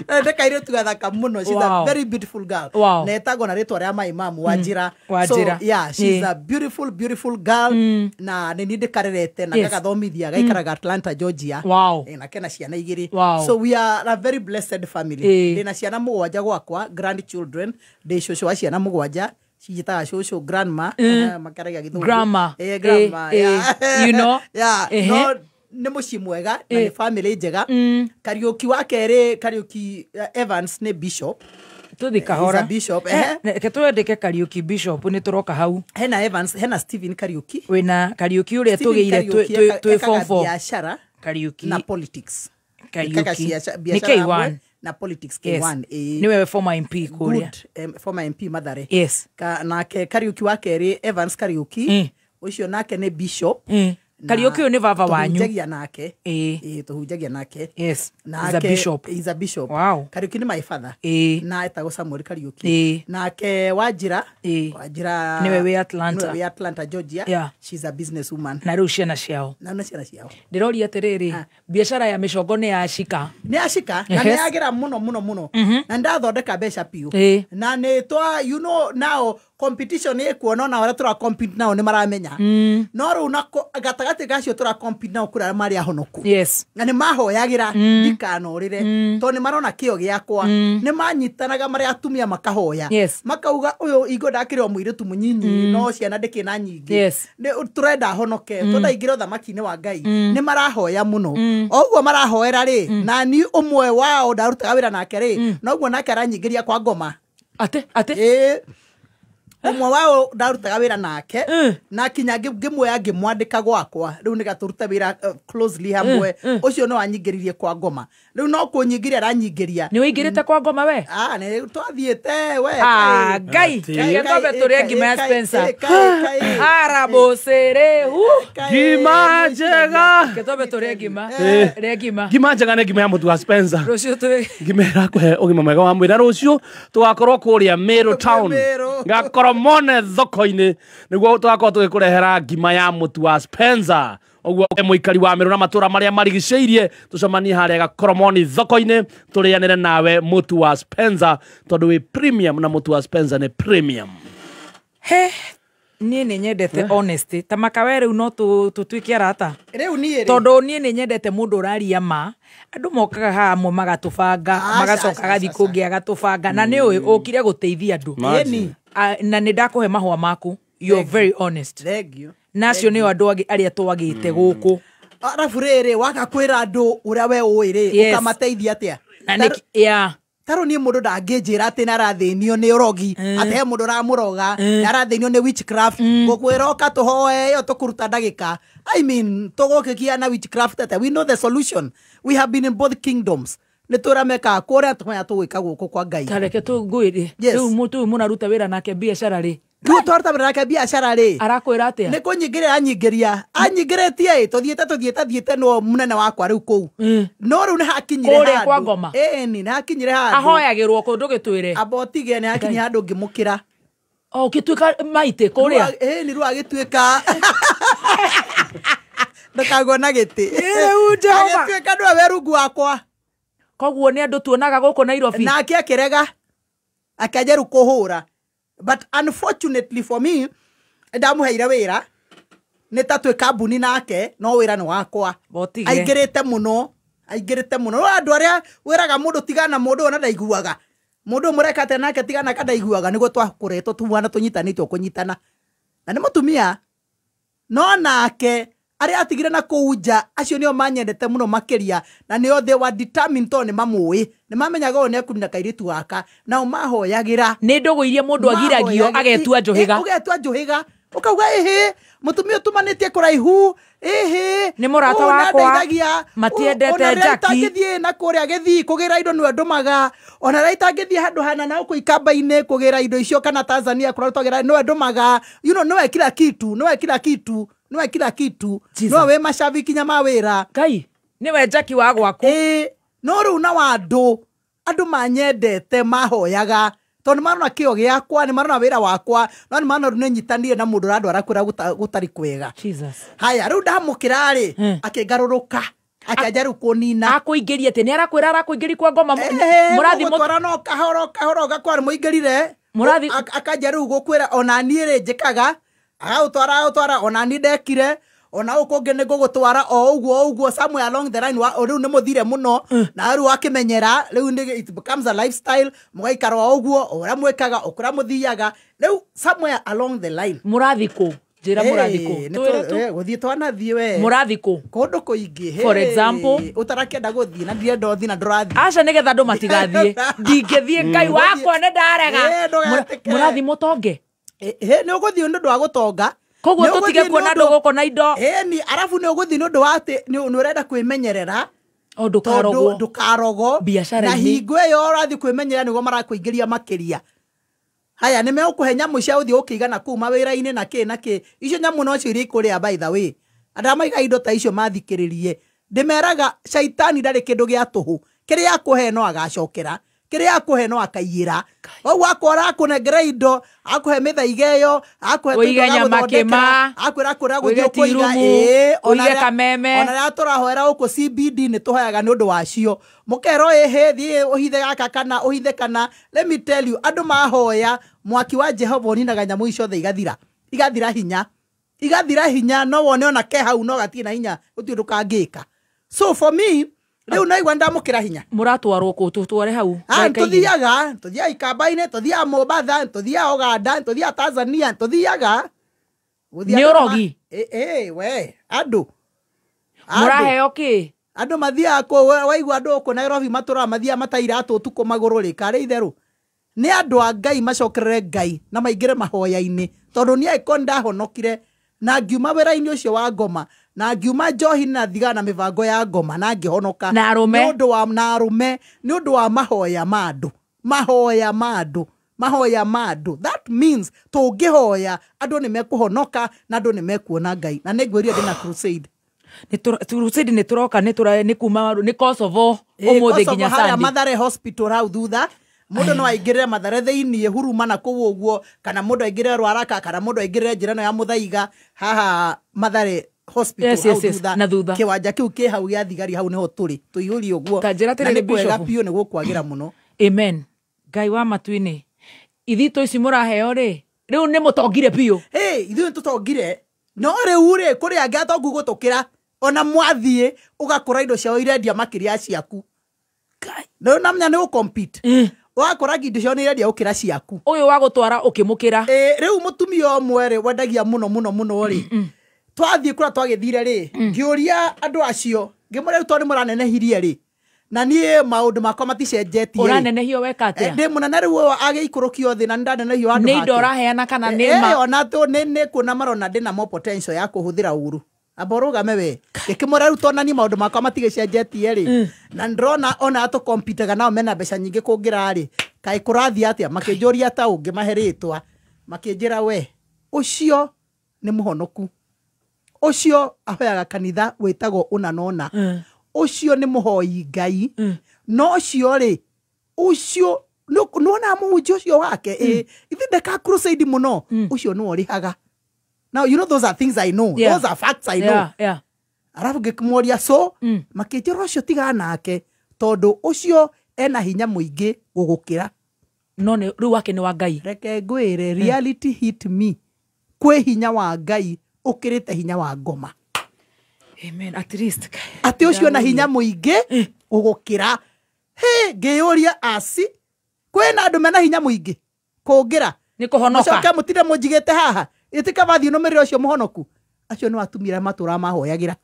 Nĩ kairĩtu gathaka mũno. She's a very beautiful girl. Wow. Na etagwo na rĩtwa rĩa my mom, Wanjira. Wanjira. So yeah, she's a beautiful beautiful girl. Na nĩ niĩ ndĩkarerete na gagathomithia, gaikaraga Atlanta, Georgia. Wow. Na kena ciana igĩrĩ. Wow. So we are a very blessed family. Ndĩna ciana mũgwanja gwakwa, grandchildren. Ndĩ cũcũ wa ciana mũgwanja. Cinjĩtaga cũcũ, grandma, makaragia gĩthũngũ. Grandma. Grandma, yeah. You know? Yeah. No, nĩ mũciĩ mwega na nĩ family njega. Kariũki wa kerĩ, Kariũki Evans nĩ bishop. Tũthi kahora. He's a bishop. Reke twendeke Kariũki bishop nĩ tũroka hau. Hena Evans, hena Stephen Kariũki. Wĩna Kariũki ũrĩa Stephen tũgĩire Kariũki twĩ form ekaga 4. biacara Kariũki. na politics. Kariũki. Ekaga Nĩ biacara K1. hamwe na politics K1. Yes. Nĩwe former MP kũrĩa. Good, former MP Mathare. Yes. Nake Kariũki wa kerĩ, Evans Kariũki, ũcio nake nĩ bishop. Kariuki ũyũ nĩ baba wanyu. Tũhunjagia nake. Ĩĩ, tũhunjagia nake. Yes. Nake, He's a bishop. He's a bishop. Wow. Kariuki nĩ my father. Na etagwo Samuel Kariuki. Nake Wanjira. Wanjira Nĩwe wĩ Atlanta. Nĩwe wĩ Atlanta, Georgia. Yeah. She's a business woman. Na rĩu ciana ciao. Na nĩ ciana ciao. Ndĩroria atĩrĩrĩ, biacara ya mĩcongo nĩ yacika. Nĩ yacika na nĩ yagĩra mũno mũno mũno. Na ndathondeka mbeca biũ. Na nĩ twa, you know, now competition ĩkuona ona arĩa tũra compete nao nĩ maramenya. No rĩu na gatagatĩ gacio tũra compete nao kũrĩ arĩa marĩ ahonoku. Yes. Na nĩ mahoyagĩra ndikanorĩre tondũ nĩ marona kĩo gĩakwa. Nĩ manyitanaga marĩ atumia makahoya. Yes. Makauga ũyũ ingo ndakĩrĩ o mũirĩtu mũnyinyi no ciana ndĩkĩ na nyingĩ. Yes. Nĩ tũrenda ahonoke tũndaingĩra ũthamaki-inĩ wa Ngai. Nĩ marahoya mũno. O ũguo marahoera rĩ, na ni ũmwe wao ndarutaga wĩra nake rĩ, noguo nake aranyingĩria kwa ngoma. Atĩ Ĩĩ. Ũmwe wao ndarutaga wĩra nake na kinya ngĩmuoya ngĩmwandĩka gwakwa rĩu nĩ gatũruta wĩra closely hamwe. Ũcio no anyingĩririe kwa ngoma rĩu no kũnyingĩria aranyingĩria. Nĩ ũingĩrĩte kwa ngoma we? Ah, nĩ twathiĩte we. Ah, Ngai, reke twambe tũrĩe ngima ya Spencer. Arabũcĩrĩ, hu. Ngima njega. Reke twambe tũrĩe ngima. Rĩa ngima. Ngima njega nĩ ngima ya mũtu wa Spencer. Rũciũ twĩ Ngima ĩrakũhe ũgima mwega wa mwĩrĩ. Na rũciũ tũgakorwo kũrĩa Meru Town. Gakorwo mone thoko-inĩ nĩguo tũgakorwo tũgĩkũrehera ngima ya mũtu wa Spencer. Ũguo mũikari wa Meru na matũra marĩa marigicĩirie tũcemanie harĩa Gakoromoni thoko-inĩ tũrĩanĩre nawe mũtu wa Spencer tondũ wĩ premium na mũtu wa Spencer nĩ premium. He, niĩ nĩ nyendete honesty ta makawe rĩu no tũtuĩke arata. Rĩu niĩ rĩ. Tondũ niĩ nĩ nyendete mũndũ ũraria ma. Andũ mokaga haha amwe magatũbanga, magacoka agathiĩ kũngĩ agatũbanga na nĩ ũĩ ũkire gũteithia andũ. Ĩni. Na nĩ ndakũhe mahũa maku. You're very honest. Thank you. Na acio nĩo andũ arĩa twagĩte gũkũ. Arabu rĩrĩ waka kwĩra andũ ũrĩa we ũĩ rĩ, Yes. ũkamateithia atĩa? Na nĩ yeah. Tarũ niĩ mũndũ ndangĩnjĩra atĩ nĩ arathĩnio nĩ ũrogi, atĩ he mũndũ ũramũroga, nĩ arathĩnio nĩ witchcraft, ngũkwĩra ũka tũhoe ĩyo tũkũruta ndagĩka. I mean, tũgũkĩkia na witchcraft atĩa? We know the solution. We have been in both kingdoms. Nĩ tũrĩa mekaga kũrĩa tũmenya tũgwĩka gũkũ kwa Ngai. Ta reke tũngwĩre. Yes. Rĩu mũndũ ũyũ mũraruta wĩra nake biacara rĩ. Rĩu twaruta wĩra nake biacara rĩ. Arakwĩra atĩa? Nĩ kũnyingĩrĩra anyingĩria. Anyingĩrĩtie ĩ, tũthiĩte no mũnene wakwa rĩu kũu. No rĩu nĩ hakinyire Kũrĩa handũ. kwa ngoma. Ĩni, nĩ hakinyire handũ. Ahoyagĩrwo kũndũ gĩtwĩre. Amba ũtige nĩ hakinyire handũ ngĩmũkĩra. O ũgĩtuĩka maitĩ kũrĩa. Ĩni, rĩu agĩtuĩka. Ndũkagwo na gĩtĩ. Rĩu Jehova. Agĩtuĩka nĩwe wĩ rungu wakwa. Koguo nĩ andũ tuonaga gũkũ Nairobi. Nake akĩrega. Akĩanjia rĩu kũhũra. But unfortunately for me, ndamuheire wĩra. Nĩ ta twĩ kambuni nake, no wĩra nĩ wakwa. Aingĩrĩte mũno. Aingĩrĩte mũno. No andũ arĩa wĩraga mũndũ tigana mũndũ ona ndaiguaga. Mũndũ mũreka atĩa nake tigana ka ndaiguaga nĩguo twakũrĩtwo tuana tũnyitanĩte kũnyitana. Na nĩ mũtumia. No nake arĩa atigire na kũu nja acio nĩo manyendete mũno makĩria na nĩo they were determined tondũ nĩ mamũĩ. Nĩ mamenyaga ũyũ nĩ ekũnina kairĩtu gaka nao mahoyagĩra. Nĩ ndũgũ iria mũndũ agiragio agetua njũhĩga. Ũgetua njũhĩga. Ũkauga ĩhĩ mũtumia ũtũmanĩtie kũraihu ĩhĩ Nĩ mũrata ũũ wakwa. nĩandeithagia. Matiendete Ona rĩrĩa Jackie. itangĩthiĩ na kũrĩa gĩthii kũgĩra indo nĩwe ndũmaga. Ona rĩrĩa itangĩthiĩ handũ hana na gũkũ ikamba-inĩ kũgĩra indo icio kana Tanzania kũrĩa twagĩra nĩwe ndũmaga. You know, nĩwe kila kitu, nĩwe kila kitu, nĩwe kila kitu. Jesus. Nĩwe wĩ macabiki nya ma wĩra. Ngai, nĩwe Jackie wa gwaku. Ĩĩ, no rĩu na wandũ, andũ manyendete mahoyaga. Tondũ nĩ marona kĩo gĩakwa, nĩ marona wĩra wakwa, no nĩ marona rĩu nĩ nyitanire na mũndũ ũrandwara kũrĩa gũtarĩ kwega. Jesus. Haya, rĩu ndamũkĩra rĩ, akĩngarũrũka. Akĩanjia rĩu kũnina. Akũingĩria atĩ nĩ arakwĩra arakũingĩria kwa ngoma mũrathi mũgũtwara no kahoro kahoro gakwa nĩ mũingĩrire. Mũrathi Akanjia rĩu gũkwĩra ona niĩ rĩ njĩkaga, agagũtwara ona niĩ ndekire. Ona gũkũ ũngĩ nĩ ngũgũtwara o ũguo o ũguo somewhere along the line wa rĩu nĩ mũthire mũno na rĩu wakĩmenyera rĩu nĩ it becomes a lifestyle mũgaikara o ũguo o ũrĩa mwĩkaga o kũrĩa mũthiaga rĩu somewhere along the line. Mũrathi kũ? Njĩra mũrathi kũ? Nĩ Twĩre tu. gũthiĩ twanathiĩ we. Mũrathi kũ? Kũndũ kũingĩ. For example? Ũtarakĩenda gũthiĩ na ndirenda ũthiĩ na ndũrathiĩ. Aca nĩgetha andũ matigathiĩ. Ndingĩthiĩ Ngai wakwa nĩ ndarega. Ndũgetĩkĩre. Mũrathi mũtonge? Nĩ ũgũthiĩ nĩ ũndũ wa gũtonga. Koguo Nĩ tũtige ũgũthiĩ kuona nĩ andũ ũndũ gũkũ na indo. Ĩni, arabu nĩ ũgũthiĩ nĩ ũndũ wa atĩ nĩ ũrenda kwĩmenyerera. O ndũkarogwo. Tondũ ndũkarogwo. Biacara-inĩ. Na hingo ĩyo ũrathiĩ kwĩmenyerera nĩguo marakũingĩria makĩria. Haya, nĩ megũkũhe nyamũ cia gũthiĩ gũkĩigana kũu mawĩra-inĩ na kĩ na kĩ. Icio nyamũ nocio iria ikũrĩa by the way. Andũ arĩa maigaga indo ta icio mathikĩrĩrie. Ndĩmeraga caitani ndarĩ kĩndũ gĩa tũhũ. Kĩrĩa akũhe no agacokera. Kĩrĩa akũhe no akaiyĩra. Koguo akora akũnengere indo, akũhe mĩthaiga ĩyo, akũhe Ũige nyama kĩma, akwĩra kũrĩa ũige gũthiĩ ũkũiga, tirumu, ĩĩ, ona ũige rĩrĩa- kameme. ona rĩrĩa tũrahoera gũkũ CBD nĩ tũhoyaga nĩ ũndũ wacio. Mũkerwo ĩhĩ thiĩ ũhithe gaka kana ũhithe kana. Let me tell you, andũ mahoya mwaki wa Jehova ũninaga nyamũ icio ciothe igathira. Igathira hinya. Igathira hinya no wone ona ke hau no gatirĩ na hinya gũtirĩ ũndũ kangĩka. So for me, rĩu naigua ndamũkĩra hinya. Mũratwarwo kũ? Tũtware hau. Ah, Ndagĩka igĩrĩ. tũthiaga ikamba-inĩ, tũthiaga Mombatha, tũthiaga Uganda, tũthiaga Tanzania, tũthiaga. Gũthiĩ Nĩ andũ ũrogi? We, andũ. Mũraheo kĩ? Andũ mathiaga kũ, waigua andũ gũkũ Nairobi matũraga mathiaga matairatũ ũtukũ magũrũ rĩ, karĩ itherũ. Nĩ andũ a Ngai macokerere Ngai na maingĩre mahoya-inĩ. Tondũ niĩ angĩkorwo nĩndahonokire na ngiuma wĩra-inĩ ũcio wa ngoma, na ngiuma njohi na thigara na mĩbango ya ngoma na ngĩhonoka. Na arũme. Nĩ ũndũ wa, na arũme, nĩ ũndũ wa mahoya ma andũ. Mahoya ma andũ. Mahoya ma andũ. That means tũngĩhoya andũ nĩ mekũhonoka na andũ nĩ mekuona Ngai. Na nĩngwĩrire ndĩna crusade. Crusade nĩ tũroka, nĩ tũra, nĩ kuma, nĩ Kosovo, Ĩ, ũmũthĩ Kosovo nginya harĩa Sunday. Mathare Hospital hau thutha. Mũndũ no aingĩrĩre Mathare thĩiniĩ huruma na kũu ũguo, kana mũndũ aingĩrĩre Rwaraka, kana mũndũ aingĩrĩre njĩra ĩno ya Mũthaiga, haha Mathare Hospital Yes, hau yes, yes, thutha. na thutha. Kĩwanja kĩu kĩ hau gĩa thigari hau nĩho tũrĩ, tũihũrie ũguo. Ta njĩra Na atĩrĩrĩ, nĩ kwega Bishop. biũ, nĩ gũkwagĩra mũno. Amen. Ngai wa matu-inĩ, ithitũ ici mũraheo rĩ, rĩu nĩ mũtongire biũ. Hey, ithuĩ nĩ tũtongire. No rĩu rĩ, kũrĩ angĩ atongu gũtũkĩra. Ona mwathiĩ, ũgakora indo ciao irendia makĩria ciaku. Rĩu namenya nĩ gũ-compete. Ũgakora indo ciao nĩ irendia gũkĩra ciaku. Ũyũ wa gũtwara ũkĩmũkĩra. Rĩu mũtumia ũmwe rĩ, wendagia mũno mũno mũno rĩ. Twathiĩ kũrĩa twagĩthire rĩ, ngĩũria andũ acio, ngĩmwĩra rĩu tondũ nĩ mũranenehirie rĩ, na niĩ maũndũ makwa maticenjetie rĩ. Ũranenehio weka atĩa? Ndĩ mũnene rĩu ũyũ agĩikũrũkio thĩ na nĩ ndanenehio handũ Nĩ indo hake. ũraheana kana nĩ ma- Ona tũ nĩ kuona marona ndĩna more potential ya kũhũthĩra ũru. Amba ũrũgame we. Ngĩkĩmwĩra rĩu tondũ niĩ maũndũ makwa matigĩcenjetie rĩ, na ndĩrona ona tũkompitaga nao mena mbeca nyingĩ kũngĩra rĩ, kaĩ kũrathiĩ atĩa? Makĩnjũria ta ũngĩmahe rĩtwa, makĩnjĩra we, ũcio nĩ mũhonoku. Ũcio ahoyaga kanitha wĩtagwo ũna na ũna. Ũcio nĩ mũhoi Ngai. No ũcio rĩ, ũcio nĩwonaga mũhunjia ũcio wake, ithuĩ ndeka crusade mũno. Ũcio nĩwe ũrĩhaga. Now, you know those are things I know. Those are facts I know. Arabu ngĩkĩmũria so, makĩnjĩra ũcio tigana nake, tondũ ũcio ena hinya mũingĩ gũgũkĩra. No nĩ rĩu wake nĩ wa Ngai. Reke ngwĩre, reality hit me. Kwĩ hinya wa Ngai ũkĩrĩte hinya wa ngoma. Amen. At least. Atĩ ũcio ena hinya mũingĩ gũgũkĩra. Hĩ, ngĩyũria aci, kwĩna andũ mena hinya mũingĩ kũngĩra. Nĩ kũhonoka. Mũcoke mũtinde mũnjigĩte haha. Ĩtĩka mathiĩ nũmĩrĩre ũcio mũhonoku. Acio nĩ atumia arĩa matũraga mahoyagĩra.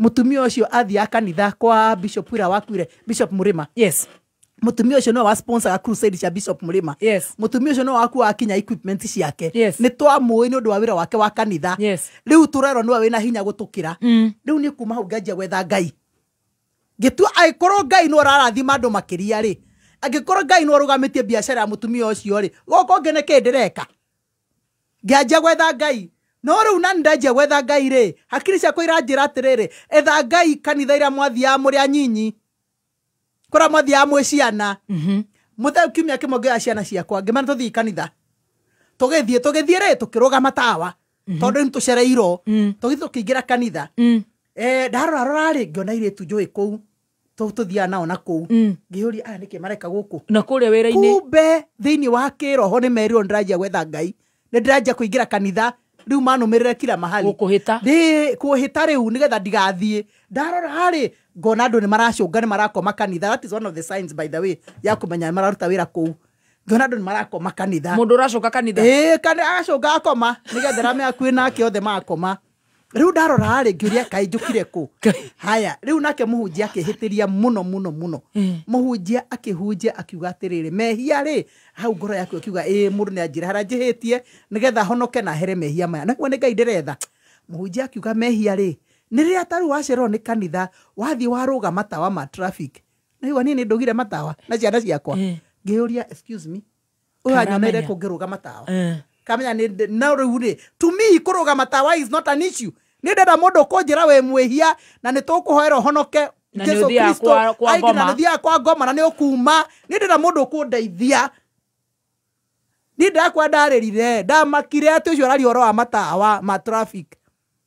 Mũtumia ũcio athiaga kanitha kwa Bishop ũrĩa wakuire, Bishop Mũrĩma. Yes. Mũtumia ũcio nĩwe wa sponsoraga crusade cia Bishop Mũrĩma. Yes. Mũtumia ũcio nĩwe wakuaga kinya equipment ciake. Yes. Nĩ twamũĩ nĩ ũndũ wa wĩra wake wa kanitha. Yes. Rĩu tũrerwo nĩwe wĩna hinya gũtũkĩra. Rĩu niĩ kuma hau nganjia gwetha Ngai. Ngĩtua angĩkorwo Ngai nĩwe ũrarathima andũ makĩria rĩ, angĩkorwo Ngai nĩwe ũrũgamĩtie biacara ya mũtumia ũcio rĩ, gũkũ ngĩ nĩ kĩĩ ndĩreka? Ngĩanjia gwetha Ngai. No rĩu na nĩndanjia gwetha Ngai rĩ, hakiri ciakwa iranjĩra atĩrĩrĩ, etha Ngai kanitha iria mwathiaga mũrĩ anyinyi, kũrĩa mwathiaga mwĩ ciana. Mũthenya kiumia kĩmwe ngĩoya ciana ciakwa, ngĩmera tũthiĩ kanitha. Tũgĩthiĩ, tũgĩthiĩ rĩ, tũkĩrũgama tawa, tondũ nĩ tũcereirwo. Tũgĩthiĩ tũkĩingĩra kanitha. Ndarora rora rĩ, ngĩona airĩtu njũĩ kũu, tũthiaga nao na kũu. Ngĩyũria, aya nĩkĩ mareka gũkũ? Na kũrĩa wĩra-inĩ. Kumbe thĩinĩ wa kĩroho nĩ merirwo nĩndĩranjia gwetha Ngai. Nĩndĩranjia kũingĩra kanitha. Rĩu manũmĩrĩre kila mahali. Gũkũhĩta. Ndĩ kũhĩta rĩu nĩgetha ndigathiĩ. Ndarora rĩ, ngona andũ nĩ maracũnga, nĩ marakoma kanitha. That is one of the signs, by the way, ya kũmenya nĩ mararuta wĩra kũu. Ngĩona andũ nĩ marakoma kanitha. Mũndũ ũracũnga kanitha? Ĩĩ, agacũnga akoma, nĩgetha arĩa me hakuhĩ nake othe makoma. Rĩu ndarora rĩ, ngĩũria kaĩ njũkire kũ? Haya, rĩu nake mũhunjia akĩhĩtĩria mũno mũno mũno. Mũhunjia akĩhunjia akiuga atĩrĩrĩ, mehia rĩ, hau ngoro yaku ĩkiuga, ĩĩ, mũndũ nĩ anjĩre harĩa njĩhĩtie, nĩgetha honoke na here mehia maya. Na nĩ Ngai ndĩretha. Mũhunjia akiuga mehia rĩ, nĩ rĩrĩa ta rĩu wacererwo nĩ kanitha, wathiĩ warũga matawa ma traffic. Na rĩu niĩ nĩ ndũgire matawa na ciana ciakwa. Ngĩyũria, excuse me, ũyũ anyoneire Karamenya. kũ ngĩrũga matawa? Kamenya nĩ no rĩu rĩ, to me kũrũga matawa is not an issue. Nĩ ndenda mũndũ ũkũnjĩra wĩ mwĩhia na nĩ tũkũhoera ũhonoke. Na nĩ Jesu ũthiaga Kristo kwa aingĩ na ngoma. nĩ ũthiaga kwa ngoma na nĩ ũkuma. Nĩ ndenda mũndũ ũkũndeithia. Niĩ ndakwa ndarĩrire, ndamakire atĩ ũcio araria ũhoro wa matawa ma traffic.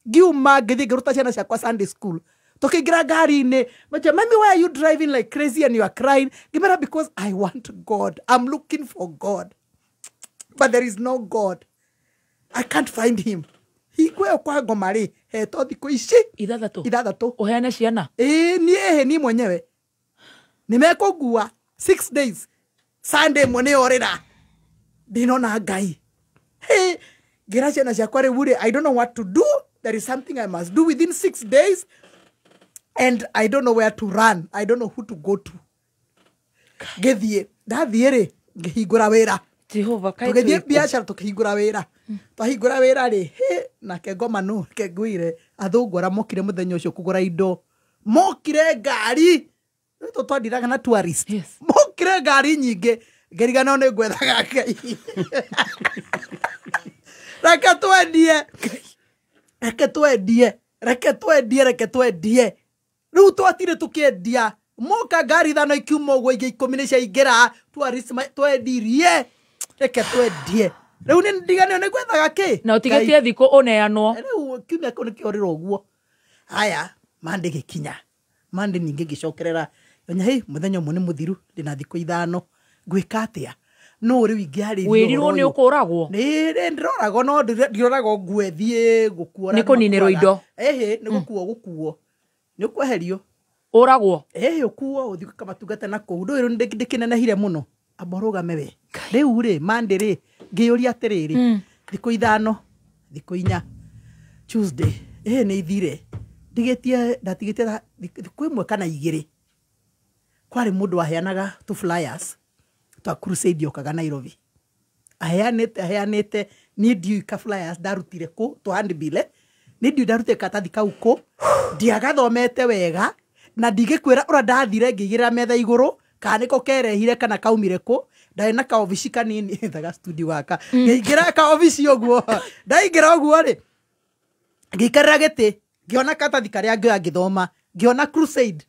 Ngiuma ngĩthiĩ ngĩruta ciana ciakwa Sunday school. Tũkĩingĩra ngari-inĩ, matia, "Mami, why are you driving like crazy and you are crying?" Ngĩmera, "Because I want God. I'm looking for God. But there is no God. I can't find him." Hingo ĩyo kwa ngoma rĩ, hetwo thikũ ici ithathatũ, ũheane ciana. Ĩĩ, niĩ ĩhĩ niĩ mwenyewe nĩ mekũngua 6 days. Sunday ĩmwe nĩ yorĩra, ndinona Ngai. Hey, ngĩra ciana ciakwa rĩu rĩ, I don't know what to do. There is something I must do within 6 days and I don't know where to run. I don't know who to go to. Ngĩthiĩ, ndathiĩ rĩ, ngĩhingũra wĩra. Jehova, kaĩ tũgĩthiĩ twĩkũ? biacara tũkĩhingũra wĩra. Twahingũra wĩra rĩ, hĩ, nake ngoma nũ, reke ngwĩre, athũngũ arĩa mokire mũthenya ũcio kũgũra indo, mokire ngari, rĩu tũ twandiraga na tourist. Mokire ngari nyingĩ, ngĩriganĩrwo nĩ ngwethaga Ngai. Reke twendie, reke twendie, reke twendie, reke twendie. Rĩu twatire tũkĩendia, moka ngari 5 ikiuma ũguo, ingĩ 10 nĩ ciaingĩra, tourist twendirie, reke twendie. Rĩu nĩ ndiganĩrwo nĩ ngwethaga kĩ? Na ũtigĩtie thikũ ũneanwo. Rĩu kiumia kĩu nĩkĩorĩra ũguo. Haya, Monday gĩkinya. Monday ningĩ ngĩcokerera, onya, hĩ, mũthenya ũmwe nĩ mũthiru, ndĩna thikũ 5, ngwĩka atĩa? No rĩu ingĩarĩria Wĩrirwo ũhoro nĩ ũyũ. ũkũragwo? Nĩ ndĩroragwo, no ndiroragwo ngue thiĩ gũkuo. Nĩ kũninĩrwo indo. Ĩhĩ, nĩ gũkuo gũkuo. Nĩ ũkweherio. Ũragwo? Ĩhĩ, ũkuo, ũthiĩ ũkamatungata na kũu. Ndũĩ rĩu ndĩkĩnenehire mũno. Amba ũrũgame we. Rĩu rĩ, Monday rĩ, ngĩyũria atĩrĩrĩ, thikũ 5, thikũ 4, Tuesday, ĩhĩ nĩ ithire. Ndigĩtie, ndatigĩtie thikũ 1 kana 2. Kwarĩ mũndũ waheanaga tũ flyers twa crusade yokaga Nairobi. Aheanĩte, aheanĩte, niĩ ndiũĩ ka flyers ndarutire kũ, tũ handbill, niĩ ndiũĩ ndarutire karatathi kau kũ, ndiagathomete wega, na ndingĩkwĩra ũrĩa ndathire ngĩigĩrĩra metha igũrũ, kana nĩko kerehire kana kaumire kũ, ndarĩ na kaobici kanini, ta studio gaka. Ngĩingĩra kaobici ũguo, ndaingĩra ũguo rĩ, ngĩikarĩra gĩtĩ, ngĩona karatathi karĩa ngĩoya ngĩthoma, ngĩona crusade.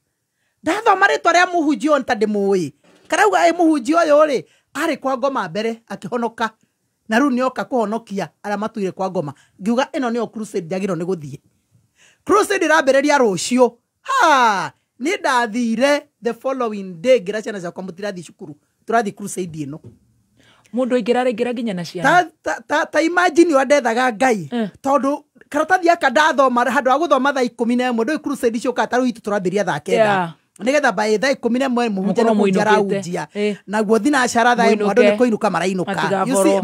Ndathoma rĩtwa rĩa mũhunjia ũyũ ta ndĩmũĩ. Karauga ĩ mũhunjia ũyũ rĩ, arĩ kwa ngoma mbere akĩhonoka. Na rĩu nĩoka kũhonokia arĩa matũire kwa ngoma. Ngiuga ĩno nĩyo crusade njagĩrĩirwo nĩ gũthiĩ. Crusade ĩrambĩrĩria rũciũ. Ha! Nĩ ndathire the following day ngĩra ciana ciakwa mũtirathiĩ cukuru. Tũrathiĩ crusade ĩno. Mũndũ aingĩra araingĩra nginya na ciana. Ta imagine ũrĩa ndethaga Ngai. Tondũ karatathi gaka ndathoma handũ ha gũthoma thaa 11, ndũĩ crusade ciũkaga ta rĩu itũ tũrambĩrĩria thaa 9. Nĩgetha by thaa 11 mũhunjia Mũkorwo nĩ kũhunjia mũinũkĩte. arahunjia. Naguo thinacara thaa 1 andũ nĩ kũinũka marainũka. You see,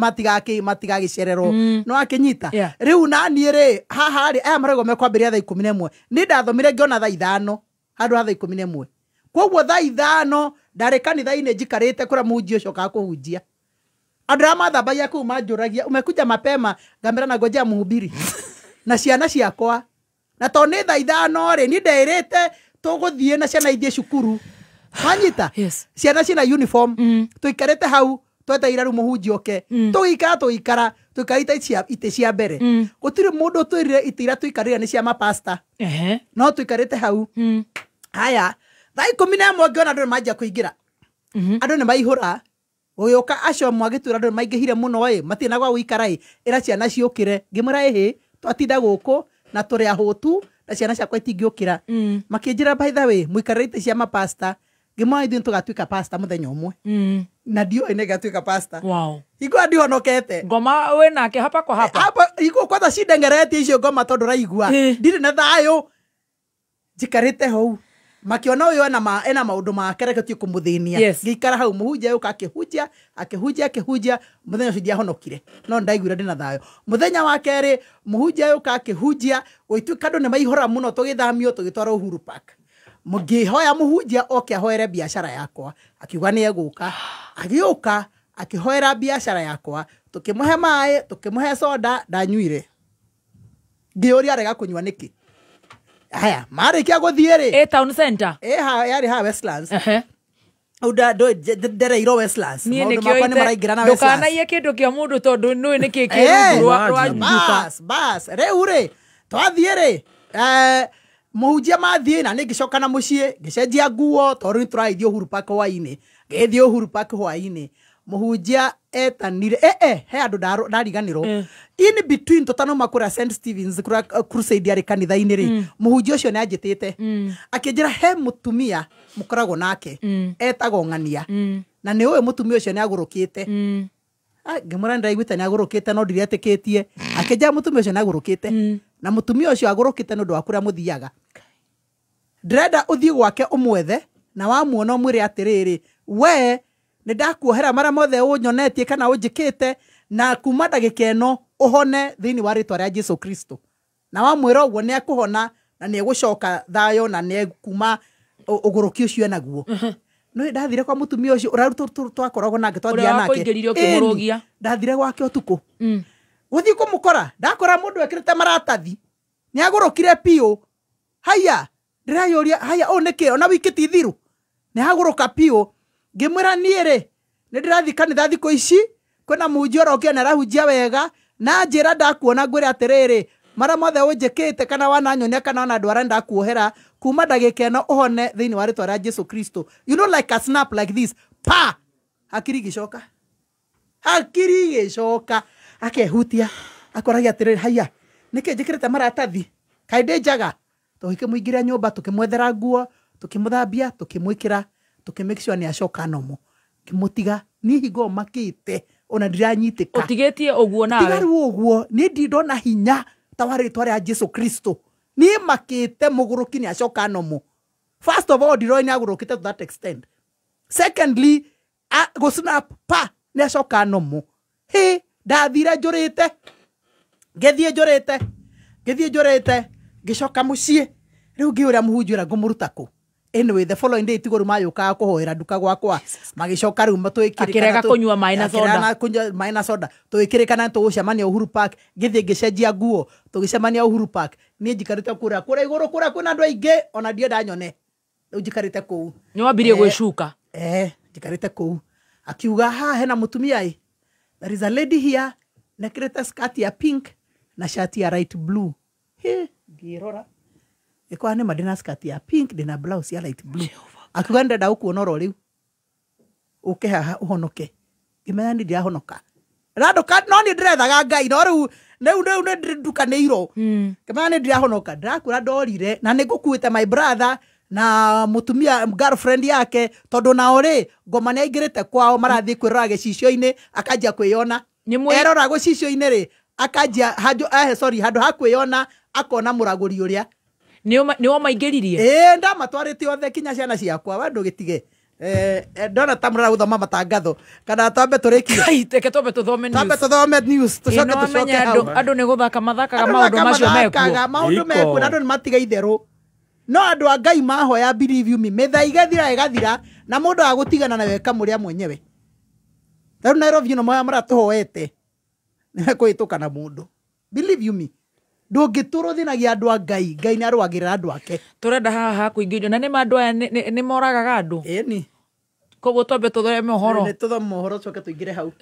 matigagĩcererwo. No akĩnyita. Rĩu naniĩ rĩ, haha rĩ, aya marauga mekwambĩrĩria thaa 11. Nĩ ndathomire ngĩona thaa 5 handũ ha thaa 11. Koguo thaa 5 ndarĩ kanitha-inĩ njikarĩte kũrĩa mũhunjia ũcio okaga kũhunjia. Andũ arĩa mathambagia kũu manjũragia, umekuja mapema, ngamera na ngojea mũhubiri. Na ciana ciakwa. Na tondũ nĩ thaa 5 rĩ, niĩ ndeĩrĩte tũgũthiĩ na ciana ithiĩ cukuru. Wanyita? Ciana ciĩna uniform. Tũikarĩte hau, twetereire rĩu mũhunjia oke. Tũgĩikara, tũgĩikara, tũikarĩte itĩ cia mbere. Gũtirĩ mũndũ ũtwĩrire itĩ iria tũikarĩire nĩ cia mapasta. No tũikarĩte hau. Haya, thaa 11 ngĩona andũ nĩ manjia kũingĩra. Andũ nĩ maihũra. Gũgĩũka acio mwagĩtwĩra andũ nĩ maingĩhire mũno ĩ, matirĩ na gwa gũikara ĩ, ĩra ciana ciũkĩre. Ngĩmwĩra ĩhĩ, twatinda gũkũ na tũrĩ ahũtu na ciana ciakwa itingĩũkĩra. Makĩnjĩra by the way, mũikarĩre itĩ cia mapasta. Ngĩmwĩra ithuĩ nĩtũgatuĩka pasta mũthenya ũmwe. Na ndiũĩ nĩ ngatuĩka pasta. Hingo ĩyo ndihonokete. Ngoma wĩ nake hapa kwa hapa. Hapa, hingo kwanza cindengeretie icio ngoma tondũ ũraigua. Ndirĩ na thayũ. Njikarĩte hau. Makiona ũyũ ena maũndũ make, reke tũthiĩ kũmũthĩnia. Ngĩikara hau, mũhunjia ũka akĩhunjia, akĩhunjia, akĩhunjia, mũthenya ũcio ndiahonokire. No nĩndaiguire ndĩna thayũ. Mũthenya wa kerĩ, mũhunjia ũka akĩhunjia, gũgĩtuĩka andũ nĩmaihũra mũno, tũgĩthamio, tũgĩtwarwo Uhuru Park. Ngĩhoya mũhunjia oke ahoere biacara yakwa. Akiuga nĩ egũka. Agĩũka, akĩhoera biacara yakwa. Tũkĩmũhe maĩ, tũkĩmũhe soda, ndanyuire. Ngĩũria arega kũnyua nĩkĩ. Haya, marĩkia gũthiĩ rĩ. Ĩ town center. Ĩ ha, yarĩ ha Westlands. Hau ndereirwo Westlands. Niĩ Maũndũ nĩkĩo makwa nĩ ite- maraingĩra na Westlands. Ndũkanaiye kĩndũ kĩa mũndũ tondũ nĩũĩ nĩkĩ kĩ rungu rwa nduka. Bas, bas. Rĩu rĩ, Twathiĩ rĩ, mũhunjia mathiĩ na nĩ ngĩcoka na mũciĩ, ngĩcenjia nguo tondũ nĩ tũragĩthiĩ Uhuru Park hwainĩ. Ngĩgĩthiĩ Uhuru Park hwainĩ. Mũhunjia etanire he andũ ndariganĩrwo. In between tũtanauma kũrĩa St Stevens kũrĩa crusade yarĩ kanitha-inĩ rĩ, mũhunjia ũcio nĩ anjĩtĩte. Akĩnjĩra he mũtumia mũkoragwo nake etagwo Ng'ania. Na nĩ ũĩ mũtumia ũcio nĩ agũrũkĩte. Ngĩmwĩra nĩndĩraiguĩte nĩ agũrũkĩte no ndiretĩkĩtie. Akĩnjĩra mũtumia ũcio nĩ agũrũkĩte. Na mũtumia ũcio agũrũkĩte nĩ ũndũ wa kũrĩa mũthiaga. Ndĩrenda ũthiĩ gwake ũmwethe na wamuona ũmwĩre atĩrĩrĩ, we nĩ ndakuohera marĩa mothe ũnyonetie kana ũnjĩkĩte, na kuma ndagĩka ĩno ũhone thĩinĩ wa rĩtwa rĩa Jesu Kristo. Na wamwĩra ũguo nĩ ekũhona na nĩ egũcoka thayũ na nĩ ekuma ũgũrũki ũcio enaguo. No ndathire kwa mũtumia ũcio ũrĩa twakoragwo nake twathiaga nake. Ũrĩa wakũingĩrire ũkĩmũrũgia. Ndathire gwake ũtukũ. Gũthiĩ kũmũkora, ndakora mũndũ ekĩrĩte maratathi. Nĩ agũrũkire biũ. Haya, ndĩreyũria, haya ũũ nĩkĩ? Ona wiki ti thiru. Nĩ agũrũka biũ. Ngĩmwĩra niĩ rĩ, nĩ ndĩrathiĩ kanitha thikũ ici, kwĩna mũhunjia ũrokire na arahunjia wega, na njĩra ndakuona ngwĩre atĩrĩrĩ, marĩa mothe ũnjĩkĩte kana wananyonia kana wanandwara ndakuohera, kuma ndagĩka ĩno ũhone thĩinĩ wa rĩtwa rĩa Jesu Kristo. You know, like a snap like this. Pa! Hakiri igĩcoka. Hakiri igĩcoka. Akehutia. Akoragia atĩrĩrĩ, haya, nĩkĩ njĩkĩrĩte maratathi? Kaĩ ndĩ njaga? Tũgĩkĩmũingĩria nyũmba, tũkĩmwethera nguo, tũkĩmũthambia, tũkĩmwĩkĩra, tũkĩ make sure nĩ acoka nomo. Ngĩmũtiga, niĩ hingo makĩte, ona ndiranyitĩka. Ũtigĩtie ũguo nawe? Tiga rĩu ũguo, niĩ ndirĩ ndona hinya ta wa rĩtwa rĩa Jesu Kristo. Niĩ makĩte mũgũrũki nĩ acoka nomo. First of all, ndiroĩ nĩ agũrũkĩte to that extent. Secondly, gũsnap pa nĩ acoka nomo. Hĩ, ndathire njũrĩte. Ngĩthiĩ njũrĩte. Ngĩthiĩ njũrĩte. Ngĩcoka mũciĩ. Rĩu ngĩũria mũhunjia ũrĩa ngũmũruta kũ. Anyway, the following day tigo rĩu mayũkaga kũhoera nduka gwakwa. Magĩcoka rĩu matwĩkĩrĩkana Akĩrega kũnyua maĩ na soda. Akĩrega kũnyua maĩ na soda. Tũgĩkĩrĩkana tũgũcemania Uhuru Park. Ngĩthiĩ ngĩcenjia nguo. Tũgĩcemania Uhuru Park. Niĩ njikarĩte kũrĩa kũrĩa igũrũ kũrĩa kwĩna andũ aingĩ ona ndienda nyone. Rĩu njikarĩte kũu. Nĩ wambirie gwĩcuka? Njikarĩte kũu. Akiuga haha hena mũtumia ĩ. There is a lady here nekĩrĩte skirt ya pink na shati ya light blue. He, ngĩrora. Ĩkwa nĩ ma ndĩna skirt ya pink, ndĩna blouse ya light blue. Akiuga ndĩrenda gũkuona oro rĩu. Ũke haha ũhonoke. Ngĩmenya nĩ ndĩrahonoka. Ndĩranduka, no nĩ ndĩrethaga Ngai, no rĩu nĩ ndukanĩirwo. Ngĩmenya nĩ ndĩrahonoka. Ndĩrakwĩra ndorire na nĩ ngũkuĩte my brother na mũtumia girlfriend yake tondũ nao rĩ ngoma nĩ aingĩrĩte kwao marathiĩ kwĩrora gĩcicio-inĩ akanjia kwĩyona. Erora gĩcicio-inĩ rĩ akanjia handũ sorry handũ ha kwĩyona akona mũragũri ũrĩa. Nĩ wamaingĩririe? Ĩĩ, ndamatwarĩte othe kinya ciana ciakwa, we ndũgĩtige. Ndona ta mũrara gũthoma matangatho kana twambe tũrĩkie. Kai, reke twambe tũthome news. Twambe tũthome news, tũcoke Ĩĩ, no tũcoke wamenye hau. andũ nĩ gũthaka mathakaga Andũ maũndũ macio mekuo. mathakaga maũndũ mekuo na andũ nĩ matiga itherũ. No andũ a Ngai mahoya believe you me, mĩthaiga ĩthira ĩgathira na mũndũ agũtigana nawe kamũrĩa mwenyewe. Rĩu Nairobi ĩno moya maratũhoete nĩ kũhĩtũka na mũndũ. Believe you me. Ndũngĩtũrwo thĩnagia andũ a Ngai, Ngai nĩ arũagĩrĩra andũ ake. Tũrenda haha ha kũingĩrio na nĩ ma andũ aya nĩ moragaga andũ. Ĩni. Koguo twambe tũthome ũhoro. Nĩ tũthome ũhoro tũcoke tũingĩre hau.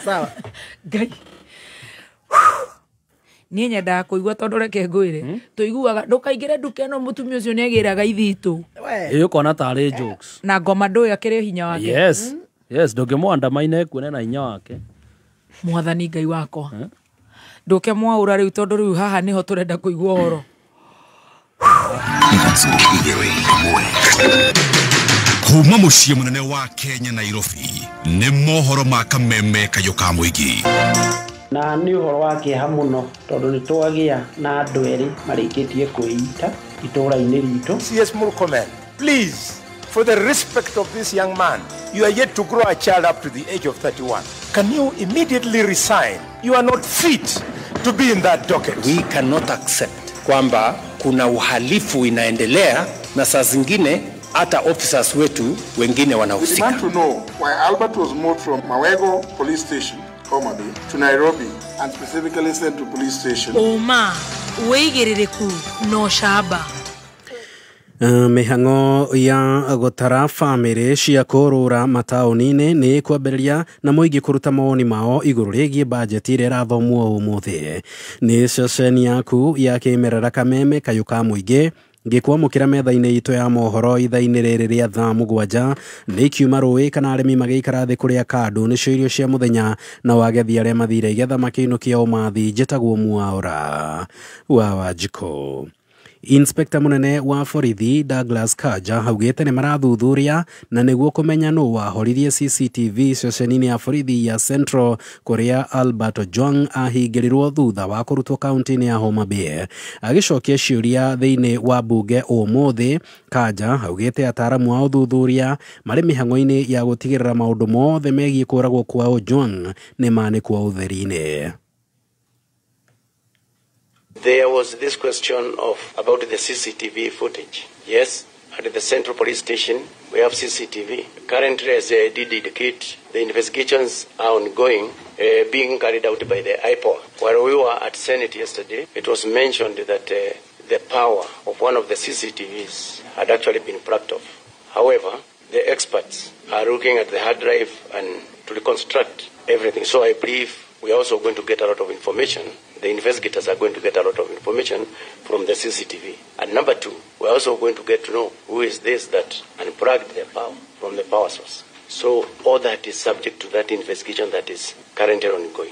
Sawa. Ngai. Niĩ nyendaga kũigua tondũ reke ngwĩre. Tũiguaga ndũkaingĩre nduka ĩno mũtumia ũcio nĩagĩraga ithitũ. Ĩĩ ũkona tarĩ jokes. Na ngoma ndũĩ akĩrĩ hinya wake. Yes. Yes, ndũngĩmũandamaina ekuone na hinya wake. Mwathani Ngai wakwa. Ndũke mwaũra rĩu tondũ rĩu haha nĩho tũrenda kũigua ũhoro. Kuma mũciĩ mũnene wa Kenya Nairobi nĩ mohoro ma kameme kayũ ka mũingĩ. Na nĩ ũhoro wa kĩeha mũno tondũ nĩ twagĩa na andũ erĩ marĩkĩtie kwĩita itũũra-inĩ ritũ. CS Murkomen, please, for the respect of this young man, you are yet to grow a child up to the age of 31. Can you immediately resign? You are not fit to be in that docket. We cannot accept kwamba kuna uhalifu inaendelea na saa zingine hata officers wetu wengine wanahusika. We demand to know why Albert was moved from Mawego Police Station, Homa Bay, to Nairobi and specifically sent to police station. Oma, wĩigĩrĩrĩku no shaba. Mĩhang'o ya gũtara bamĩrĩ cia kũrũra mataũni-inĩ nĩ kwambĩrĩria na mũingĩ kũruta mawoni mao igũrũ rĩgiĩ bajeti ĩrĩa ĩrathomwo ũmũthĩ. Nĩ ceceni yaku ya kĩmerera Kameme kayũ ka mũingĩ ngĩkwamũkĩra metha-inĩ itũ ya mohoro ithaa-inĩ rĩrĩ rĩa thaa 7 nĩ kiuma rũĩ kana arĩmi magĩikara thĩ kũrĩa kandũ nĩcio irio cia mũthenya na wagethi arĩa mathire igetha makĩinũkia ũmathi. Njĩtagwo Mwaũra wa Wanjikũ. Inspector munene wa borithi Douglas Kanja augĩte nĩ marathuthuria na nĩguo kũmenya nũ wahoririe CCTV ceceni-inĩ ya borithi ya Central kũrĩa Albert Ojwang ahingĩrirwo thutha wa kũrutwo kaunti-inĩ ya Homa Bay. Agĩcokia ciũria thĩinĩ wa bunge ũmũthĩ, Kanja augĩte ataaramu a ũthuthuria marĩ mĩhang'o-inĩ ya gũtigĩrĩra maũndũ mothe megiĩ kũragwo kwa Ojwang nĩ manĩkwo ũtheri-inĩ. There was this question of about the CCTV footage. Yes, at the Central Police Station, we have CCTV. Currently, as I did indicate, the investigations are ongoing, being carried out by the IPOA. While we were at Senate yesterday, it was mentioned that the power of one of the CCTVs had actually been plucked off. However, the experts are looking at the hard drive and to reconstruct everything. So I believe we are also going to get a lot of information. The investigators are going to get a lot of information from the CCTV. And number two, we are also going to get to know who is this that unplugged the power from the power source. So all that is subject to that investigation that is currently ongoing.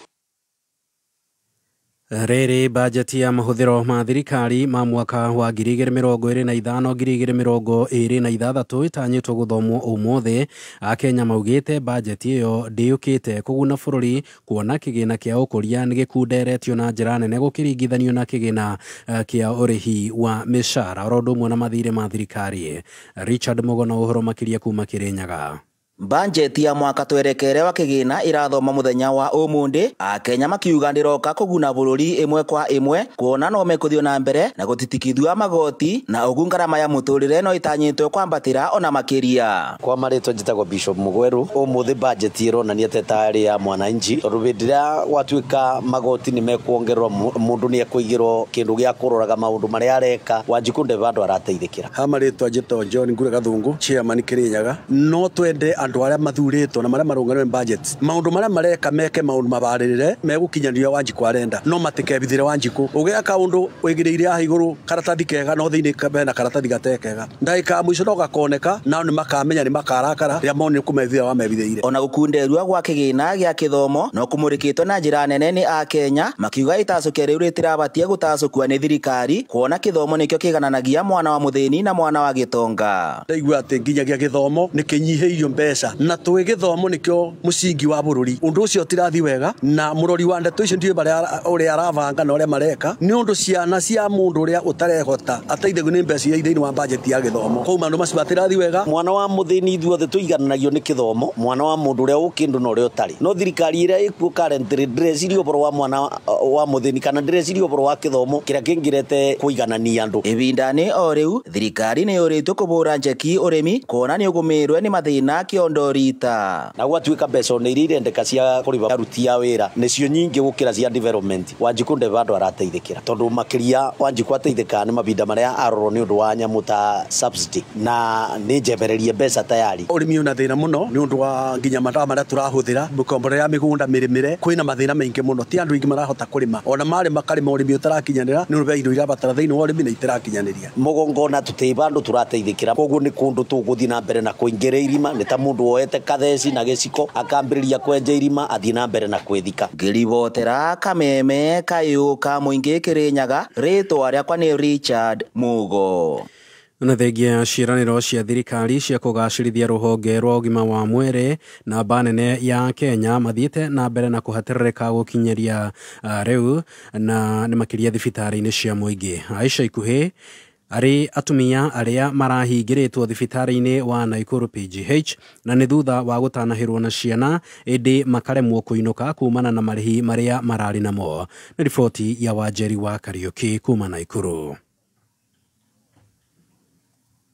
Rĩrĩ bajeti ya mahũthĩro ma thirikari ma mwaka wa 2025 2026 ĩtanyĩtwo gũthomwo ũmũthĩ. Akenya maugĩte bajeti ĩyo ndĩũkĩte kũguna bũrũri kuona kĩgĩna kĩa ũkũria nĩ gĩkunderetio na njĩra nene gũkĩringithanio na kĩgĩna kĩa ũrĩhi wa mĩcara oro ũndũ ũmwe na mathirĩ ma thirikari. Richard Mugono ũhoro makĩria kuma Kĩrĩnyaga. Bajeti ya mwaka twerekere wa kĩgĩna ĩrathoma mũthenya wa ũmũthĩ. Akenya makiuga ndĩroka kũguna bũrũri ĩmwe kwa ĩmwe kuona no mekũthiĩ na mbere na gũtitikithua magoti na ũguo ngarama ya mũtũrĩre no ĩtanyĩtwo kwambatĩra ona makĩria. Kwa marĩtwa njĩtagwo Bishop Mugweru. Ũmũthĩ bajeti ĩronania ta ĩtarĩ ya mwananchi tondũ hĩndĩ ĩrĩa gwatuĩka magoti nĩ mekuongererwo mũndũ nĩ ekũigĩrwo kĩndũ gĩa kũroraga maũndũ marĩa areka. Wanjikũ nde vandũ arateithĩkĩra. Ha marĩtwa njĩtagwo John Ngure Gathungu, chairman Kĩrĩnyaga. No twende andũ arĩa mathurĩtwo na marĩa marũngamĩrĩire budget maũndũ marĩa mareka meke maũndũ mabarĩrĩre megũkinyanĩria Wanjikũ arenda no matikebithire Wanjikũ. Ũgĩaka ũndũ wĩigĩrĩire haha igũrũ karatathi kega no thĩinĩ hena karatathi gatekega ndagĩka ya mũico no gakoneka nao nĩ makamenya nĩ makarakara rĩrĩa monire kũmethira wamebithĩire. Ona gũkunderua gwa kĩgĩna gĩa kĩthomo no kũmũrĩkĩtwo na njĩra nene nĩ Akenya makiuga itacũkia rĩu rĩtirabatie gũtacũkua nĩ thirikari kuona kĩthomo nĩkĩo kĩgananagia mwana wa mũthĩni na mwana wa gĩtonga. Ndaigua atĩ nginyagia gĩthomo nĩ kĩnyihĩirio mbeca na twĩ gĩthomo nĩkĩo mũcingi wa bũrũri. Ũndũ ũcio ũtirathi wega na mũrori wa ndeto icio ndiũĩ barĩa ũrĩa arabanga na ũrĩa mareka nĩ ũndũ ciana cia mũndũ ũrĩa ũtarehota ateithagio nĩ mbeca iria thĩinĩ wa bajeti ya gĩthomo. Koguo maũndũ macio matirathi wega. Mwana wa mũthĩni ithuothe tũigananagio nĩ kĩthomo, mwana wa mũndũ ũrĩa ũkĩndũ na ũrĩa ũtarĩ. No thirikari ĩrĩa ĩkuo currently ndĩreciria ũhoro wa mwana wa mũthĩni kana ndĩreciria ũhoro wa kĩthomo kĩrĩa kĩngĩrete kũiganania andũ. Ĩbinda-inĩ o rĩu thirikari nĩ yũrĩtwo kũbũra njeki ũrĩmi kuona nĩ ũgũmĩirwo nĩ mathĩna kĩondorita. Na gwatuĩka mbeca ona iria irendeka cia kũrĩha aruti a wĩra nĩcio nyingĩ gũkĩra cia development. Wanjikũ nde vandũ arateithĩkĩra tondũ makĩria Wanjikũ ateithĩkaga nĩ mavinda marĩa arorwo nĩ ũndũ wa nyamũ ta subsidy na nĩ njebererie mbeca tayari. Ũrĩmi ũna thĩna mũno nĩ ũndũ wa nginya madawa marĩa tũrahũthĩra mĩkomboro ya mĩgũnda mĩrĩmĩre kwĩna mathĩna maingĩ mũno ti andũ aingĩ marahota kũrĩma ona marĩ makarĩma ũrĩmi ũtarakinyanĩra nĩ ũndũ wa indo irabatara thĩinĩ wa ũrĩmi na itirakinyanĩria. Mũgongona tũtĩ vandũ tũrateithĩkĩra koguo nĩ kũndũ tũgũthiĩ na mbere na kũingĩra irima nĩ ta mũndũ woete katheci na gĩciko akambĩrĩria kwenja irima athiĩ na mbere na kwĩthika. Ngĩribotera Kameme kayũ ka mũingĩ Kĩrĩnyaga, rĩtwa rĩakwa nĩ Richard Mugo. Na thengia ciĩranĩro cia thirikari cia kũgacĩrithia rũhonge rwa ũgima wa mwĩrĩ namba nene ya Kenya mathiĩte na mbere na kũhatĩrĩrĩka gũkinyĩria rĩu na nĩ makĩria thibitarĩ-inĩ cia mũingĩ. Aisha ikuhĩ arĩ atumia arĩa marahingĩrĩtwo thibitarĩ-inĩ wa Nakuru PGH na nĩ thutha wa gũtanahĩrwo na ciana ĩndĩ makaremwo kũinũka kumana na marĩhi marĩa mararĩ namo. Nĩ riboti ya Wanjeri wa Kariũki kuma Nakuru.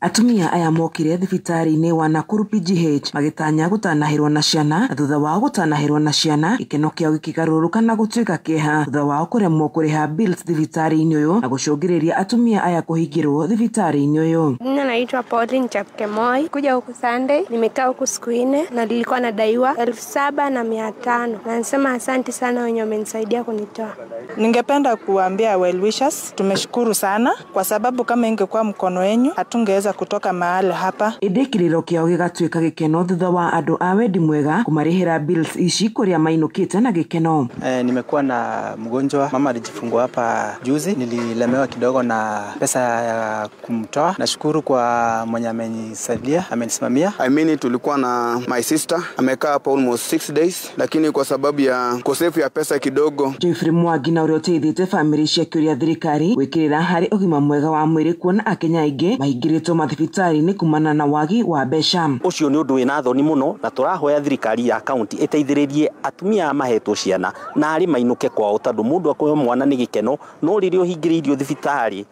Atumia aya mokire thibitarĩ-inĩ wa Nakuru PGH magĩtanya gũtanahĩrwo na ciana, na thutha wao gũtanahĩrwo na ciana gĩkeno kĩao gĩkĩgarũrũka na gũtuĩka kĩeha thutha wao kũremwo kũrĩha bills thibitarĩ-inĩ ũyũ na gũcũngĩrĩria atumia aya kũhingĩrwo thibitarĩ-inĩ ũyũ. Mimi naitwa Pauline Chepkemoi. Kuja huku Sunday, nimekaa huku siku 4 na nilikuwa nadaiwa 7,500. Na nasema asante sana wenye wamenisaidia kunitoa. Ningependa kuambia well wishers, tumeshukuru sana kwa sababu kama ingekuwa mkono wenyu hatungeweza kutoka mahali hapa. Ĩndĩ kĩrĩro kĩao gĩgatuĩka gĩkeno thutha wa andũ a wendi mwega kũmarĩhĩra bills ici kũrĩa mainũkĩte na gĩkeno. Nimekuwa na mgonjwa, mama alijifungua hapa juzi, nililemewa kidogo na pesa ya kumtoa. Nashukuru kwa mwenye amenisaidia, amenisimamia. I mean, tulikuwa na my sister amekaa hapa almost 6 days, lakini kwa sababu ya kosefu ya pesa kidogo. Geoffrey Mwangi na ũrĩa ũteithĩtie bamĩrĩ cia kĩũria thirikari gwĩkĩrĩra harĩ ũgima mwega wa mwĩrĩ kuona akenya aingĩ mahingĩrĩtwo mathibitarĩ-inĩ kumana na wagi wa mbeca. Ũcio nĩ ũndũ wĩna thoni mũno na tũrahoya thirikari ya kaunti ĩteithĩrĩrie atumia mahetwo ciana na arĩ mainũke kwao, tondũ mũndũ akũheo mwana nĩ gĩkeno, no rĩrĩa ũhingĩrĩirio thibitarĩ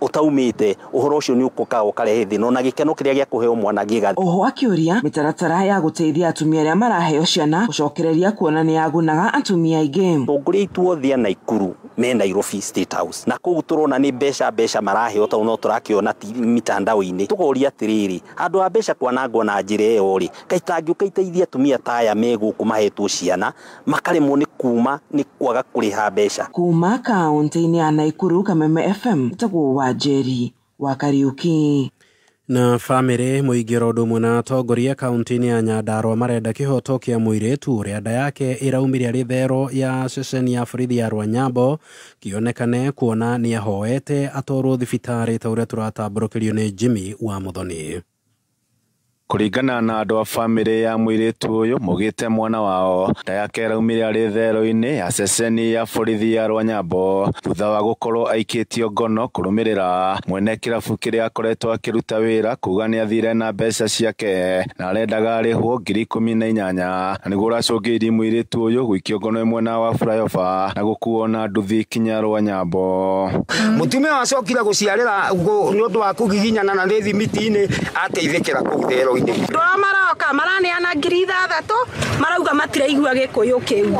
utaumite uhoro ucio ni ukoka ukarehe thina na gikeno kiria gia kuheo mwana giga. Oho akiuria mitaratara ya guteithia atumia aria maraheo ciana gucokereria kuona ni yagunaga atumia aingi. Tongoria itu othe a Naikuru me Nairobi State House na kuu turona ni mbeca maraheo tondũ no turakiona mitandao-inĩ. Tukoria atiriri andu a mbeca kwanangwo na njira iyo ri kaĩ tangĩũka iteithia atumia ta aya me gũkũ mahetwo ciana makaremwo nĩ kuma nĩ kwaga kũrĩha mbeca. Kuma kaunti-inĩ ya Naikuru, Kameme FM, njĩtagwo Wanjeri wa Kariuki. Na famĩlĩ mũingĩ ro ũndũ ũmwe na atongoria kaunti-inĩ ya Nyandarua marenda kĩhoto kĩa mũirĩtu ũrĩa nda yake ĩraumire arĩ thero ya ceceni ya borithi ya Rwanyambo kĩonekane kuona nĩahoete atwarwo thibitarĩ ta ũrĩa tũratambũrũkĩrio nĩ Jimmy wa Muthoni. Kũringana na andũ a famĩlĩ ya mũirĩtu ũyũ mũgĩte mwana wao nda yake ĩraumire arĩ thero-inĩ ya ceceni ya borithi ya Rwanyambo thutha wa gũkorwo aikĩtio ngono kũrũmĩrĩra mwene kĩrabu kĩrĩa akoretwo akĩruta wĩra kuga nĩathire na mbeca ciake na arendaga arĩhwo 18,000 na nĩguo ũracũngĩrĩirie mũirĩtu ũyũ gũikio ngono mwena wa flyover na gũkuo na nduthi kinya Rwanyambo. Mũtumia wacokire gũciarĩra nĩ ũndũ wa kũgiginyana na nĩ thimiti-inĩ ateithĩkĩra kũu thero. Andũ arĩa maroka maraneana 6,000 marauga matiraigua gĩkũyũ kĩu,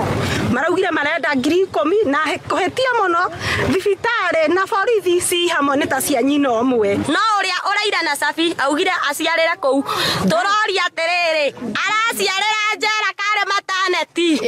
maraugire marenda 10,000 na kũhĩtia mũno thibitarĩ na borithi ci hamwe nĩ ta cia nyina ũmwe. No ũrĩa ũraira na Sabi augire aciarĩre kũu, tũroria atĩrĩrĩ araciarĩra njera karĩ mataneti.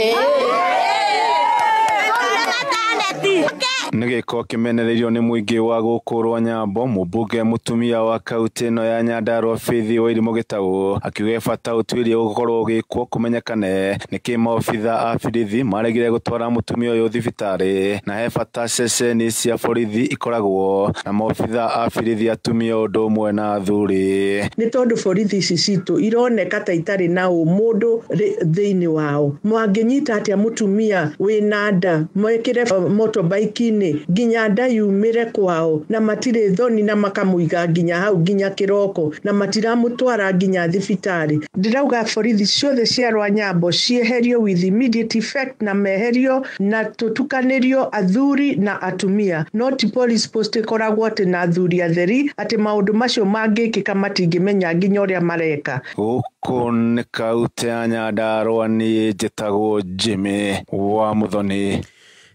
Nĩ gĩko kĩmenereirio nĩ mũingĩ wa gũkũ Rwanyambo. Mũmbunge mũtumia wa kaunti ĩno ya Nyandarua Faith Wairimu Gĩtaũ akiuga bata ũtuĩria ũgũkorwo ũgĩkwo kũmenyekane nĩkĩ maobitha a borithi maregire gũtwara mũtumia ũyũ thibitarĩ na he bata ceceni cia borithi ikoragwo na maobitha a borithi atumia ũndũ ũmwe na athuri. Nĩ tondũ borithi ici citũ ironeka ta itarĩ na ũmũndũ thĩinĩ wao, mwangĩnyita atĩa mũtumia wĩna nda mwekĩre motorbike-inĩ nginya nda yumĩre kwao na matirĩ thoni na makamũiga nginya hau nginya kĩroko na matiramũtwara nginya thibitarĩ. Ndĩrauga borithi ciothe cia Rwanyambo cieherio with immediate effect na meherio na tũtukanĩrio athuri na atumia, no ti police post ĩkoragwo atĩ na athuri atheri atĩ maũndũ macio mangĩkĩka matingĩmenya nginya ũrĩa mareka. Gũkũ nĩ kaunti ya Nyandarua, niĩ njĩtagwo Jimmy wa Muthoni.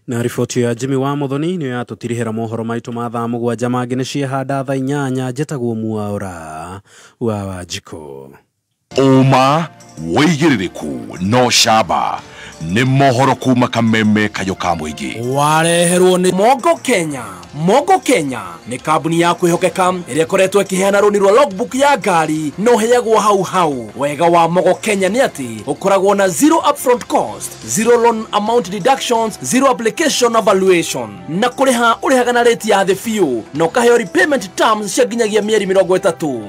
Na riboti ya Jimmy wa Muthoni nĩyo yatũtirihĩra mohoro maitũ ma thaa 7 mangĩ nĩ ciehanda thaa 8. Njĩtagwo Mwaura wa Wanjikũ. Ũma wĩigĩrĩrĩku no camba nĩ mohoro kuma Kameme kayũ ka mũingĩ. Wareherwo nĩ Mogo Kenya. Mogo Kenya nĩ kambuni ya kwĩhokeka ĩrĩa ĩkoretwo ĩkĩheana rũni rwa logbook ya ngari no ũheagwo hau hau. Wega wa Mogo Kenya nĩ atĩ ũkoragwo na zero upfront cost, zero loan amount deductions, zero application evaluation, na kũrĩha ũrĩhaga na rate ya thĩ biũ na ũkaheo repayment terms cia nginyagia mĩeri 30.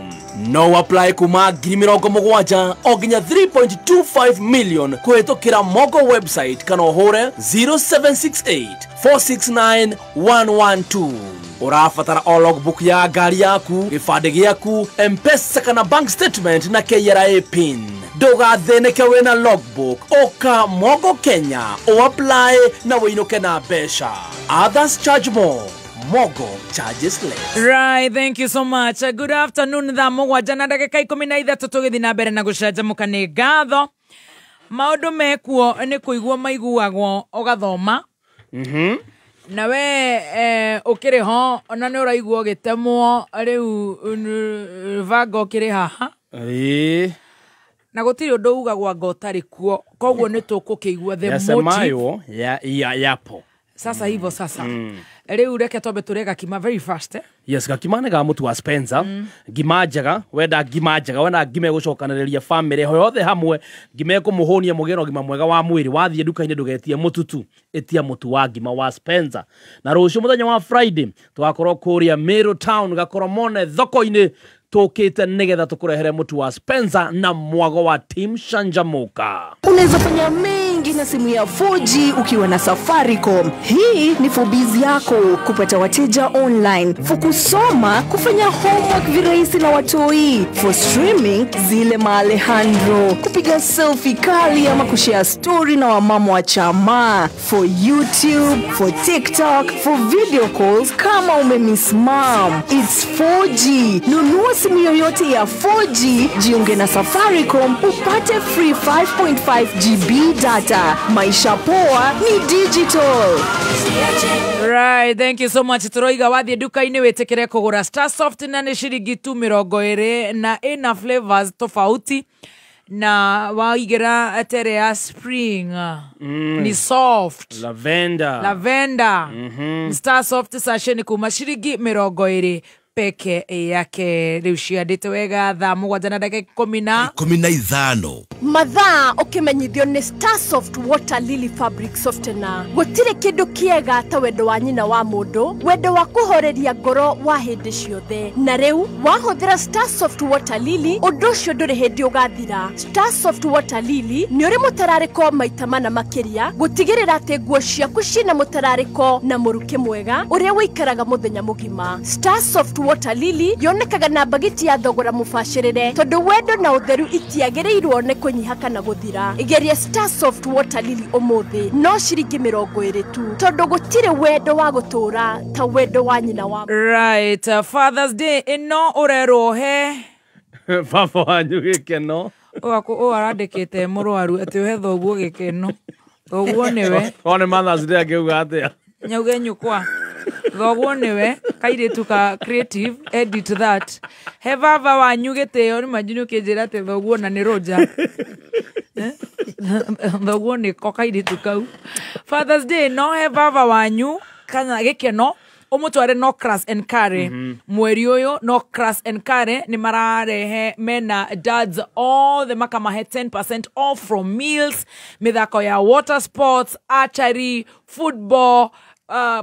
No apply kuma 70,000 o nginya 3.25 million kũhĩtũkĩra Mogo website kana ũhũre 0768 469 112. Ũrabatara o logbook ya ngari yaku, gĩbandĩ gĩaku, M-Pesa kana bank statement na KRA pin. Ndũgathĩnĩke wĩna logbook, ũka Mogo Kenya, ũapply na wĩinũke na mbeca. Others charge more. Mogo charges less. Right, thank you so much. Good afternoon. Thaa mũgwanja na ndagĩka 13 tũgĩthiĩ na mbere na gũcanjamũka nĩ ngatho. Maũndũ mekuo nĩ kũigua maiguagwo ũgathoma. Na we ũkĩrĩ ho ona nĩ ũraigua ũgĩtemwo rĩu vango ũkĩrĩ haha. Ĩĩ. Na gũtirĩ ũndũ ugagwo anga ũtarĩ kuo, koguo nĩ tũkũkĩigua the motive. Yasemayo ya yapo. Sasa hivyo sasa. Rĩu reke twambe tũrĩe gakima very fast. Yes, gakima nĩ ga mũtu wa Spencer. Ngima njega, wenda ngima njega, wenda ngima ĩgũcokanĩrĩria family yothe hamwe, ngima ĩkũmũhũnia mũgĩe na ũgima mwega wa mwĩrĩ. Wathiĩ nduka-inĩ ndũgetie mũtutu, ĩtia mũtu wa ngima wa Spencer. Na rũciũ mũthenya wa Friday tũgakorwo kũrĩa Meru Town Gakoromone thoko-inĩ tũkĩte nĩgetha tũkũrehere mũtu wa Spencer na mwago wa Team Shanjamuka. Unaweza fanya mengi na simu ya 4G ukiwa na Safaricom. Hii ni for biz yako, kupata wateja online, for kusoma, kufanya homework virahisi na watoi, for streaming zile ma Alejandro, kupiga selfie kali ama kushare story na wamama wa chama, for YouTube, for TikTok, for video calls kama umemiss mom. It's 4G. Nunua simu yoyote ya 4G, jiunge na Safaricom upate free 5.5 GB data. Maisha poa ni digital. Right, thank you so much. Turoiga wathiĩ nduka-inĩ wĩtĩkĩre kũgũra Starsoft na nĩ ciringi tu 20 na ĩna flavors tofauti na waigĩra tere ya spring. Ni soft. Lavender. Starsoft sachet ni kuma ciringi 20 peke yake. Rĩu ciandĩte wega thaa 7 na ndagĩka 15. Mathaa ũkĩmenyithio nĩ Starsoft Water Lily Fabric Softener. Gũtirĩ kĩndũ kĩega ta wendo wa nyina wa mũndũ, wendo wa kũhoreria ngoro wa hĩndĩ ciothe. Na rĩu wahũthĩra Starsoft Water Lily, ũndũ ũcio ndũrĩ hĩndĩ ũgathira. Starsoft Water Lily nĩ ũrĩ mũtararĩko maita mana makĩria, gũtigĩrĩra atĩ nguo ciaku ciĩna mũtararĩko na mũrukĩ mwega ũrĩa ũikaraga mũthenya mũgima. Starsoft Water Lily yonekaga na mbagiti ya thogora mũbacĩrĩre, tondũ wendo na ũtheru itiagĩrĩirwo nĩ kũnyiha kana gũthira. Igeria Starsoft Water Lily ũmũthĩ no ciringi 20 tu, tondũ gũtirĩ wendo wa gũtũũra ta wendo wa nyina wa. Right, Father's Day ĩno ũrerwo he baba wanyu gĩkeno. Ũyũ arandĩkĩte mũrwaru atĩ ũhe thoguo gĩkeno. Thoguo nĩwe. One Mother's Day angĩuga atĩa? Nyauge nyũkwa. Thoguo nĩwe kairĩtu ka creative edit that. He baba wanyu gĩtĩo, nĩ manjini ũkĩnjĩra atĩ thoguo na nĩ Roger. Thoguo nĩko kairĩtu kau. Father's Day no he baba wanyu kana gĩkeno ũmũtware no Crash and Carry. Mweri ũyũ no Crash and Carry nĩ mararehe mena dads all the makamahe 10% off from meals, mĩthako ya water sports, archery, football,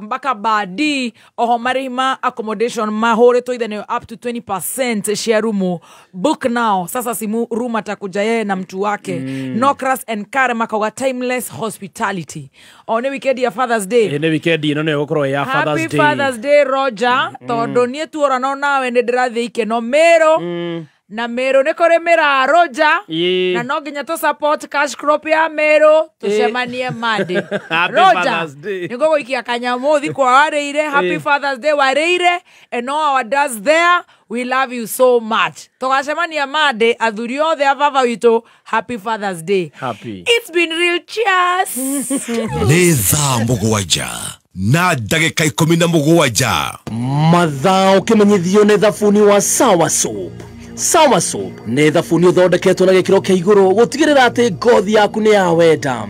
mpaka badi oho marĩhi ma accommodation mahũrĩtwo ithe up to 20% cia rumu. Book now sasa, simu room atakuja yeye na mtu wake. No Crash and Carry makauga timeless hospitality. O nĩ weekend ya Father's Day. Nĩ weekend ĩno nĩyo gũkorwo ya Father's Happy Day. Father's Day Roger, tondũ niĩ tuora no nawe nĩ ndĩrathiĩ ikeno Meru. Na Meru nĩ kũrĩ mĩra Roger. Na no nginya tũ support cash crop ya Meru tũcemanie Monday. Roger, nĩ ngũgũikia kanyamũ thikũ warĩire. Happy Father's Day warĩire, and all our dads there, we love you so much. Tũgacemania Monday, athuri othe a baba witũ, happy Father's Day. Happy. It's been real. Cheers. Nĩ thaa 7 na ndagĩka 17. Mathaa ũkĩmenyithio nĩ thabuni wa Sawa Soap. Sawa Soap nĩ thabuni ũthondeketwo na gĩkĩro kĩa igũrũ gũtigĩrĩra atĩ ngothi yaku nĩ ya wenda.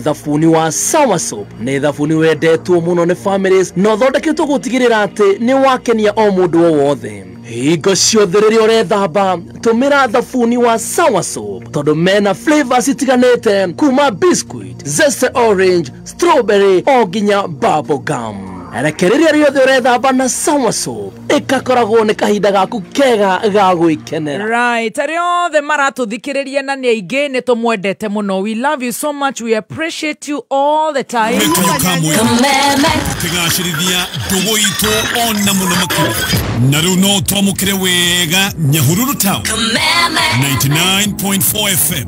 Thabuni wa Sawa Soap nĩ thabuni wendetwo mũno nĩ families na ũthondeketwo gũtigĩrĩra atĩ nĩ wakenia o mũndũ o wothe. Hingo ciothe rĩrĩa ũrethamba tũmĩra thabuni wa Sawa Soap tondũ mena flavors itiganĩte kuma biscuit, zeste orange, strawberry o nginya bubble gum. Rekereria rĩothe ũrethamba na Sawa Soap ĩgakoragwo nĩ kahinda gaku kega ga gwĩkenera. Right, arĩa othe maratũthikĩrĩria na nĩ aingĩ nĩ tũmwendete mũno. We love you so much, we appreciate you all the time. Kĩgacĩrithia ndũgũ itũ ona mũno makĩria. Na rĩu no twamũkĩre wega Nyahururu Town 99.4 FM.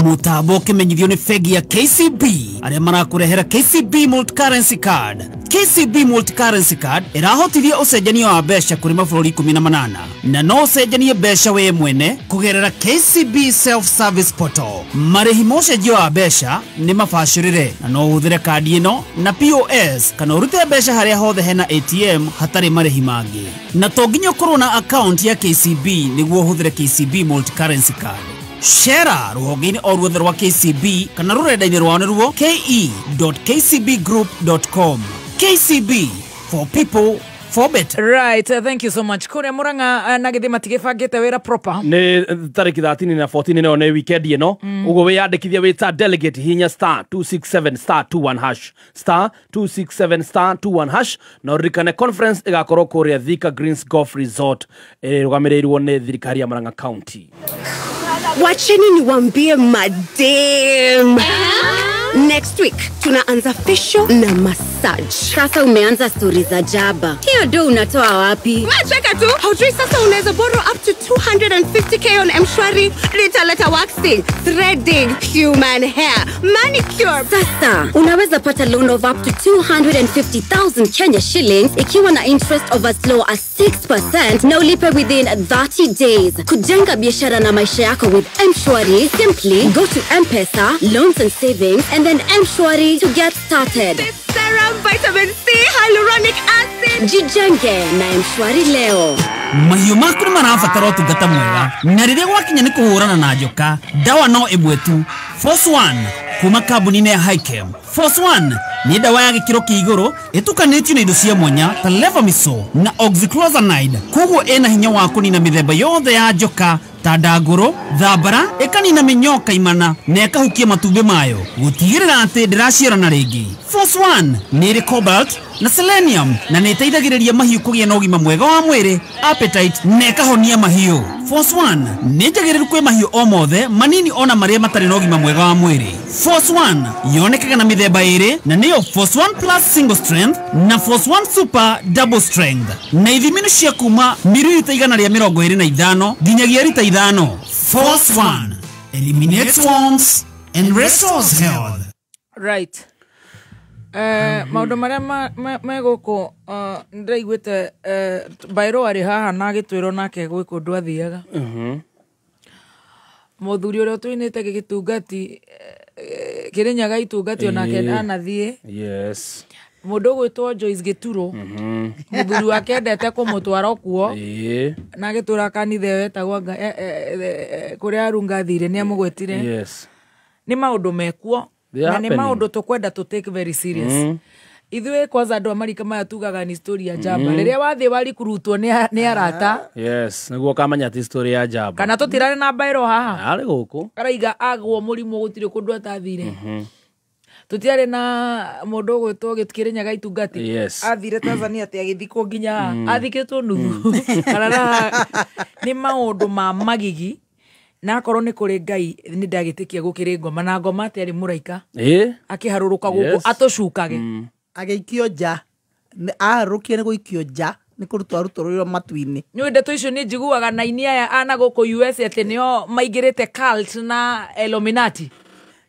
Mũtambo ũkĩmenyithio nĩ bengi ya KCB. arĩa marakũrehera KCB Multi-Currency Card. KCB Multi-Currency Card ĩrahotithia ũcenjania wa mbeca kũrĩ mabũrũri 18 na no ũcenjanie mbeca we mwene kũgerera KCB Self-Service Portal. Marĩhi ma ũcenjia wa mbeca nĩ mabacĩrĩre na no ũhũthĩre kandi ĩno na POS kana ũrute mbeca harĩa hothe hena ATM hatarĩ marĩhi mangĩ. Na to nginya ũkorwo na account ya KCB nĩguo ũhũthĩre KCB Multi-Currency Card. Shera rũhonge-inĩ o ruothe rwa KCB kana rũrenda-inĩ rwao nĩruo ke.kcbgroup.com. KCB, for people, for better. Right, thank you so much. Kuria Murang'a na githĩ matigĩbangĩte wĩra proper. Nĩ tarĩki 13 na 14 nĩyo nĩ weekend ĩno. Ũguo wĩyandĩkithia wĩ ta delegate hinya star 267 star 21 hash star 267 star 21 hash na ũririkane conference ĩgakorwo kũrĩa Thika Greens Golf Resort ĩrũgamĩrĩirwo nĩ thirikari ya Murang'a County. Wacheni niwaambie madem. Next week tunaanza facial na massage. Sasa umeanza stori za jaba. Hiyo do unatoa wapi? Wacheka tu. Haujui sasa unaweza borrow up to 250k on M-Shwari. Litaleta waxing, threading, human hair, manicure. Sasa unaweza pata loan of up to 250,000 Kenya shillings ikiwa na interest of as low as 6% na ulipe within 30 days. Kujenga biashara na maisha yako with M-Shwari, simply go to M-Pesa, loans and savings, and then M-Shwari to get started. Serum, vitamin C, hyaluronic acid. Jijenge na M-Shwari leo. Mahiũ maku nĩ marabatara ũtungata mwega na rĩrĩa gwakinya nĩ kũhũrana na njoka dawa no ĩmwe tu, Force One kuma kambuni-inĩ ya Hikem. Force One nĩ dawa ya gĩkĩro kĩa igũrũ ĩtukanĩtio na indo cia mwanya ta levamisole na oxyclozanide, koguo ĩna hinya wa kũnina mĩthemba yothe ya njoka ta ndangũrũ, thambara, ĩkanina mĩnyoo kaimana na ĩkahukia matumbĩ mayo gũtigĩrĩra atĩ ndĩraciarana rĩngĩ. Force One nĩ ĩrĩ cobalt na selenium na nĩ ĩteithagĩrĩria mahiũ kũgĩa na ũgima mwega wa mwĩrĩ, appetite na ĩkahonia mahiũ. Force One nĩ njagĩrĩru kwĩ mahiũ o mothe manini ona marĩa matarĩ na ũgima mwega wa mwĩrĩ. Force One yonekaga na mĩthemba ĩrĩ na nĩyo Force One Plus Single Strength na Force One Super Double Strength na ithimi nĩ cia kuma mililita 125 nginyagia rita 5. Force One eliminates worms and restores health. Right. Maũndũ marĩa me gũkũ nĩndĩraiguĩte Bairũ arĩ haha na agĩtwĩrwo nake gwĩ kũndũ athiaga. Mũthuri ũrĩa tũinĩte gĩtungati Kĩrĩnyaga itungati onake anathiĩ. Yes. Mũndũ ũgwĩtwo Joyce Gĩturo mũthuri wake endete kũmũtwara kuo na agĩtũra kanitha ĩyo etagwo kũrĩa Arunga athire nĩ amũgwetire. Yes. Nĩ maũndũ mekuo na nĩ maũndũ tũkwenda to take very serious. Ithuĩ kwanza andũ a marika maya tugaga ni story ya njamba. Rĩrĩa wathiĩ warikurutwo nĩ arata. Yes, nĩguo ũkamenya ti story ya njamba. Kana tũtirarĩ na Bairũ haha. Arĩ gũkũ. Araiga agwo mũrimũ gũtirĩ kũndũ atathire. Tũtiarĩ na mũndũ ũgwĩtwo Kĩrĩnyaga itungati. Yes. Athire Tanzania atĩ agĩthikwo nginya athikĩtwo nuthu. Karara nĩ maũndũ ma magigi. Na akorwo nĩ kũrĩ Ngai nĩ ndagĩtĩkia gũkĩrĩ ngoma na ngoma atĩ arĩ mũraika. Akĩharũrũka gũkũ atũcukage. Agĩikio nja, aharũrũkire nĩ gũikio nja nĩ kũrutwo arutũrũirwo matu-inĩ. Nĩ ndeto icio nĩ njiguaga na aini aya ana gũkũ US atĩ nĩo maingĩrĩte cult na Illuminati.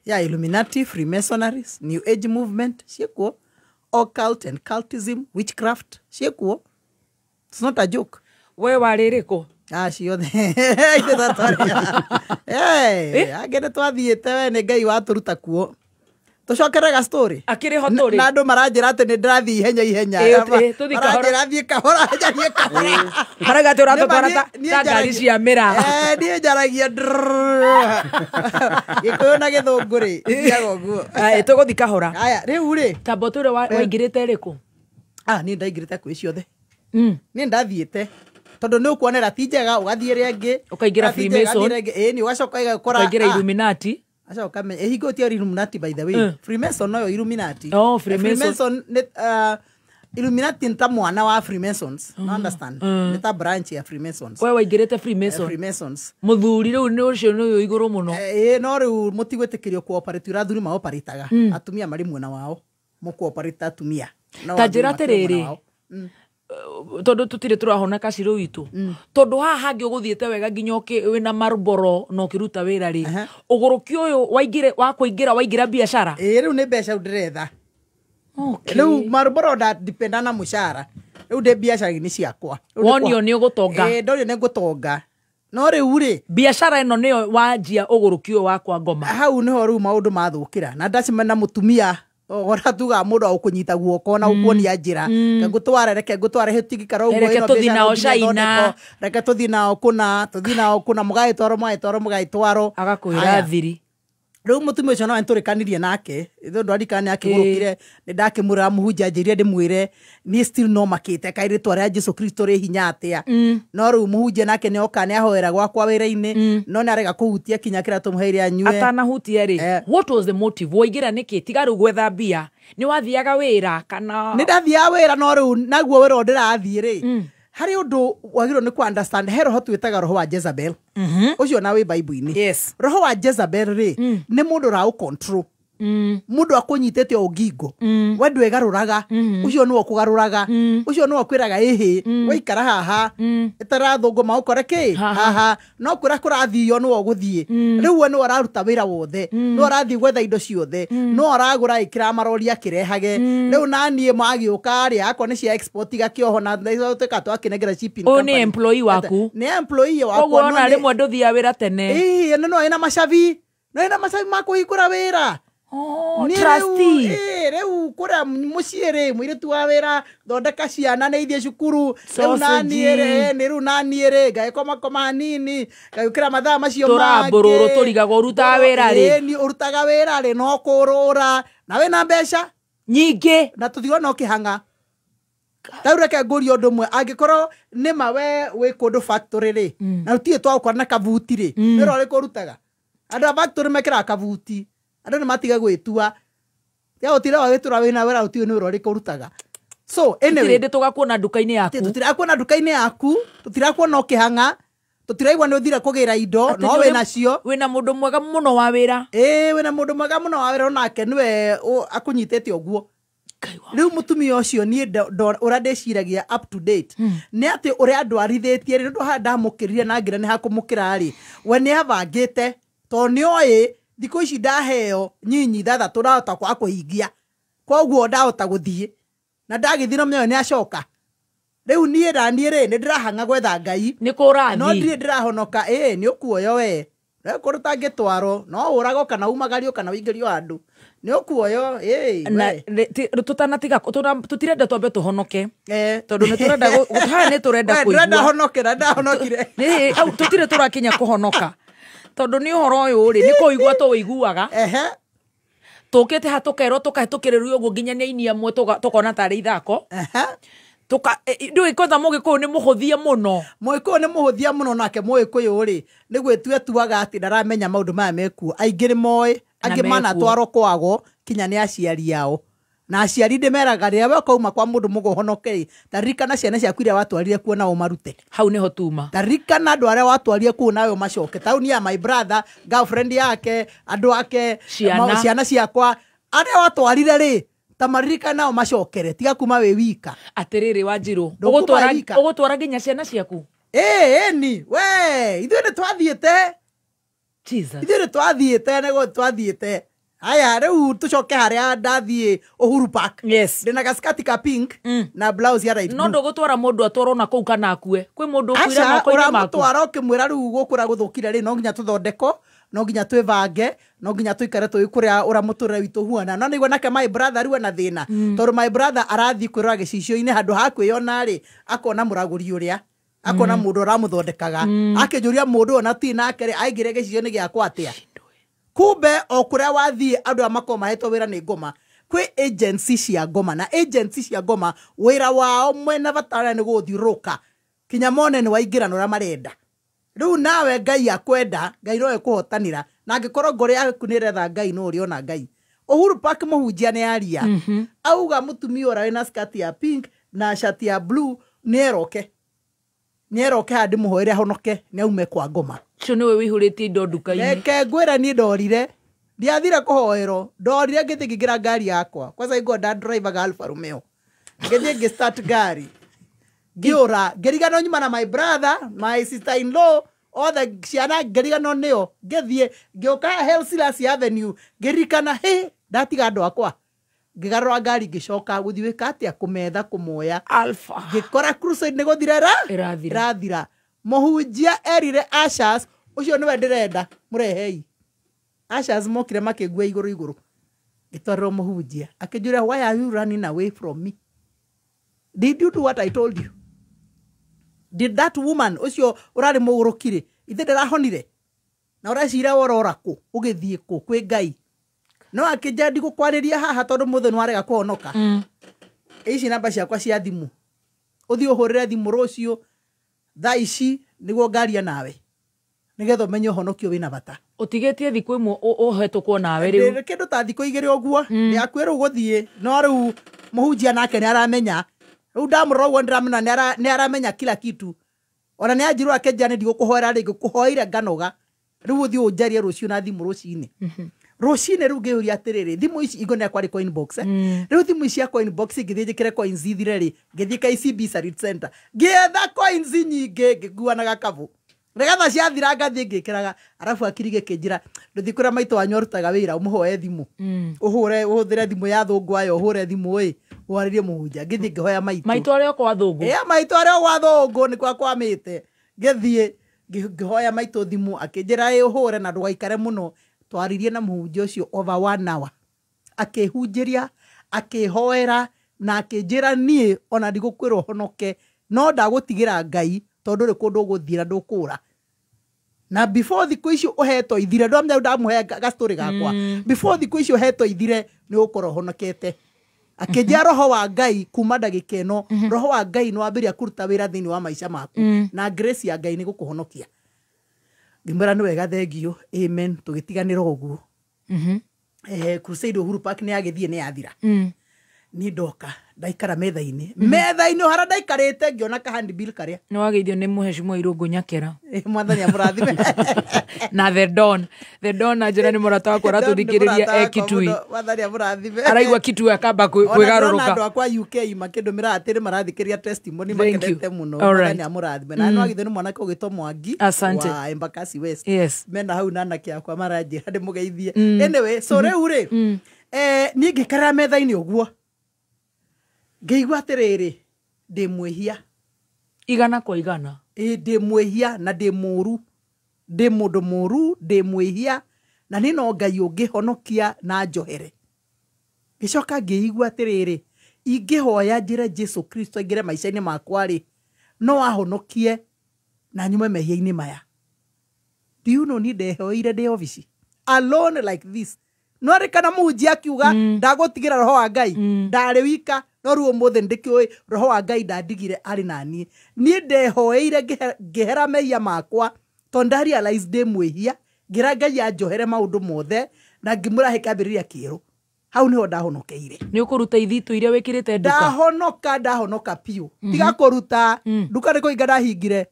Yeah, Illuminati, Freemasonries, New Age movement, ciĩkuo. Occult and cultism, witchcraft, ciĩkuo. It's not a joke. We warĩ rĩkũ? Ah, ciothe. Angĩ nĩ twathiĩte we nĩ Ngai watũruta kuo. Tũcokerega story. Akĩrĩ ho tũrĩ. Na andũ maranjĩra atĩ nĩ ndĩrathiĩ ihenya ihenya. Maranjĩra thiĩ kahora, njarie kahora. Marauga atĩ ũratũtwara ta ngari cia mĩraa. Niĩ njaragia Gĩkũyũ na Gĩthũngũ rĩ, ithiaga ũguo. Tũgũthiĩ kahora. Aya, rĩu rĩ. Tamba ũtwĩre waingĩrĩte rĩkũ? Ah, niĩ ndaingĩrĩte kwĩ ciothe. Niĩ ndathiĩte. Tondũ nĩ ũkuonera ti njega ũgathiĩ rĩngĩ. Ũkaingĩra Freemason. Ĩĩ, ũgacoka ũgakora. Ũkaingĩra Illuminati. Acha kame ehigo ti Illuminati by the way. Freemason no Illuminati. Oh, Freemason. Freemason ni Illuminati nta mwana wa Freemasons. No understand. Ni ta branch ya Freemasons. Wewe waingirite Freemason. Freemasons. Muthuri riu ni ucio ni uyu iguru muno. No riu mutigwitikirio cooperate urathuri ma operataga. Atumia mari mwena wao. Mu cooperate atumia. Ta njira atiriri. Tondu tutire turahona kacirũ witũ, tondu haha hangĩ ũgũthiĩte wega nginya wĩna Marlboro na ũkĩruta wĩra rĩ, ũgũrũki ũyũ waingĩre wa kũingĩra waingĩra biacara. Ĩĩ, rĩu nĩ mbeca ndĩretha. Rĩu Marlboro ndadependa na mũcara, rĩu ndĩ biacara-inĩ ciakwa. Wonio nĩ ũgũtonga. Ĩĩ, ndonio nĩ ngũtonga. No rĩu rĩ, biacara ĩno nĩyo wanjia ũgũrũki ũyũ wakwa ngoma. Hau nĩho rĩu maũndũ mathũkĩra, na ndacemania na mũtumia ora tuga mũndũ agũkũnyita guoko na gũkuonia njĩra, ngũtware, reke ngũtware hĩtigikara ũguo, reke tũthiĩ nao China, reke tũthiĩ nao kũna, tũthiĩ nao kũna, mũgagĩtwarwo, mũgagĩtwarwo, mũgagĩtwarwo, agakwĩra thiri. Rĩu mũtumia ũcio no nĩtũrĩkanirie nake, tondũ arikana nĩakĩgũrũkire, nĩ ndakĩmwĩra mũhunjia anjĩrire ndĩmwĩre niĩ still no makĩte kaĩ rĩtwa rĩa Jesu Kristo rĩ hinya atĩa. No rĩu mũhunjia nake nĩoka nĩahoera gwakwa wĩra-inĩ, no nĩarega kũhutia kinya kĩrĩa tũmũheire anyue. Atanahutia rĩ, what was the motive? Waingĩra nĩkĩ? Tiga rĩu gwetha mbia, nĩ wathiaga wĩra kana? Nĩ ndathiaga wĩra, no rĩu naguo wĩra ũrĩa ndĩrathiĩ rĩ, harĩ ũndũ wagĩrĩirwo nĩ kũ understand, he roho twĩtaga roho wa Jezebel. Ũcio na wĩ Bible-inĩ. Yes. Roho wa Jezebel rĩ, nĩ mũndũ ũraũ control. Mũndũ akũnyitĩte o ngingo. We ndwĩgarũraga. Ũcio nĩwe ũkũgarũraga. Ũcio nĩwe ũkwĩraga ĩhĩ, waikara haha, ĩtarathũngũ maũkore kĩ haha, no kũrĩa kũrathio nĩwe ũgũthiĩ. Rĩu we nĩwe ũraruta wĩra wothe, nĩwe ũrathiĩ gwetha indo ciothe, nĩwe ũragũra ĩkĩra marori akĩrehage. Rĩu naniĩ magĩũka rĩ, akorwo nĩ cia export igakĩoho na tuĩka twakĩnengera shipping company. Ũyũ nĩ employee waku? Nĩ employee wakwa. Koguo ona rĩmwe ndũthiaga wĩra tene. Ĩĩ, no ĩna macabi. No ĩna macabi ma kũhingũra wĩra. Trustee. Rĩu kũrĩa mũciĩ rĩ, mũirĩtu wa wĩra, thondeka ciana nĩ ithiĩ cukuru, rĩu naniĩ rĩ, nĩ rĩu naniĩ rĩ, ngagĩkomakoma hanini, ngagĩũkĩra mathaa macio mangĩ. Tũrambũrũrũ tũrigagwo ũrutaga wĩra rĩ. Ĩĩ, ũrutaga wĩra rĩ, no kũrũra, na wĩna mbeca nyingĩ, na tũtirona ũkĩhang'a. Rĩu reke ngũrie ũndũ ũmwe, angĩkorwo nĩma we wĩ kũndũ factory rĩ, na tũtirĩ twagũkora na kabuti rĩ, wĩra ũrĩkũ ũrutaga? Andũ a factory mekĩraga kabuti. Andũ nĩ matiga gwĩtua. Tiga gũtinda wagĩtũra wĩna wĩra ũtiũĩ nĩ wĩra ũrĩkũ ũrutaga. So anyway, tũtirĩ tũgakuona nduka-inĩ yaku. Tũtirakuona nduka-inĩ yaku, tũtirakuona ũkĩhang'a, tũtiraigua nĩ ũthire kũgĩra indo, no wĩnacio. Wĩna mũndũ mwega mũno wa wĩra. Ĩĩ, wĩna mũndũ mwega mũno wa wĩra, onake nĩwe akũnyitĩte ũguo. Rĩu mũtumia ũcio niĩ ũrĩa ndĩciragia up to date nĩ atĩ ũrĩa andwarithĩtie rĩ, nĩ ũndũ haha ndamũkĩrire na ngĩra nĩ hakũmũkĩra rĩ, we nĩ abangĩte tondũ nĩoĩ thikũ ici ndaheo nyinyi ithathatũ ndahota kwaga kũhingia, koguo ndahota gũthiĩ na ndagĩthiĩ no mĩoyo nĩ acoka. Rĩu niĩ naniĩ rĩ, nĩ ndĩrahang'a gwetha Ngai, nĩ kũrathiĩ, no ndirĩ ndĩrahonoka. Ĩĩ, nĩ ũkuoyo we, no kũndũ ũtangĩtwarwo, no ũragwo kana umagario kana ũingĩrio handũ, nĩ ũkuoyo. Ĩĩ, we tũtanatiga, tũtirenda twambe tũhonoke, tondũ nĩ tũrenda haha nĩ tũrenda kũigua. Ndĩrenda honoke na ndahonokire. Hau tũtirĩ tũrakinya kũhonoka, tondũ nĩ ũhoro ũyũ rĩ, nĩ kũigua tũwĩiguaga. Tũkĩte ha tũkerwo tũkahĩtũkĩrĩrio ũguo nginya nĩ aini amwe tũkona tarĩ ithako. Ndũĩ kwanza mũgĩkũyũ nĩ mũhũthie mũno. Mũgĩkũyũ nĩ mũhũthie mũno, nake mũgĩkũyũ rĩ, nĩ gwĩtua etuaga atĩ ndaramenya maũndũ maya mekuo. Aingĩ nĩ moĩ, angĩ manatwarwo kwago kinya nĩ aciari ao. Na aciari ndĩmeraga rĩrĩa we ũkauma kwa mũndũ mũgũhonoke rĩ, ta ririkana ciana ciaku iria watwarire kuo na ũmarute. Hau nĩho tuma. Ta ririkana andũ arĩa watwarire kũu nawe ũmacoke. Taũni ya my brother, girlfriend yake, andũ ake, ciana ciakwa, arĩa watwarire rĩ, ta maririkana nao macokere, tiga kuma wĩ wika. Atĩrĩrĩ Wanjirũ, ũgũtwara nginya ciana ciaku? Ĩĩ, ĩni, we, ithuĩ nĩ twathiĩte. Jesus. Ithuĩ nĩ twathiĩte, nĩguo twathiĩte. Aya, rĩu tũcoke harĩa ndathiĩ Uhuru Park. Yes. Ndĩna gaskati ka pink na blouse ya light blue. No ndũgũtwara mũndũ atwarwo na kũu kana akue. Kwĩ mũndũ ũkuire moko-inĩ maku. Aca, ũramũtwara ũkĩmwĩra rĩu gũkũ gũthũkire rĩ, no nginya tũthondeko, no nginya twĩbange, no nginya tũikare tũĩ kũrĩa ũrĩa mũtũrĩre witũ huana. No nĩguo nake my brother rĩu ena thĩna. Tondũ my brother arathiĩ kwĩrora gĩcicio-inĩ handũ ha kwĩyona rĩ, akona mũragũri ũrĩa, akona mũndũ ũramũthondekaga. Akĩnjũria mũndũ ũyũ na ti nake rĩ, aingĩre gĩcicio-inĩ gĩakwa atĩa? Kumbe o kũrĩa wathiĩ andũ aya makoragwo mahetwo wĩra nĩ ngoma. Kwĩ agency cia ngoma, na agency cia ngoma wĩra wao mwena bata nĩ gũthiũrũrũka kinya mone nĩ waingĩra na ũrĩa marenda. Rĩu nawe Ngai akwenda, Ngai no ekũhotanĩra, na angĩkorwo ngoro yaku nĩ ĩretha Ngai no ũrĩona Ngai. Uhuru Park mũhunjia nĩ aria, auga mũtumia ũrĩa wĩna skirt ya pink na shati ya blue nĩ eroke, nĩ eroke haha ndĩmũhoere ahonoke, nĩ aume kwa ngoma. Ũcio nĩwe wĩihũrĩtie indo nduka-inĩ. Reke ngwĩre niĩ ndorire, ndiathire kũhoerwo, ndorire ngĩthiĩ ngĩingĩra ngari yakwa. Kwanza ingwa nda drivaga Alfa Romeo. Ngĩthiĩ ngĩ start ngari. Ngĩũra ngĩriganwo nyuma na my brother, my sister in law, othe ciana ngĩriganwo nĩo. Ngĩthiĩ ngĩũka Helsilas Avenue, ngĩririkana hĩ ndatiga andũ akwa. Ngĩgarũra ngari ngĩcoka gũthiĩ gwĩka atĩa, kũmetha kũmoya. Ngĩkora crusade nĩ gũthira ĩrathira. Mũhunjia erire ushers, ũcio nĩwe ndĩrenda mũrehei. Ushers mokire makĩngua igũrũ igũrũ. Ngĩtwarĩrwo mũhunjia akĩnjũria, why are you running away from me? Did you do what I told you? Did that woman ũcio ũrarĩ mũgũrũki rĩ, ithe ndĩrahonire? Na ũreciria worora kũ, ũgĩthiĩ kũ kwĩ Ngai? No akĩnjĩra ndigũkwarĩria haha tondũ mũthĩ nĩwarega kũhonoka. Ici namba ciakwa cia thimũ, ũthiĩ ũhũrĩre thimũ rũciũ thaa ici nĩguo ngaria nawe, nĩgetha ũmenye ũhonokio wĩna bata. Ũtigĩtie thikũ ĩmwe ũhetũkwo nawe rĩu. Kĩndũ ta thikũ igĩrĩ ũguo, ndĩakuĩ rĩu gũthiĩ, no rĩu mũhunjia nake nĩaramenya. Rĩu ndamũrora ũguo nĩndĩramenya nĩaramenya kila kitu. Ona nĩanjirwo akĩnjĩra nĩ ndigũkũhoera rĩngĩ, kũhoeire nganoga. Rĩu ũthiĩ ũnjarie rũciũ na thimũ rũcinĩ. Rũcinĩ rĩu ngĩyũria atĩrĩrĩ, thimũ ici ingo nĩ kwarĩ coin box. Rĩu thimũ ici cia coin box ngĩthiĩ njĩkĩre coins ithire rĩ, ngĩthiĩ KCB Sarit Center, ngĩetha coins nyingĩ ngĩkua na gakabu. Nĩgetha ciathira ngathiĩ ngĩkĩraga, arabu akiri gĩkĩnjĩra ndũthiĩ kũrĩa maitũ wanyu arutaga wĩra ũmũhoe thimũ. Ũhũre ũhũthĩre thimũ ya thũngũ ayo, ũhũre thimũ ĩ, warĩrie mũhunjia. Ngĩthiĩ ngĩhoya maitũ. Maitũ arĩ o kwa thũngũ. Ĩ, maitũ arĩ o gwa thũngũ nĩkuo akwamĩte. Ngĩthiĩ ngĩhoya maitũ thimũ akĩnjĩra ĩ ũhũre na ndũgaikare mũno. Twaririe na mũhunjia ũcio over 1 hour. Akĩhunjĩria, akĩhoera na akĩnjĩra niĩ ona ndigũkwĩrwo honoke, no ndagũtigĩra Ngai tondũ ndũrĩ kũndũ ũgũthiĩ na ndũkũra. Na before thikũ icio ũhetwo ithire, ndwamenya ndamũhe gastori gakwa. Before thikũ icio ũhetwo ithire nĩ ũgũkorwo ũhonokete. Akĩnjĩra roho wa Ngai kuma ndagĩka ĩno, roho wa Ngai nĩ wambĩrĩria kũruta wĩra thĩinĩ wa maica maku, na grace ya Ngai nĩ gũkũhonokia. Ngĩmwĩra nĩ wega, thengio, amen, tũgĩtiganĩra ũguo. Crusade Uhuru Park nĩ yagĩthiĩ nĩ yathira. Niĩ ndoka ndaikara metha-inĩ, metha-inĩ o harĩa ndaikarĩte ngĩona ka handbill karĩa. Nĩ wageithio nĩ mũhecimwa Irũngũ Nyakera. Mwathani amũrathime. Na The Don. The Don na njĩra nĩ mũrata wakwa ũratũthikĩrĩria e Kitui. Mwathani amũrathime. Araigua Kitui akamba kwĩgarũrũka. Ona andũ akwa UK makĩndũmĩra atĩrĩ marathikĩrĩria testimony makenete mũno. Mwathani amũrathime. Na nĩ wageithio nĩ mwanake ũgĩtwo Mwangi wa Embakasi West. Mena hau na anake akwa maranjĩra ndĩmũgeithie. Anyway, so rĩu rĩ, niĩ ngĩikara metha-inĩ ũguo. Ngĩigua atĩrĩrĩ, ndĩ mwĩhia. Igana kwa igana. Ĩ, ndĩ mwĩhia na ndĩ mũũru. Ndĩ mũndũ mũũru, ndĩ mwĩhia, na nĩ no Ngai ũngĩhonokia na njohere. Ngĩcoka ngĩigua atĩrĩrĩ, ingĩhoya njĩre Jesu Kristo aingĩre maica-inĩ makwa rĩ, no ahonokie na nyume mehia-inĩ maya. Do you know niĩ ndehoeire ndĩ obici? Alone like this. No arĩ kana mũhunjia akiuga ndagũtigĩra roho wa Ngai, ndarĩ wika, no rĩu ũmũthĩ ndĩkĩũĩ roho wa Ngai ndandigire arĩ na niĩ. Niĩ ndehoeire ngĩhera mehia makwa tondũ ndarealize ndĩ mwĩhia, ngĩra Ngai anjohere maũndũ mothe na ngĩmwĩra he kĩambĩrĩria kĩerũ. Hau nĩho ndahonokeire. Nĩ ũkũruta ithitũ iria wĩkĩrĩte nduka? Ndahonoka, ndahonoka biũ. Tiga kũruta, nduka nĩ kũhinga ndahingire.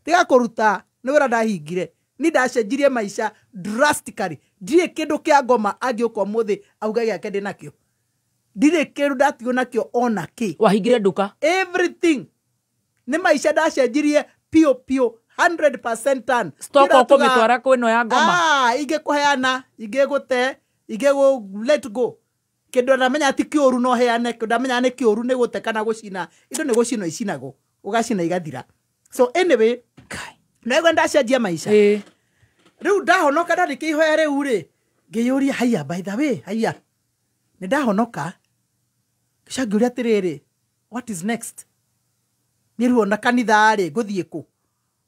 Tiga kũruta, nĩ wĩra ndahingire. Ni ndacenjirie maica drastically. Ndirĩ kĩndũ kĩa ngoma angĩũka ũmũthĩ auge gĩake ndĩ nakĩo. Ndirĩ kĩndũ ndatigwo nakĩo ona kĩ. Wahingire nduka? Everything. Nĩ maica ndacenjirie piũ piũ, 100% turn. Stock ũkũmĩtwara kwĩ ĩno ya ngoma? Ingĩkũheana, ingĩgũte, ingĩgũ let go. Kĩndũ ndamenya ti kĩũru no heane, kĩndũ ndamenya nĩ kĩũru nĩ gũte kana gũcina. Indo nĩ gũcinwo icinagwo, ũgacina igathira. So anyway, no ndacenjia maica. Rĩu ndahonoka ndarĩkia ihoya rĩu rĩ, ngĩyũria haiya, by the way, haiya, nĩ ndahonoka. Ngĩcoka ngĩũria atĩrĩrĩ, what is next? Nĩ rĩu ona kanitha rĩ, ngũthiĩ kũ?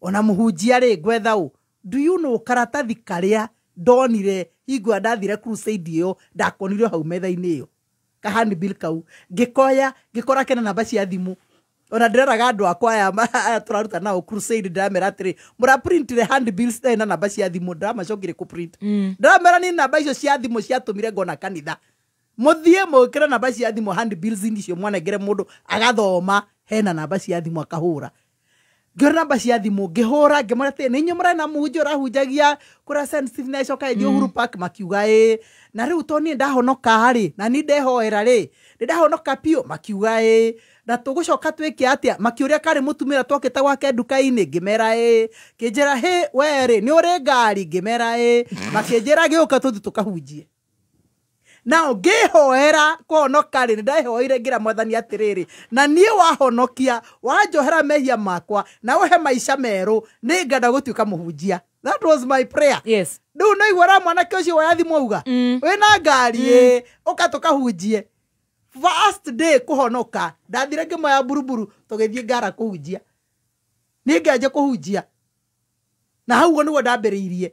Ona mũhunjia rĩ, ngwetha ũ? Do you know karatathi karĩa ndonire hingo ĩrĩa ndathire crusade ĩyo, ndakonire hau metha-inĩ ĩyo, ka handbill kau, ngĩkoya, ngĩkora kena namba cia thimũ. Ona ndĩreraga andũ akwa aya tũraruta nao crusade, ndĩramera atĩrĩ, mũraprintire handbills na namba cia thimũ, ndĩramacokire kũprint. Ndĩramera nĩ namba icio cia thimũ ciatũmire ngona kanitha. Mũthiĩ mũkĩre namba cia thimũ handbills icio mwanengere mũndũ agathoma hena namba cia thimũ akahũra. Ngĩona namba cia thimũ ngĩhũra ngĩmwĩra atĩrĩ, nĩ inyuĩ mũrarĩ na mũhunjia ũrahunjagia kũrĩa St. Stephen acoka ĩthiĩ Uhuru Park, makiuga ĩĩ. Na rĩu tondũ niĩ ndahonoka rĩ, na niĩ ndehoera rĩ, nĩ ndahonoka biũ, makiuga ĩĩ. Na tũgũcoka twĩke atĩa? Makĩũria karĩ mũtumia twokĩte gwake nduka-inĩ, ngĩmera ĩĩ. Kĩnjĩra hĩ we rĩ nĩ ũrĩ ngari, ngĩmera ĩĩ. Makĩnjĩra gĩũka tũthiĩ tũkahunjie. Nao ngĩhoera kũhonoka rĩ, nĩndehoeire ngĩra mwathani atĩrĩrĩ, na niĩ wahonokia, wanjohera mehia makwa, na ũhe maica merũ, nĩngenda gũtuĩka mũhunjia. That was my prayer. Yes. Rĩu no igua mwanake ũcio woya thimũ auga, wĩna ngari ĩĩ, ũka tũkahunjie. First day kũhonoka, ndathire ngĩmoya buruburu, tũgĩthiĩ ngara kũhunjia. Niĩ ngĩanjia kũhunjia. Na hau ũguo nĩguo ndambĩrĩirie.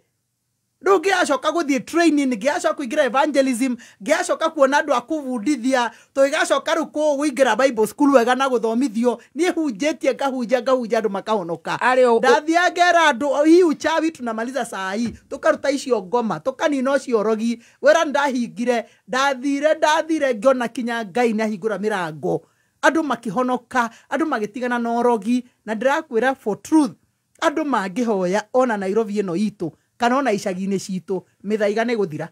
Rĩu ngĩgacoka gũthiĩ training, ngĩgacoka kũingĩra evangelism, ngĩgacoka kuona andũ a kũbundithia, tũgĩgacoka rĩu kũingĩra Bible school wega na gũthomithio. Niĩ hunjĩtie ngahunjia ngahunjia andũ makahonoka. Ndathiaga ngera andũ hii uchawi tunamaliza saa hii, tũkaruta icio ngoma, tũkanina ũcio ũrogi. Wĩra nĩndahingire, ndathire ngĩona kinya Ngai nĩahingũra mĩrango. Andũ makĩhonoka, andũ magĩtigana na ũrogi, na ndĩrakwĩra for truth, andũ mangĩhoya ona Nairobi ĩno itũ kana ona icagi-inĩ citũ, mĩthaiga nĩ gũthira.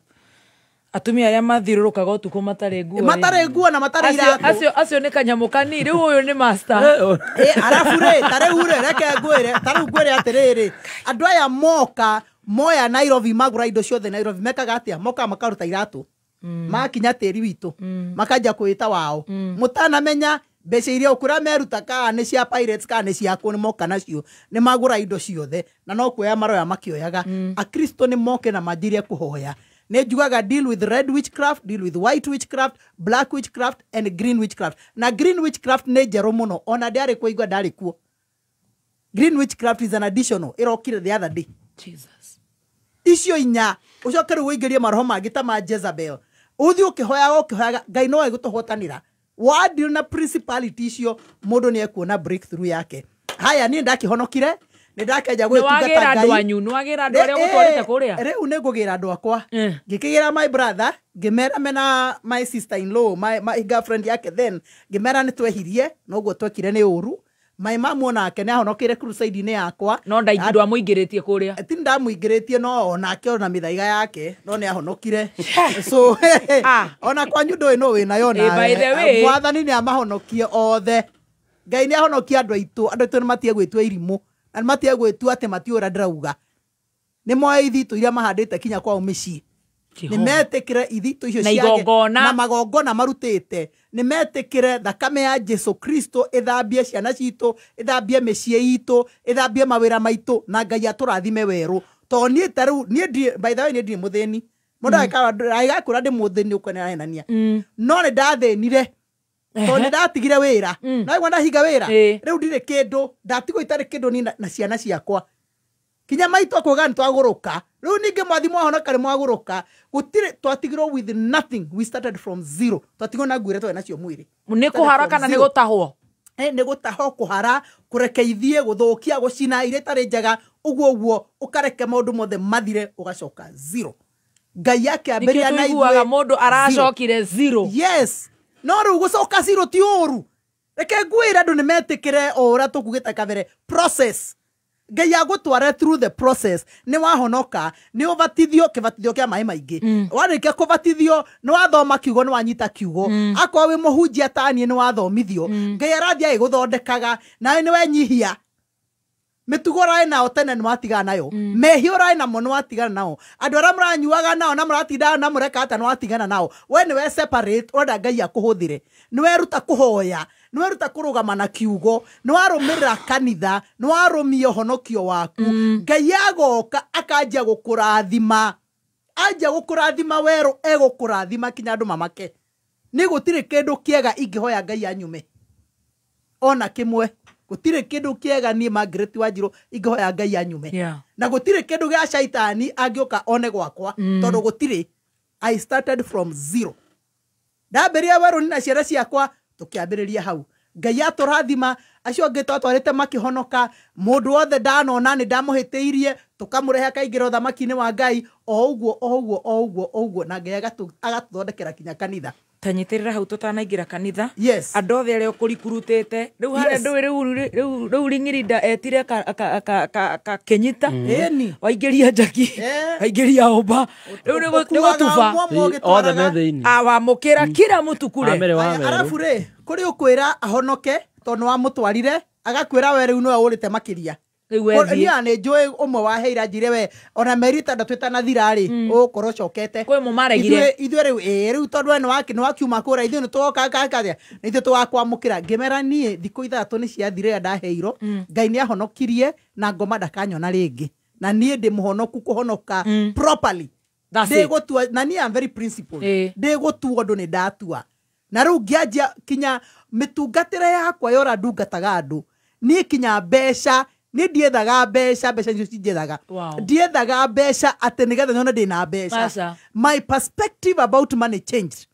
Atumia arĩa mathiũrũrũkaga ũtukũ matarĩ nguo. Matarĩ nguo na matarĩ iratũ. Acio nĩ kanyamũ kanini, rĩu ũyũ nĩ master. Arabu rĩ, ta rĩu rĩ, reke ngwĩre, ta rĩu ngwĩre atĩrĩrĩ, andũ aya moka, moya Nairobi, magũra indo ciothe Nairobi, mekaga atĩa? Mokaga makaruta iratũ. Makinya tĩri witũ, makanjia kwĩta wao. Mũtanamenya mbeca iria ũkũrĩa meruta kana nĩ cia pirates kana nĩ ciakũ, nĩ moka nacio, nĩ magũra indo ciothe, na no kuoya maroya makĩoyaga. Akristo nĩ moke na manjirie kũhoya. Nĩ njugaga deal with red witchcraft, deal with white witchcraft, black witchcraft and green witchcraft. Na green witchcraft nĩ njerũ mũno, ona ndĩarĩ kuo igua ndarĩ kuo. Green witchcraft is an additional, ĩrokire the other day. Jesus. Icio inya, ũcoke rĩu ũingĩrie maroho mangĩ ta ma Jezebel. Ũthiĩ ũkĩhoyaga ũkĩhoyaga, Ngai no egũtũhotanĩra. Wadeal na principality icio, mũndũ nĩ ekuona breakthrough yake. Haya, niĩ ndakĩhonokire, nĩ ndakĩanjia gwĩtungata Nĩwagĩra andũ Ngai. anyu, nĩwagĩra andũ arĩa ũgũtwarĩte kũrĩa? Rĩu nĩ ngũgĩra andũ akwa. Ngĩkĩgĩra my brother, ngĩmera mena my sister in law, my girlfriend yake then, ngĩmera nĩ twehirie, noguo twekire nĩ ũru. My mom onake nĩ ahonokeire crusade-inĩ yakwa. No ndwamũingĩrĩtie kũrĩa. Ti ndamũingĩrĩtie, no onake ona mĩthaiga yake, no nĩ ahonokire. So ona kwanyu ndũĩ no wĩnayo By the nawe. way. Mwathani nĩ amahonokie othe. Ngai nĩ ahonokie andũ aitũ, andũ aitũ nĩ matige gwĩtua irimũ, na nĩ matige gwĩtua atĩ matiũĩ ũrĩa ndĩrauga. Nĩ moe ithitũ iria mahandĩte kinya kwao mĩciĩ. Nĩ metĩkĩre ithitũ icio Na ciage igongona. na magongona marutĩte. Nĩ metĩkĩre thakame ya Jesu Kristo ĩthambie ciana citũ, ĩthambie mĩciĩ itũ, ĩthambie mawĩra maitũ, na Ngai atũrathime werũ. Tondũ niĩ ta rĩu, niĩ ndirĩ, by the way, niĩ ndirĩ mũthĩni. Mũndũ agĩgakwĩra ndĩ mũthĩni ũkona nĩahenania. No nĩ ndathĩnire. Tondũ nĩ ndatigire wĩra. Na igua ndahinga wĩra. Rĩu ndirĩ kĩndũ, ndatigwo itarĩ kĩndũ niĩ na ciana ciakwa. Kinya maitũ akuga nĩ twagũrũka. Rĩu ningĩ mwathi mwahonoka nĩ mwagũrũka. Gũtirĩ, twatigirwo with nothing. We started from zero. Twatigirwo na nguo iria twarĩ nacio mwĩrĩ. Nĩ kũhara kana nĩ gũtahwo? Nĩ gũtahwo, kũhara, kũreke ithiĩ, gũthũkia, gũcina iria itarĩ njega, ũguo ũguo, ũkareke maũndũ mothe mathire, ũgacoka zero. Ngai akĩambĩrĩria Nĩkĩo na tũiguaga ithuĩ mũndũ aracokire zero. Yes. No rĩu gũcoka zero ti ũru. Reke ngwĩre andũ nĩ metĩkĩre o ũrĩa tũkugĩte kabere. Process. Ngai agũtware through the process. Nĩ wahonoka, nĩ ũbatithio, kĩbatithio kĩa maĩ maingĩ. Warĩkia kũbatithio, nĩ wathoma kiugo, nĩ wanyita kiugo. Akorwo wĩ mũhunjia ta niĩ, nĩ wathomithio. Ngai arathiĩ agĩgũthondekaga, nawe nĩ wenyihia. Mĩtugo ũrarĩ nao tene nĩ watigana nayo. Mehia ũrarĩ namo nĩ watigana nao. Andũ arĩa mũranyuaga nao na mũratindaga na mũreka atĩa nĩ watigana nao. We nĩ we separate, ũrenda Ngai akũhũthĩre. Nĩ weruta kũhoya, nĩ weruta kũrũgama na kiugo, nĩ warũmĩrĩra kanitha, nĩ warũmia ũhonokio waku. Ngai agoka akanjia gũkũrathima. Anjia gũkũrathima werũ, egũkũrathima kinya andũ mamake. Nĩ gũtirĩ kĩndũ kĩega ingĩhoya Ngai anyume. Ona kĩmwe. Gũtirĩ kĩndũ kĩega niĩ Margaret Wanjiru ingĩhoya Ngai anyume. Na gũtirĩ kĩndũ gĩa caitani angĩũka one gwakwa, tondũ gũtirĩ. I started from zero. Ndambĩrĩria werũ na ciana ciakwa, tũkĩambĩrĩria hau. Ngai atũrathima, acio angĩ twatwarĩte makĩhonoka, mũndũ wothe ndanona nĩ ndamũhĩtĩirie, tũkamũrehe akaingĩra ũthamaki-inĩ wa Ngai, o ũguo, o ũguo, o ũguo, o ũguo, na Ngai agatũthondekera kinya kanitha. Tanyitĩrĩra hau tũtanaingĩra kanitha. Yes. Andũ othe arĩa ũkũrikurutĩte rĩu harĩa Yes. ndũĩ rĩu ring'irida etire ka kĩnyita. Ĩni. Waingĩria njaki, waingĩria ũmba, rĩu nĩ Ũkuaga gũtuba. ũmwe ũmwe ũgĩtwaraga. Othe me thĩinĩ. Wamũkĩra kila mtu kule. Amere wa Meru. Arabu rĩ, Kũrĩ ũkwĩra ahonoke tondũ nĩ wamũtwarire, agakwĩra we rĩu nĩwe ũrĩte makĩria. Niĩ nĩ njũĩ ũmwe waheire njire we ona mĩeri 6 ĩtanathira rĩ, ũgũkorwo ũcokete. Kwĩ mũmaregire. Ithuĩ rĩu ĩĩ rĩu tondũ we nĩ wakiuma kũrĩa, ithuĩ nĩ tũgoka kathia, nĩ ithuĩ tũgakwamũkĩra. Ngĩmera niĩ thikũ 6 nĩ ciathire rĩrĩa ndaheirwo, Ngai nĩ ahonokirie na ngoma ndakanyona rĩngĩ. Na niĩ ndĩ mũhonoku kũhonoka properly. Ndĩgũtua, na niĩ am very principled. Ndĩgũtua ũndũ nĩ ndatua. Na rĩu ngĩanjia kinya mĩtungatĩre yakwa ya ũrĩa ndungataga andũ, niĩ kinya mbeca, niĩ ndiethaga mbeca, mbeca nicio cinjethaga. Ndiethaga mbeca atĩ nĩgetha nyone ndĩna mbeca. My perspective about money changed.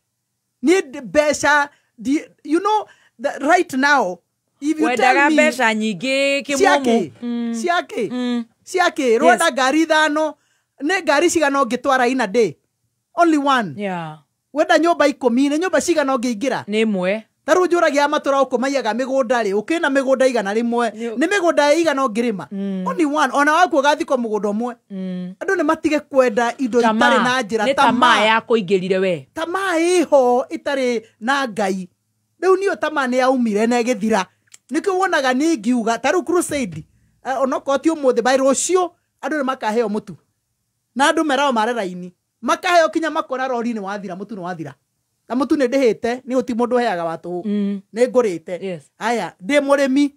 Niĩ mbeca, you know, right now, if you tell me mbeca nyingĩ kĩmumu. Ciake. Ciake, rwenda ngari 5, nĩ ngari cigana ũngĩtwara in a day? Only one. Yeah. Wenda nyũmba 10, nĩ nyũmba cigana ũngĩingĩra? Nĩ ĩmwe. Ta rĩu njũragia matũra ũkũ maiyaga mĩgũnda rĩ, ũkĩna mĩgũnda 100, nĩ mĩgũnda ĩigana ũngĩrĩma? Only one. Ona waku ũgathikwo mũgũnda ũmwe. Andũ nĩ matige kwenda indo itarĩ na njĩra. Nĩ tamaa ya kũingĩrire we. Tamaa ĩho ĩtarĩ na Ngai. Rĩu niyo tamaa nĩ yaumire na ĩgĩthira. Nĩkĩo wonaga niĩ ngiuga ta rĩu crusade, onokorwo ti ũmũthĩ, by rũciũ andũ nĩ makaheo mũtu. Na andũ meragwo mare raini. Makaheo kinya makona rori nĩ wathira, mũtu nĩ wathira. Na mũtu nĩ ndĩhĩte, nĩ gũtirĩ mũndũ ũheaga wa tũhũ. Nĩ ngũrĩte. Haya, ndĩ mũrĩmi.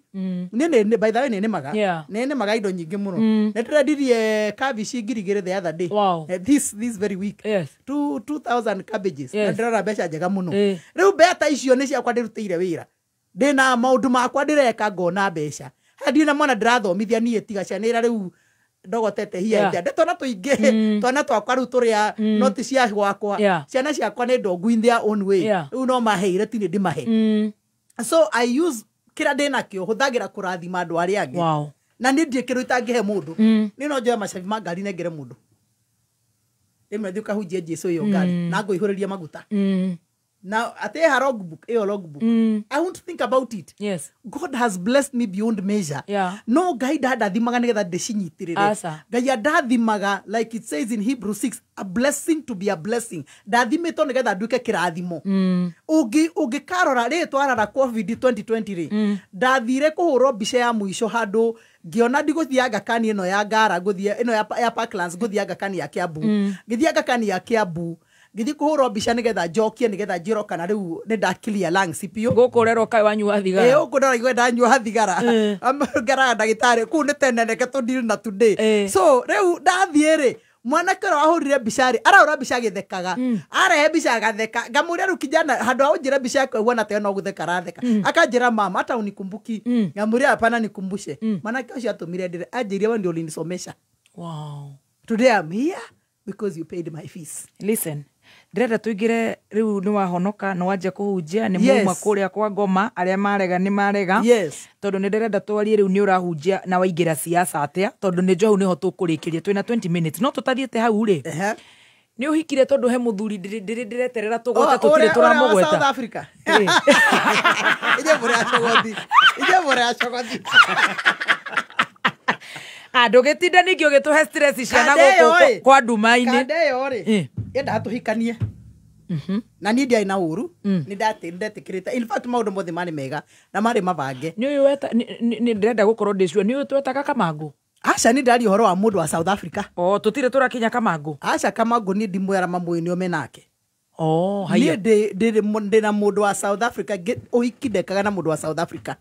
Niĩ by the way nĩ nĩmaga. Nĩ nĩmaga indo nyingĩ mũno. Nĩ ndĩrendirie kabici 2,000 the other day. This very week. 2,000 cabbages. Na ndĩrona mbeca njega mũno. Rĩu mbeca icio nĩ ciakwa ndĩrutĩire wĩra. Ndĩna maũndũ makwa ndĩreka ngona mbeca. Haya, ndirĩ na mwana ndĩrathomithia niĩ tiga ciana ira rĩu ndogotete hiya ĩte. Twana tũingĩ, twana twakwa rĩu tũrĩa no ti cia gwakwa. Ciana ciakwa nĩ ndongu in their own way. Rĩu no maheire ti nĩ ndĩmahe. So I use kĩrĩa ndĩnakĩo hũthagĩra kũrathima andũ arĩa angĩ. Na niĩ ndirĩ kĩndũ itangĩhe mũndũ. Niĩ no njoe macabi ma ngari nengere mũndũ. Rĩmwe thiĩ ũkahunjie Jesũ ĩyo ngari na ngũihũrĩrie maguta. Now, ate her logbook, logbook. I won't think about it. Yes. God has blessed me beyond measure. Yeah. No Ngai ndandathimaga nigetha ndĩcinyitirĩre. Ngai andathimaga, like it says in Hebrews 6, a blessing to be a blessing. Ndathimĩtwo nigetha nduĩke kĩrathimo. Ũngĩkarora rĩ twarara COVID 2020 rĩ, ndathire kũhũrwo mbica ya mũico handũ ngĩona ndigũthiĩ Aga Khan ĩno ya Ngara, ngũthiĩ ĩno ya Parklands, ngũthiĩ Aga Khan ya Kiambu. Ngĩthiĩ Aga Khan ya Kiambu, ngĩthiĩ kũhũrwo mbica nĩgetha njokie nĩgetha njĩrwo kana rĩu nĩ nda clear lungs biũ. Gũkũ ũrerwo kaĩ wanyua thigara. Ĩĩ gũkũ ndĩraigua ndanyua thigara. Ngeraga ndagĩtarĩ kũu nĩ tene reke tũ deal na today. So rĩu ndathiĩ rĩ, mwanake ũrĩa wahũrire mbica rĩ, arahũra mbica agĩthekaga. Arehe mbica agatheka. Ngamũria rĩu kijana handũ ha ũnjĩre mbica yakwa ĩhuana ta ĩyo no gũtheka aratheka. Akanjĩra mama hata unikumbuki. Ngamũria hapana nikumbushe. Mwanake ũcio atũmire ndĩre anjĩire we ndio ulinisomesha. Wow. Today I'm here because you paid my fees. Listen. Ndĩrenda tũingĩre rĩu nĩ wahonoka nĩ wanjia kũhunjia nĩ mauma kũrĩa kwa ngoma arĩa marega nĩ marega. Tondũ nĩ ndĩrenda twarie rĩu nĩ ũrahunjia na waingĩra siasa atĩa, tondũ nĩ njũĩ hau nĩho tũkũrĩkĩria twĩna 20 minutes no tũtathiĩte hau rĩ. Nĩ ũhikire tondũ he mũthuri ndĩreterera tũgwete tũtirĩ tũramũgweta. South Africa. Ije bure acogothi. Ije bure acogothi. Ndũgĩtinda ningĩ ũgĩtũhe stress ciana gũkũ kwa nduma-inĩ. Kanda ĩyo rĩ, yendaga tũhikanie. Na niĩ ndiarĩ na ũru, nĩ ndetĩkĩrĩte. In fact maũndũ mothe marĩ mega na marĩ mabange. Nĩ ũyũ weta nĩ ndĩrenda gũkorwo ndĩ sure nĩ ũyũ twetaga Kamangũ. Aca nĩ ndaria ũhoro wa mũndũ wa South Africa. Oh, tũtirĩ tũrakinya Kamangũ. Aca Kamangũ niĩ ndimwĩra mamũĩ nĩo menake. Oh, haiya. Niĩ ndĩ na mũndũ wa South Africa, ũhiki ndekaga na mũndũ wa South Africa.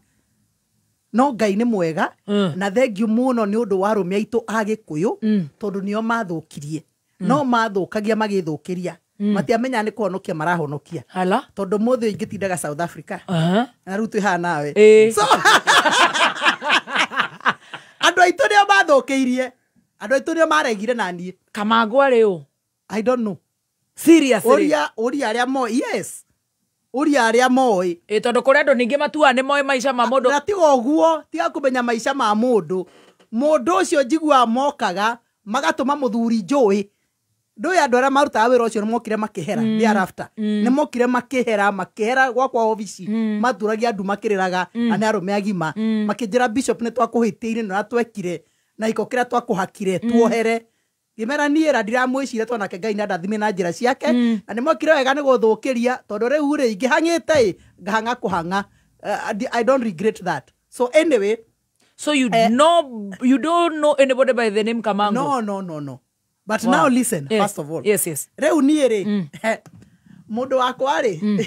No Ngai nĩ mwega na thengiũ mũno nĩ ũndũ wa arũme aitũ a Gĩkũyũ tondũ nĩo mathũkirie. No mathũkagia magĩthũkĩria. Matiamenya nĩ kũhonokia marahonokia. Tondũ mũthĩ ingĩtindaga South Africa. Na rĩu twĩ haha nawe. So andũ aitũ nĩo mathũkĩirie. Andũ aitũ nĩo maregire na niĩ. Kamangũ arĩ ũ? I don't know. Seriously? Ũria arĩa moĩ. Yes. Ũria arĩa moĩ. Tondũ kũrĩ andũ ningĩ matuaga nĩ moĩ maica ma mũndũ. Na tiga ũguo, tiga kũmenya maica ma mũndũ. Mũndũ ũcio njiguaga mokaga magatũma mũthuri njũĩ. Ndũĩ andũ arĩa marutaga wĩra ũcio nĩ mokire makĩhera thereafter. Nĩ mokire makĩhera gwakwa obici. Maturagia andũ makĩrĩraga na nĩ arũme agima. Makĩnjĩra bishop nĩ twakũhĩtĩire na twekire na gĩko kĩrĩa twakũhakire tuohere. Ngĩmera niĩ ra ndiramwĩciria tondũ nake Ngai nĩandathimire na njĩra ciake na nĩmokire wega nĩ gũthũkĩria tondũ rĩu rĩ ingĩhang'ĩte ĩ ngahang'a kũhang'a. I don't regret that. So anyway, so you know, you don't know anybody by the name Kamango? No. But wow. Now listen, yes. First of all. Yes. Rĩu niĩ rĩ mũndũ wakwa rĩ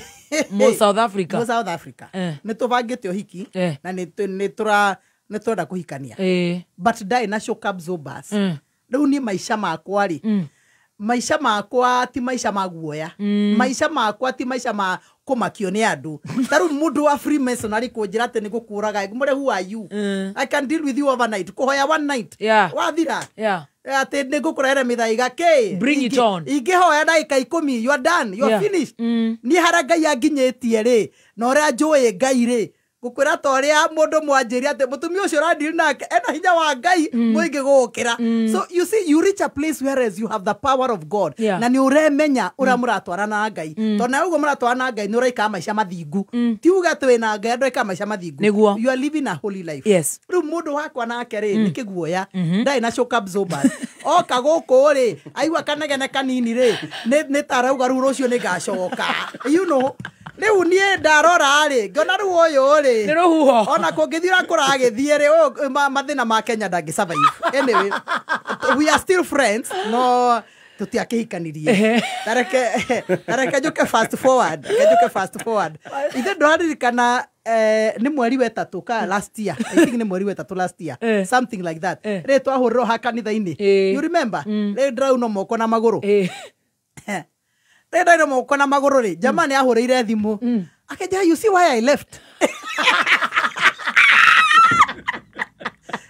Mo South Africa. Mo South Africa. Nĩ tũbangĩte ũhiki na nĩ tũrenda kũhikania. But ndarĩ na shock absorbers. Rĩu niĩ maica makwa rĩ maica makwa ti maica ma guoya. Maica makwa ti maica ma kũmakio nĩ andũ. Ta rĩu mũndũ wa Freemasonry kũnjĩra atĩ nĩ gũkũraga, ngũmũre who are you? I can deal with you overnight. Kũhoya one night. Wathira. Atĩ nĩ ngũkũrehere mĩthaiga kĩ. Bring it on. Ingĩhoya ndagĩka 10, you are done, you are finished. Niĩ harĩa Ngai anginyĩtie rĩ, na ũrĩa njũĩ Ngai rĩ, gũkwĩra ta ũrĩa mũndũ mwanjĩria atĩ mũtumia ũcio ũrandiri nake ena hinya wa Ngai mũingĩ gũgũkĩra. So you see, you reach a place whereas you have the power of God. Na nĩ ũremenya ũrĩa mũratwarana na Ngai. Tondũ na ũguo mũratwarana na Ngai nĩ ũraikara maica mathingu. Ti uga atĩ wĩna Ngai andũ aikara maica mathingu. You are living a holy life. Yes. Rĩu mũndũ wakwa nake rĩ nĩ kĩguoya. Ndarĩ na shock absorbers. Oka gũkũ rĩ aigua kanegene kanini rĩ nĩ ta arauga rĩu rũciũ nĩ ngacoka. You know. Rĩu niĩ ndarora rĩ ngona rĩu ũyũ rĩ nĩ rũhuho ona kũngĩthiĩ ũrĩa kũragĩthiĩ rĩ mathĩna ma Kenya ndangĩ survive. Anyway, we are still friends. No tũtiakĩhikanirie. Tareke njũke fast forward. Ithe ndũraririkana nĩ mweri wa 3 ka last year. I think nĩ mweri wa 3 last year. Something like that. Rĩ twahũrĩrwo ha kanitha-inĩ. You remember? Rĩ ndĩraunwo moko na magũrũ. Rĩ moko na magũrũ rĩ jamaa nĩ ahũrĩire thimũ akĩnjĩra you see why I left.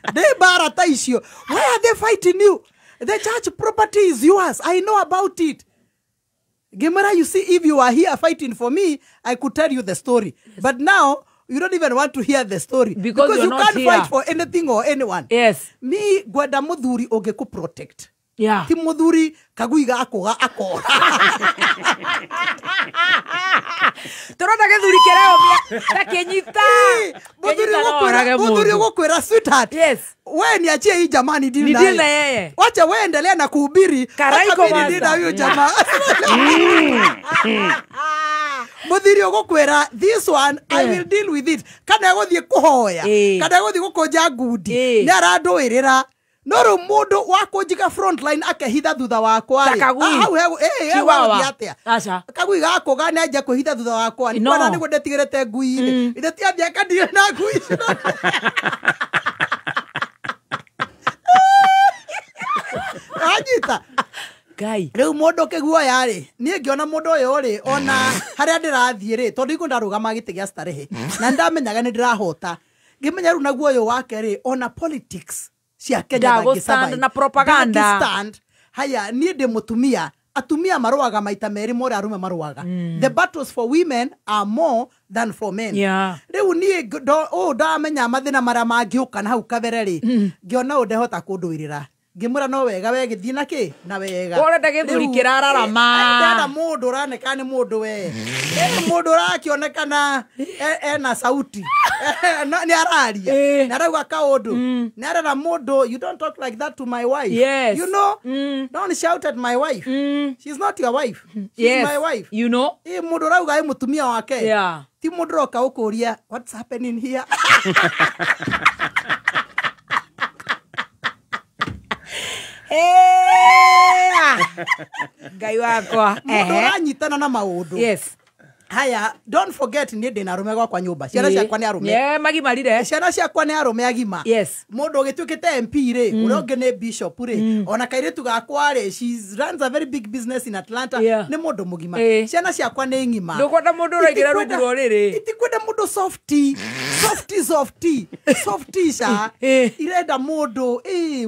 Ndĩ mbara ta icio. Why are they fighting you? The church property is yours. I know about it. Ngĩmwĩra you see if you are here fighting for me I could tell you the story. But now you don't even want to hear the story because you can't fight for anything or anyone. Yes. Mi ngwenda mũthuri ũngĩkũ protect. Yeah. Ti muthuri kagui gakũga akora. Tũrona gĩthuri kĩreomia ta kĩnyita. Muthuri ũgũkwĩra sweetheart. Yes. We niachie hii jamani deal naye. Deal na yeye. Wacha we endelea na kuhubiri. Karaiko mimi na huyo jamaa. Muthuri ũgũkwĩra this one I will deal with it. Kana egũthiĩ kũhoya. Kana egũthiĩ gũkũnja ngundi. Nĩ arandũĩrĩra. No rĩu mũndũ wa kũnjiga frontline akehitha thutha wakwa rĩ. Hau he atia. Kagui gakũga nĩ anjia kwĩhitha thutha wakwa. Nĩ kwana nĩguo ndetigĩrĩte ngui-inĩ. Ithe ti ambia akandire na ngui icio. Anyita. Ngai. Rĩu mũndũ kĩguoya rĩ, niĩ ngĩona mũndũ ũyũ rĩ, ona harĩa ndĩrathiĩ rĩ, tondũ igu ndarũgama gĩtĩ gĩa starehe. Na ndamenyaga nĩ ndĩrahota. Ngĩmenya rĩu naguo ũyũ wake rĩ, ona politics cia Kenya stand na propaganda. Stand. Haya niĩ ndĩ mũtumia. Atumia marũaga maita merĩ more arume marũaga. The battles for women are more than for men. Rĩu niĩ ũũ ndamenya mathĩna marĩa mangĩũka na hau kabere rĩ, ngĩona ũũ ndehota kũndũĩrĩra. Ngĩmwĩra no wega we gĩthiĩ na kĩ na wega. Ũrenda gĩthuri kĩrararama. Ndĩrenda mũndũ ũraneka nĩ mũndũ we. Mũndũ ũrakĩonekana ena sauti. Nĩ araria. Nĩ arauga kaũndũ. Nĩ arera mũndũ you don't talk like that to my wife. Yes. You know, don't shout at my wife. She's not your wife. She's my wife. You know? Mũndũ ũrauga ĩ mũtumia wake. Yeah. Ti mũndũ ũroka ũkũria what's happening here? Ngai wakwa. Mũndũ ũranyitana na maũndũ. Yes. Haya, don't forget niĩ ndĩna arũme gwakwa nyũmba. Ciana ciakwa nĩ arũme. Yeah, magimarire. Ciana ciakwa nĩ arũme agima. Yes. Mũndũ ũgĩtuĩkĩte MP rĩ, ũrĩa ũngĩ nĩ bishop rĩ, ona kairĩtu gakwa rĩ, she runs a very big business in Atlanta. Nĩ mũndũ mũgima. Ciana ciakwa nĩ ng'ima. Ndũkwenda mũndũ ũraingĩra rungu rwa ũrĩrĩ. Itikwenda mũndũ softy. Softy softy. Softy sha. Irenda mũndũ,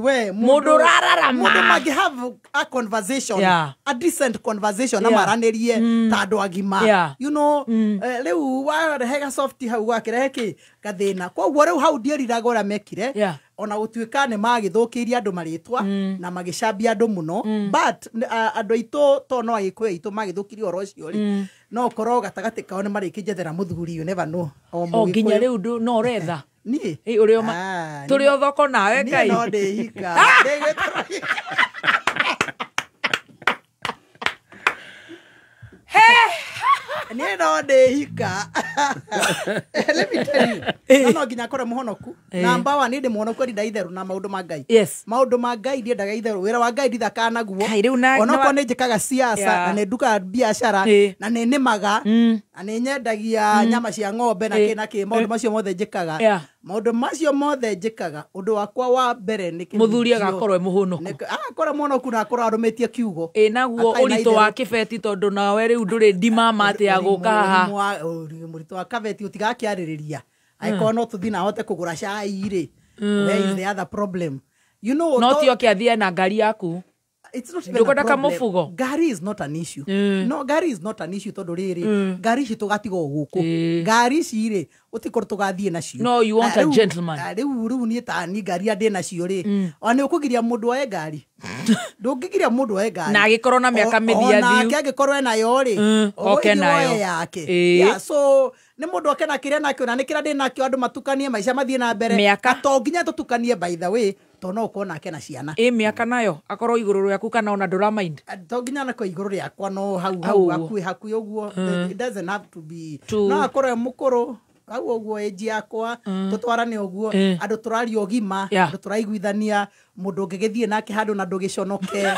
we mũndũ ũrararama. Mũndũ mangĩ have a conversation. A decent conversation na maranĩrie ta andũ agima. You know, rĩu warehega softy hau gwakĩrehe kĩ gathĩna. Koguo rĩu hau ndiĩriraga ũrĩa mekire. Ona gũtuĩka nĩ magĩthũkĩirie andũ marĩtwa na magĩcambia andũ mũno, but andũ aitũ to no Agĩkũyũ aitũ magĩthũkirie ũhoro ũcio rĩ, no ũkorwo gatagatĩ kao nĩ marĩkĩnjethera mũthuri, you never know. O nginya rĩu no ũretha niĩ tũrĩ o thoko nawe Ngai. Niĩ no ndĩhika. Niĩ no ndĩhika. Let me tell you. No nginya akorwo mũhonoku. Namba wa niĩ ndĩ mũhonoku ndinda itherũ na maũndũ ma Ngai. Maũndũ ma Ngai ndiendaga itherũ. Wĩra wa Ngai ndithakaga naguo. Onokorwo nĩ njĩkaga siasa na nĩ ndukaga biacara na nĩ nĩmaga na nĩ nyendagia nyama cia ng'ombe na kĩ na kĩ, maũndũ macio mothe njĩkaga. Maũndũ macio mothe njĩkaga, ũndũ wakwa wa mbere nĩ Mũthuri agakorwo e mũhonoku. Akorwo mũhonoku na akorwo arũmĩtie kiugo. Ĩ naguo ũritũ wa kĩbeti tondũ nawe rĩu ndũrĩ ndimama atĩ ya gũka haha. Mũritũ wa kabeti ũtigakĩarĩrĩria. Angĩkorwo no tũthiĩ na ahote kũgũra cai rĩ, where is the other problem? You know, no ti oke athiĩ na ngari yaku. It's not even a problem. Ngari is not an issue. No, ngari is not an issue tondũ rĩrĩ, ngari ici tũgatigwo gũkũ. Ngari ici rĩ, ũtikorwo tũgathiĩ nacio. No, you want a gentleman. Rĩu niĩ ta ni ngari iria ndĩ nacio rĩ, ona nĩ ũkũgiria mũndũ oe ngari. Ndũngĩgiria mũndũ oe ngari. Na agĩkorwo na mĩaka mĩthiathiu. Onake angĩkorwo enayo rĩ, oke nayo. Yake. Yeah, so nĩ mũndũ oke na kĩrĩa nakĩo na nĩ kĩrĩa ndĩ nakĩo andũ matukanie maica mathiĩ na mbere. Mĩaka. To nginya tũtukanie by the way, to no ũkorwo nake na ciana. Ĩ mĩaka nayo akorwo igũrũ rĩaku kana ona ndũra mind. To nginya na igũrũ rĩakwa no hau hau hakuhĩ hakuhĩ ũguo. It doesn't have to be. No akorwo e mũkũrũ hau ũguo age yakwa tũtwarane ũguo andũ tũraria ũgima andũ tũraiguithania mũndũ ũngĩgĩthiĩ nake handũ na ndũgĩconoke.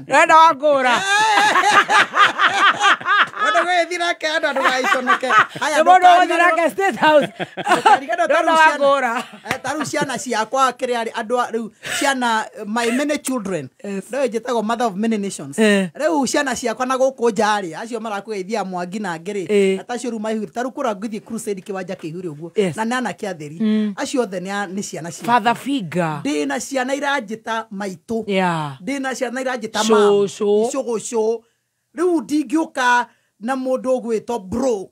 Wenda wangũra. Mũndũ ũgĩthiĩ nake handũ ndũgagĩconoke. Haya, mũndũ ũgĩthiĩ nake State House. Ndũrenda wangũra. Ta rĩu ciana ciakwa kĩrĩa andũ rĩu ciana my many children. Rĩu njĩtagwo mother of many nations. Rĩu ciana ciakwa na gũkũ nja rĩ, acio marakũgeithia Mwangi na angĩ rĩ, ta acio rĩu maihũire. Ta rĩu kũrĩa ngũthiĩ crusade kĩwanja kĩihũire ũguo. Na nĩ anake atheri. Acio othe nĩ ciana ciakwa. Father figure. Ndĩna ciana iranjĩta maitũ. Ndĩna ciana iranjĩta mama. Cũgũcũ. Rĩu ndingĩũka na mũndũ ũgwĩtwo bro.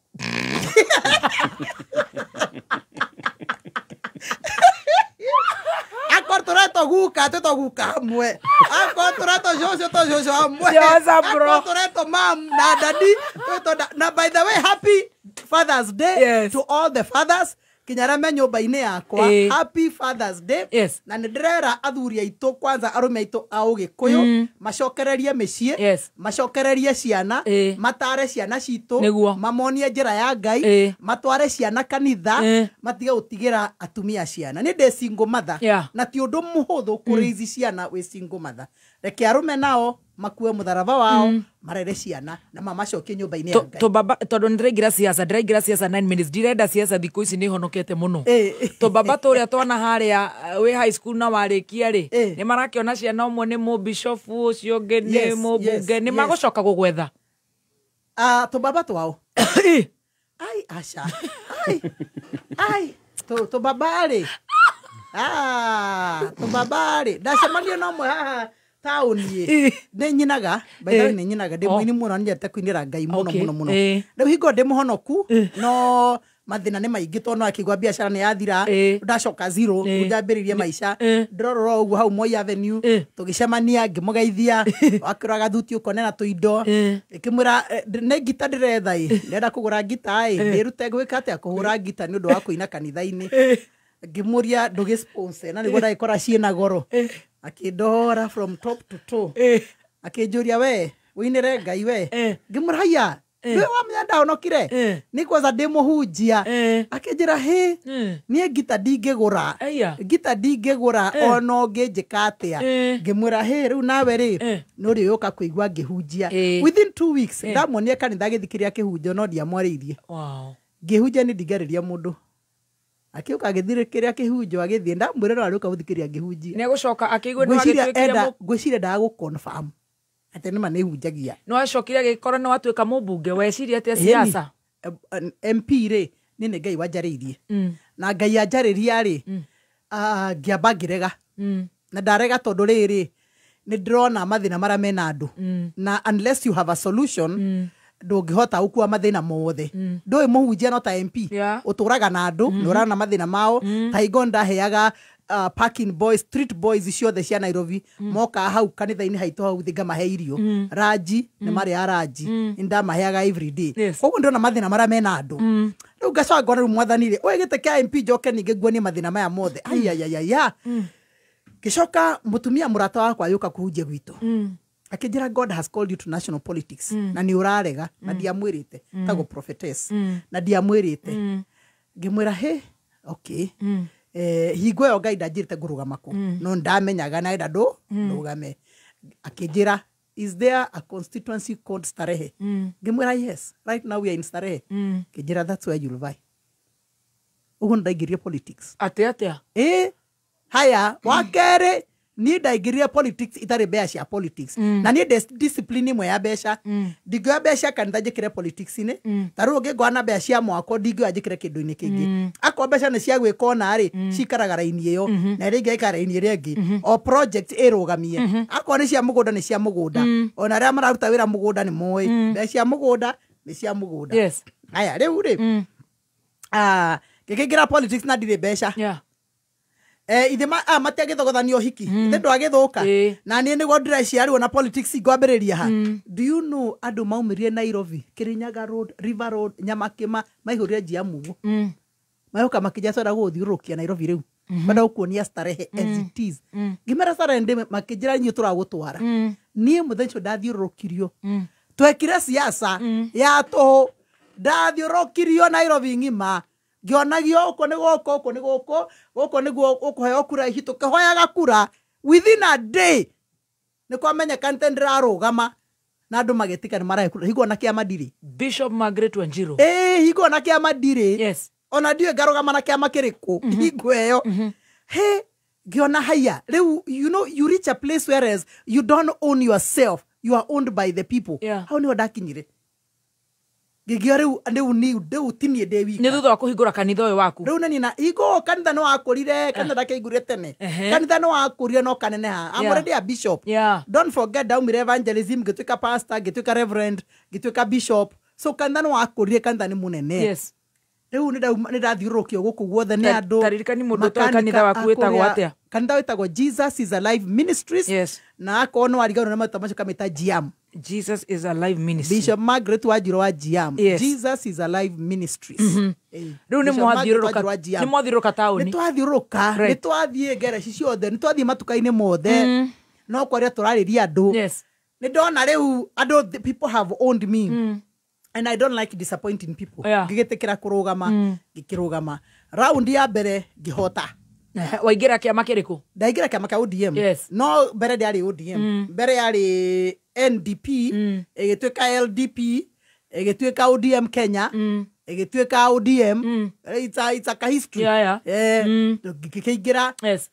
Akorwo tũretwo guka twĩtwo guka hamwe. Akorwo tũretwo cũcũ twĩtwo cũcũ hamwe. Akorwo tũretwo mam na daddy twĩtwo na by the way, happy Father's Day to all the fathers. Kinya arĩa me nyũmba-inĩ yakwa, happy Father's Day. Na nĩ ndĩrera athuri aitũ kwanza arũme aitũ a Ũgĩkũyũ macokererie mĩciĩ, macokererie ciana, matare ciana citũ, mamonie njĩra ya Ngai, matware ciana kanitha, matige gũtigĩra atumia ciana. Nĩ ndĩ single mother na ti ũndũ mũhũthũ kũraise ciana wĩ single mother. Reke arũme nao makue mũtharaba wao marere ciana na mamacokie nyũmba-inĩ ya Ngai. Tondũ nĩndĩraingĩra siasa, ndĩraingĩra siasa 9 minutes, ndirenda siasa thikũ ici nĩ honokete mũno. Tũbaba tũrĩa twana harĩa wĩ high school na warĩkia rĩ, nĩ marakĩona ciana ũmwe nĩ mũbishofu, ũcio ũngĩ nĩ mũmbunge, nĩ magũcoka gũgwetha. Tũbaba twao. Ai aca. Ai. Ai tũbaba rĩ. Tũbaba rĩ. Ndacemania na ũmwe haha taũni nĩ nyinaga, by the way nĩ nyinaga, ndĩ mũini mũno, nyendete kũinĩra Ngai mũno mũno mũno. Rĩu hingo ndĩ mũhonoku no mathĩna nĩ maingĩ tondũ no akĩigua biacara nĩ yathira, ndacoka zero, rĩu ndambĩrĩria maica, ndĩrorora ũguo hau Moi Avenue, tũgĩcemania ngĩmũgeithia, akĩrora gathuti ũkone na tũindo, ngĩmwĩra nĩ ngita ndĩretha ĩ, ndĩrenda kũgũra ngita ĩ, ndĩrute gwĩka atĩa kũhũra ngita nĩ ũndũ wa kũina kanitha-inĩ. Ngĩmũria ndũgĩ sponsor na nĩguo ndagĩkora ciĩna goro. Akĩndora from top to toe. Akĩnjũria we ũinĩre Ngai we. Ngĩmwĩra haiya, ndũĩ wamenya ndahonokire? Nĩ kwanza ndĩ mũhunjia. Akĩnjĩra hĩ, niĩ ngita ndingĩgũra. Ngita ndingĩgũra ona ũngĩnjĩka atĩa. Ngĩmwĩra hĩ, rĩu nawe rĩ, nĩ ũrĩũka kũigua ngĩhunjia. Within 2 weeks ndamuonia kanitha agĩthikĩrĩria kĩhunjio no ndiamwarĩirie. Ngĩhunjia nĩ ndingĩarĩria mũndũ. Akĩũka agĩthikĩrĩria kĩhunjio agĩthiĩ, ndamwĩra no arĩũka gũthikĩrĩria ngĩhunjia. Nĩ egũcoka akĩigua nĩ wagĩtuĩkire ngwĩciria endaga gũ-confirm atĩ nĩma nĩ hunjagia. Nĩ wacokire agĩkora nĩ watuĩka mũmbunge, weciria atĩa siasa? MP rĩ, niĩ nĩ Ngai wanjarĩirie. Na Ngai anjarĩria rĩ, ngĩamba ngĩrega. Na ndarega tondũ rĩrĩ, nĩ ndĩrona mathĩna marĩa mena andũ. Na unless you have a solution, ndũngĩhota gũkua mathĩna mothe. Ndũĩ mũhunjia no ta MP, ũtũraga na andũ, nĩ ũrona mathĩna mao. Ta hingo ndaheaga parking boys, street boys ciothe cia Nairobi, moka hau kanitha-inĩ haitũ hau thĩ ngamahe irio. Ranji, nĩ marĩa ranji, nĩ ndamaheaga every day. Koguo ndĩrona mathĩna marĩa mena andũ. Rĩu ngacoka ngona rĩu mwathani rĩ, ũyũ gĩtĩ kĩa MP njoke ningĩ nguonie mathĩna maya mothe. Aiaiaiya. Ngĩcoka mũtumia mũrata wakwa agĩũka kũhunjia gwitũ. Akĩnjĩra God has called you to national politics. Na nĩ ũrarega na ndiamwĩrĩte. Tagwo prophetess. Na ndiamwĩrĩte. Ngĩmwĩra he okay. Hingo ĩyo Ngai ndanjĩrĩte ngũrũgama kũ. No ndamenyaga na enda ndũgame. Akĩnjĩra is there a constituency called Starehe? Ngĩmwĩra yes. Right now we are in Starehe. Akĩnjĩra that's where you'll vie. Ũguo ndaingĩrire politics. Atĩa atĩa? Haya, wa kerĩ niĩ ndaingĩrire politics itarĩ mbeca cia politics. Na niĩ ndĩ discipline ĩmwe ya mbeca. Ndingĩoya mbeca kanitha njĩkĩre politics-inĩ. Ta rĩu ũngĩngora na mbeca cia mwako ndingĩoya njĩkĩre kĩndũ-inĩ kĩngĩ. Akorwo mbeca nĩ cia gwĩka ona rĩ, cikaraga raini ĩyo na ĩrĩa ĩngĩ ĩikara raini ĩrĩa ĩngĩ. O project ĩrũgamie. Akorwo nĩ cia mũgũnda nĩ cia mũgũnda. Ona arĩa mararuta wĩra mũgũnda nĩ moĩ. Mbeca cia mũgũnda nĩ cia mũgũnda. Yes. Haya, rĩu rĩ. Ngĩkĩingĩra politics na ndirĩ mbeca. Yeah. Ithe matiagĩthogothanio hiki. Ithe ndwagĩthũka. Na niĩ nĩguo ndĩreciarirwo na politics ngwambĩrĩria ha. Do you know andũ maumĩrire Nairobi, Kirinyaga Road, River Road, Nyamakima, maihũrire njia mugo. Mayoka makĩnja twenda gũgũthiũrũrũkia Nairobi rĩu. Benda gũkuonia Starehe as it is. Ngĩmera Starehe ndĩ makĩnjĩra inyuĩ tũragũtwara. Niĩ mũthenya ũcio ndathiũrũrũkirio. Twekire siasa ya tũhũ. Ndathiũrũrũkirio Nairobi ng'ima. Ngĩonagio ũkũ nĩ gũkũ, ũkũ nĩ gũkũ, gũkũ nĩguo ũkũheo kura ici, tũkĩhoyaga kura within a day. Nĩ kwamenyekanĩte ndĩrarũgama na andũ magĩtĩka nĩ marahe kura. Hingo ona kĩama ndirĩ. Bishop Margaret Wanjiru. Hingo ona kĩama ndirĩ. Yes. Ona ndiũĩ ngarũgama na kĩama kĩrĩkũ. Hingo ĩyo. He, ngĩona haya. Rĩu, you know, you reach a place whereas you don't own yourself. You are owned by the people. Hau nĩho ndakinyire. Ngĩgĩa rĩu rĩu ti niĩ ndĩ wika. Nĩ thutha wa kũhingũra kanitha ũyũ waku. Rĩu nĩ na hingo kanitha nĩ wakũrire, kanitha ndakĩhingũrire tene. Kanitha nĩ wakũrire no kaneneha. I'm already a bishop. Don't forget ndaumire evangelism, ngĩtuĩka pastor, ngĩtuĩka reverend, ngĩtuĩka bishop. So kanitha nĩ wakũrire, kanitha nĩ mũnene. Yes. Rĩu nĩ ndathiũrũrũkio gũkũ guothe nĩ andũ. Taririkani mũndũ ũtoĩ kanitha waku wĩtagwo atĩa? Kanitha wĩtagwo Jesus is Alive Ministries. Yes. Na akorwo nĩ wariganĩrwo nĩ marĩtwa macio kamĩta GM. Jesus is Alive Ministry. Bishop Margaret Wanjiru wa GM. Yes. Jesus is Alive Ministries. Rĩu nĩ mwathiũrũrũka taũni. Nĩ twathiũrũrũka, nĩ twathiĩ ngereci ciothe, nĩ twathiĩ matuka-inĩ mothe. No kwaria tũrarĩria andũ. Yes. Nĩ ndona rĩu andũ, the people have owned me. And I don't like disappointing people. Ngĩgĩtĩkĩra kũrũgama, ngĩkĩrũgama. Round ya mbere ngĩhota. Waingĩra kĩama kĩrĩkũ? Ndaingĩra kĩama kĩa ODM. Yes. No mbere ndĩarĩ ODM. Mbere yarĩ NDP, ĩgĩtuĩka LDP, ĩgĩtuĩka ODM Kenya, ĩgĩtuĩka ODM. It's a history. Yeah, yeah. Ngĩkĩingĩra. Yes.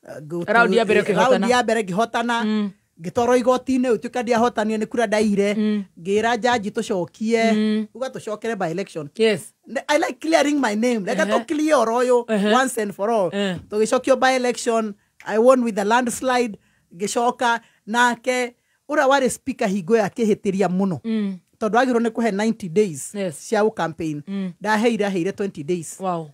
Round ya mbere ũkĩhotana. Round ya mbere ngĩhotana. Ngĩtwarwo igoti-inĩ ũtuĩka ndiahotanire nĩ kura ndaire. Ngĩra jaji tũcokie. Uga tũcokere by election. Yes. I like clearing my name. Like to clear oroyo once and for all. Tũgĩcokio by election. I won with a landslide. Ngĩcoka nake ũrĩa warĩ speaker hingo ĩyo akĩhĩtĩria mũno. Tondũ agĩrwo nĩ kũhe 90 days cia campaign. Ndaheire aheire 20 days. Wow.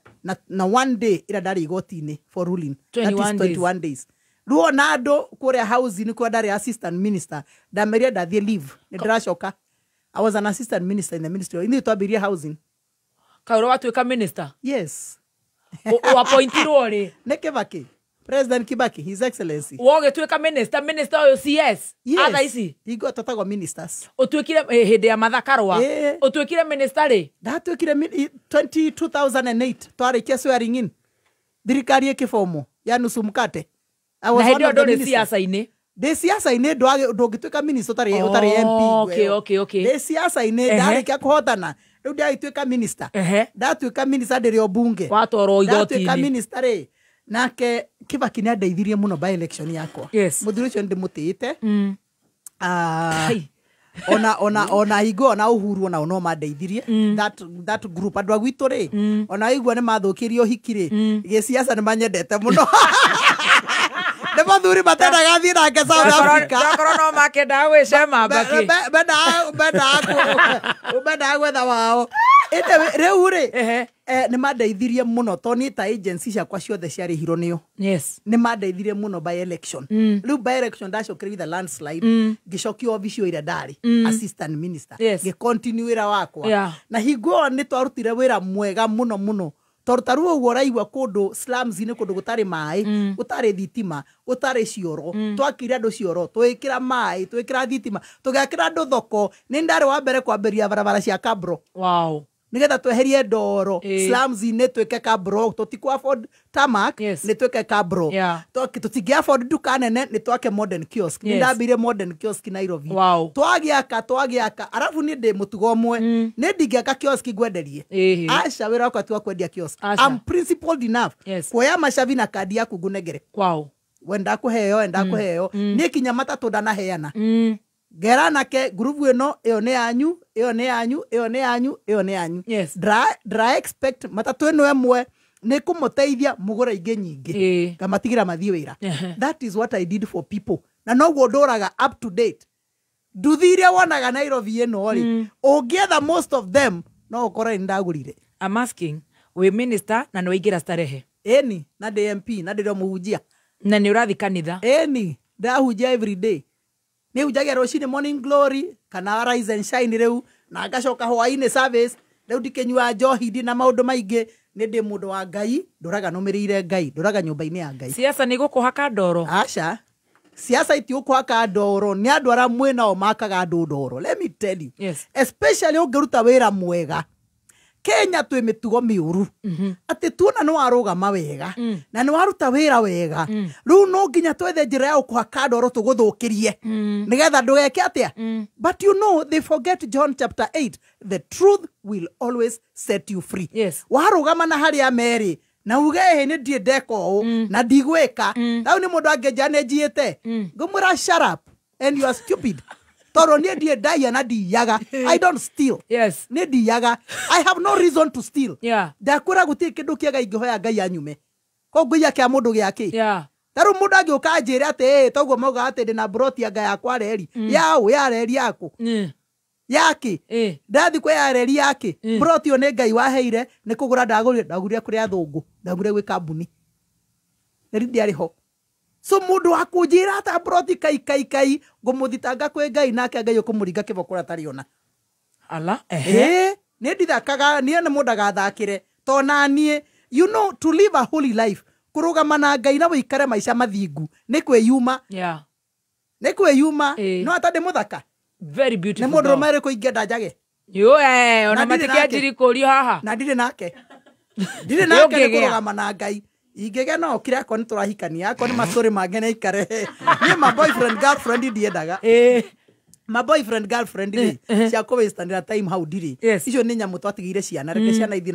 Na one day ĩrĩa ndarĩ igoti-inĩ for ruling. 21 That is 21 days. Rĩu ona andũ kũrĩa housing kũrĩa ndarĩ assistant minister ndamerire ndathiĩ leave nĩ ndĩracoka. I was an assistant minister in the ministry. Ithuĩ twambĩrĩrie housing. Kaũrĩa watuĩka minister? Yes. Wapointirwo rĩ? Nĩ Kibaki. President Kibaki, His Excellency. Wogĩtuĩka minister, minister ũyũ CS. Yes. Atha ici? Hingo twatagwo ministers. Ũtuĩkire hĩndĩ ya Martha Karua. Ũtuĩkire minister rĩ? Ndatuĩkire 2008 twarĩkia swearing in. Thirikari ĩkĩbomwo ya nusu mkate. Na hĩndĩ ĩyo ndũrĩ siasa-inĩ. Ndĩ siasa-inĩ ndũngĩtuĩka minister ũtarĩ MP. Okay. Ndĩ siasa-inĩ ndarĩkia kũhotana. Rĩu ndagĩtuĩka minister. Ndatuĩka minister ndĩrĩ o bunge. Watwarwo igoti-inĩ. Ndatuĩka minister rĩ. Nake Kibaki nĩ andeithirie mũno by election yakwa. Yes. Mũthuri ũcio nĩndĩmũtĩĩte. Ona hingo ona Uhuru ona no mandeithirie. That group andũ a gwitũ rĩ, ona igua nĩ mathũkĩrio hiki rĩ, gĩciaca nĩ manyendete mũno. Nĩ mathuri matendaga thiĩ nake South Africa. Akorwo no makendaga gwĩcema mbakĩ. Bendaga gwetha wao. Ĩndĩ rĩu rĩ, nĩ mandeithirie mũno tondũ niĩ ta agency ciakwa ciothe ciarĩhirwo nĩo. Yes. Nĩ mandeithirie mũno by election. Rĩu by election ndacokire with a landslide, ngĩcokio obici ĩrĩa ndarĩ, assistant minister. Yes. Ngĩ continue wĩra wakwa. Yeah. Na hingo ĩyo nĩ twarutire wĩra mwega mũno mũno. Tondũ ta rĩu ũguo ũraigua kũndũ slums-inĩ, kũndũ gũtarĩ maĩ, gũtarĩ thitima, gũtarĩ cioro. Twakire andũ cioro, twĩkĩra maĩ, twĩkĩra thitima, tũgĩakĩra andũ thoko. Nĩ ndarĩ wa mbere kwambĩrĩria barabara cia kabro. Wow. Nigetha tweherie ndoro slums-inĩ, twĩke kabro. Tũtikũ afford tarmac, nĩ twĩke kabro. Tũtingĩ afford nduka nene, nĩ twake modern kiosk. Nĩ ndambire modern kiosk Nairobi. Wow. Twagĩaka arabu niĩ ndĩ mũtugo ũmwe, nĩ ndingĩaka kiosk ngwenderie. Aca, wĩra wakwa ti wa kwendia kiosk. Aca. I'm principled enough kuoya macabi na kandi yaku ngũnengere. Wow. Wenda kũheo, wenda kũheo. Niĩ kinya matatũ ndanaheana. Ngera nake ngurubu ĩno, ĩyo nĩ yanyu, ĩyo nĩ yanyu, ĩyo nĩ yanyu, ĩyo nĩ yanyu. Ndra expect matatũ ĩno ĩmwe nĩ kũmũteithia mũgũre ingĩ nyingĩ, ngamatigĩra mathiĩ wĩra. That is what I did for people, na noguo ndũraga up to date. Nduthi iria wonaga Nairobi ĩno rĩ, ũngĩetha most of them no ũkore nĩ ndagũrire. I'm asking, wĩ minister na nĩ waingĩra Starehe. Ĩni, na ndĩ MP, na ndĩrĩ mũhunjia. Na nĩ ũrathiĩ kanitha. Ĩni, ndahunjia every day. Nĩ hunjagia rũcinĩ morning glory kana rise and shine rĩu, na ngacoka hwaĩ-inĩ service. Rĩu ndikĩnyua njohi, ndi na maũndũ maingĩ. Nĩ ndĩ mũndũ wa Ngai, ndũraga nũmĩrĩire Ngai, ndũraga nyũmba-inĩ ya Ngai. Siasa nĩ gũkũhaka ndoro? Aca, siasa itiũkũhaka ndoro. Nĩ andũ arĩa mwĩ nao makaga andũ ndoro. Let me tell you. Especially ũngĩruta wĩra mwega. Kenya twĩ mĩtugo mĩũru atĩ tuona nĩ warũgama wega na nĩ waruta wĩra wega, rĩu no nginya twethe njĩra ya gũkũhaka ndoro tũgũthũkĩrie nĩgetha ndũgeke atĩa. But you know, they forget John chapter 8, the truth will always set you free. Warũgama na harĩa merĩ na uge ĩhĩ nĩ ndirĩ ndeka ũũ na ndigwĩka, rĩu nĩ mũndũ angĩnjĩra nĩ njiĩte, ngũmwĩra shut up and you are stupid, tondũ niĩ ndirĩ ndaiya na ndiyaga. I don't steal. Nĩ ndiyaga. I have no reason to steal. Ndakwĩra gũtirĩ kĩndũ kĩega ingĩhoya Ngai anyume ko ngũiya kĩa mũndũ gĩakĩ. Ta rĩu mũndũ angĩũka anjĩre atĩ ĩ toguo maugaga atĩ ndĩna mburoti anga yakwa reri yaũ ya reri yaku yaki ndathi kwĩ ya reri yaki mburoti ĩyo nĩ Ngai waheire, nĩ kũgũra ndagũrire, ndagũrire kũrĩ athũngũ, ndagũrire gwĩ kambuni reri ndiarĩ ho. So mũndũ wa kũnjĩra ata mburoti kai kai kai, ngũmũthitanga kwĩ Ngai, nake Ngai ũkũmũringa kĩboko ũrĩa atarĩ ona. Ala, ehe. Nĩ ndithakaga niĩ, nĩ mũndũ agathakĩre to na niĩ, you know, to live a holy life, kũrũgama na Ngai na wĩikare maica mathingu nĩ kwĩyuma. Nĩ kwĩyuma. No ata ndĩ mũthaka. Very beautiful. Nĩ mũndũ ũrũme ũrĩkũ ingĩenda njage? Yo, ona Na ndirĩ nake. matikĩanjiri kũrio haha. Na ndirĩ nake. Ndirĩ nake nĩ Ũngĩgĩa. kũrũgama na Ngai. Ingĩgĩa no ũkire akorwo nĩ tũrahikania, akorwo nĩ masũrĩ mangĩ nĩ aikare. Niĩ ma boyfriend girlfriend ndiendaga. Ma boyfriend girlfriend rĩ, cia kũwastanĩra time hau ndirĩ. Icio nĩ nyamũ twatigĩire ciana, reke ciana ithiĩ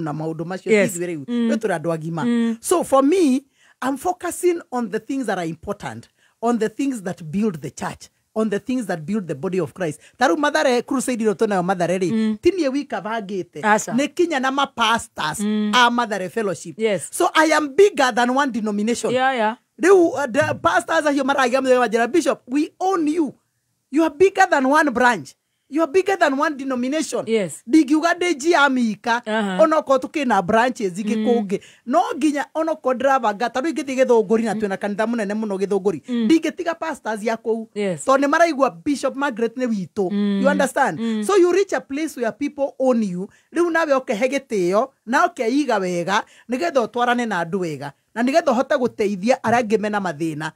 na maũndũ macio ithuĩ rĩu. Rĩu tũrĩ andũ agima. So for me, I'm focusing on the things that are important, on the things that build the church, on the things that build the body of Christ. Ta rĩu Mathare crusade ĩno twĩnayo Mathare rĩ, ti niĩ wika bangĩte, nĩ kinya na mapastors a Mathare fellowship. So I am bigger than one denomination. Rĩu the pastors acio maragia mũthenya manjĩra, Bishop, we own you. You are bigger than one branch. You are bigger than one denomination. Ndingiuga ndĩ njiamika onokorwo tũkĩna branches ingĩ kũngĩ, no nginya onokorwo ndĩrabanga ta rĩu ingĩthiĩ Gĩthũngũri na twĩna kanitha mũnene mũno Gĩthũngũri, ndingĩtiga pastors ya kũu tondũ nĩ maraigua Bishop Margaret nĩ witũ. You understand? So you reach a place where people own you. Rĩu nawe ũkehe gĩtĩo na ũkeiga wega nĩgetha ũtwarane na andũ wega na nĩgetha ũhote gũteithia arĩa angĩ mena mathĩna.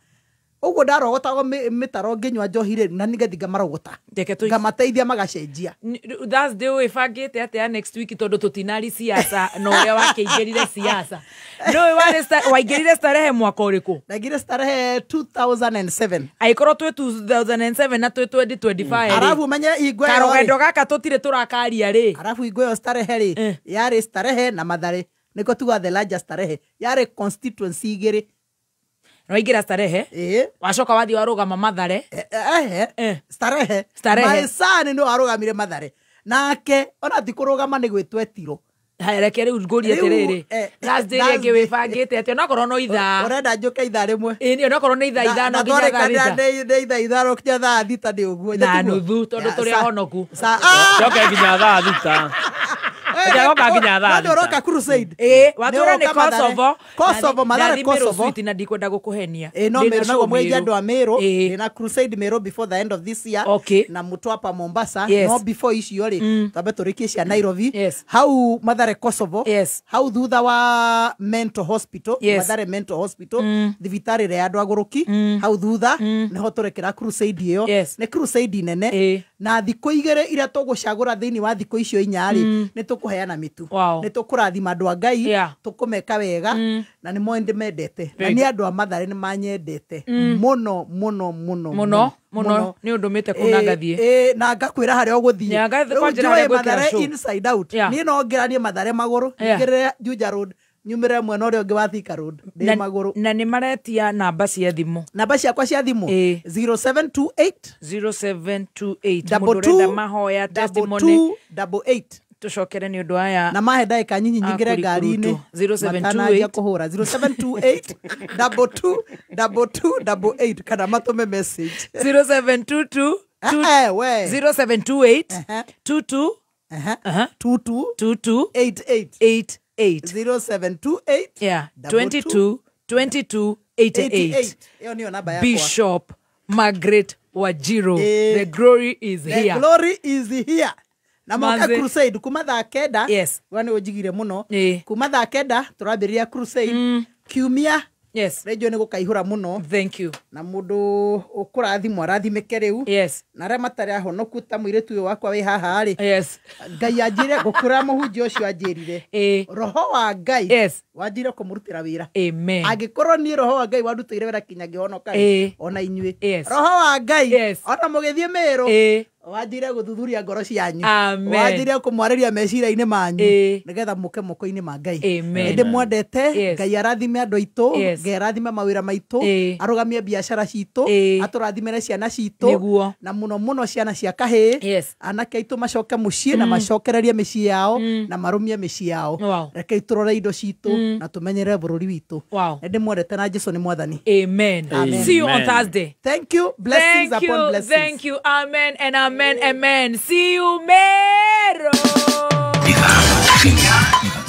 Ũguo ndarogotagwo mĩtaro ngĩnyua njohi rĩ, na nĩngathi ngamarogota ngamateithia magacenjia. Thursday wĩbangĩte atĩa next week, tondũ tũtinari siasa na ũrĩa wakĩingĩrire siasa? Nĩũĩ waingĩrire Starehe mwaka ũrĩkũ? Ndaingĩrire Starehe 2007. Angĩkorwo twĩ 2007 na twĩ 2025 rĩ, Arabu menye hingo ĩyo rĩ. Karũgendo gaka tũtirĩ tũrakaria rĩ. Arabu hingo ĩyo Starehe rĩ, yarĩ Starehe na Mathare, nĩkuo tugaga the larger Starehe, yarĩ constituency igĩrĩ. Waingĩra Starehe, wacoka wathiĩ warũgama Mathare. Starehe. Starehe. My son nĩ warũgamire Mathare, nake ona ti kũrũgama nĩ gwĩtwetirwo. Haya, reke rĩu ngũrie Rĩu, atĩrĩrĩ, Thursday ĩrĩa ĩngĩ Thursday. wĩbangĩte atĩa, onakorwo no ithaa? Ũrenda njũke ithaa rĩmwe? Ĩni, onakorwo nĩ ithaa 5 nginya thaa Na 6. nĩ ithaa 5 nginya thaa 6 nĩ ũguo. Na nuthu, tondũ tũrĩ ahonoku. Coke nginya thaa 6. Ndiagoka nginya thaa No ndũroka crusade. Ĩĩ, watwĩra nĩ Kosovo. Kosovo, Mathare Ndathi Meru Kosovo. Sweet na ndikwenda gũkũhenia. Ĩĩ, no Ndĩna Meru show naguo mwenja Meru. andũ a Meru. Ndĩna crusade Meru before the end of this year. Okay. Na Mtwapa Mombasa. Yes. No before icio rĩ, twambe tũrĩkie cia Nairobi. Hau Mathare Kosovo. Hau thutha wa mental hospital. Yes. Mathare mental hospital. Thibitarĩ ĩrĩa ya andũ agũrũki. Hau thutha nĩho tũrekĩra crusade ĩyo. Nĩ crusade nene. Na thikũ igĩrĩ iria tũgũcagũra thĩinĩ wa thikũ icio inya rĩ, nĩ tũkũheana mĩtu. Nĩ tũkũrathima andũ a Ngai, tũkũmeka wega, na nĩ mo ndĩmendete. Na Very nĩ andũ a Mathare nĩ manyendete mũno mũno mũno Mũno, mũno, nĩ ũndũmĩte kũu na ngathiĩ. Ĩĩ, na ngakwĩra harĩa ũgũthiĩ. Yeah, ngathiĩ Rĩu kwanjĩra harĩa njũĩ ngwĩkĩra Mathare show. inside out. Yeah. Niĩ no ngĩranie Mathare magũrũ, Yeah. nyingĩrĩre Juja Road, nyumĩrĩre mwena ũrĩa ũngĩ wa Thika Road, ndĩ Na- magũrũ. Na nĩ maretia namba cia thimũ. Namba ciakwa cia thimũ 0728 0728 Double mũndũ ũrenda two, mahoya double testimony two, double eight. Tũcokere nĩ ũndũ aya na mahe ndagĩka nyinyi nyingĩre ngari-inĩ 0728 matananjia kũhũra 0728 22 22 88 kana matũme message 0722 Eh, we. 0728 22 22 22 88 88 0728 yeah Double 22 22 88 88. Ĩyo nĩyo namba yakwa. Bishop Margaret Wajiro, Eh. the glory is The here. glory is here. Na moka Manze. crusade kuma thaa kenda. Yes. We nĩ ũnjigire mũno. Kuma thaa kenda tũrambĩrĩria crusade. Kiumia. Yes. Rĩnjũ nĩ gũkaihũra mũno. Thank you. Na mũndũ ũkũrathimwo arathimĩke rĩu. Yes. Na arĩa matarĩ ahonoku ta mũirĩtu ũyũ wakwa wĩ haha rĩ. Yes. Ngai anjĩre ngũkũra mũhunjia ũcio anjĩrire. Roho wa Ngai. Yes. Wanjĩre kũmũrutĩra wĩra. Amen. Angĩkorwo niĩ roho wa Ngai wandutĩire wĩra kinya ngĩhonoka rĩ, Ĩĩ. ona inyuĩ. Yes. Roho wa Ngai. Yes. Ona mũgĩthiĩ Meru. Ĩĩ. Wanjire gũthuthuria ngoro cianyu. Amen. Wanjire kũmwarĩria meciria-inĩ manyu. Ĩĩ. Nĩgetha mũke moko-inĩ ma Ngai. Amen. Nĩ ndĩmwendete. Yes. Ngai arathime andũ aitũ. Yes. Ngai arathime mawĩra maitũ. Ĩĩ. Arũgamie biacara citũ. Ĩĩ. Atũrathimĩre ciana citũ. Nĩguo. Na mũno mũno ciana cia kahĩĩ. Yes. Anake aitũ macoke mũciĩ na macokererie mĩciĩ yao na marũmie mĩciĩ yao. Wow. Rekei tũrore indo citũ na tũmenyerere bũrũri witũ. Wow. Nĩ ndĩmwendete na Jesũ nĩ mwathani. Amen. Amen. See you on Thursday. Thank you. Blessings Thank upon you. blessings. Thank you. Amen and amen. Amen. See you, Mero. Ithaa inya.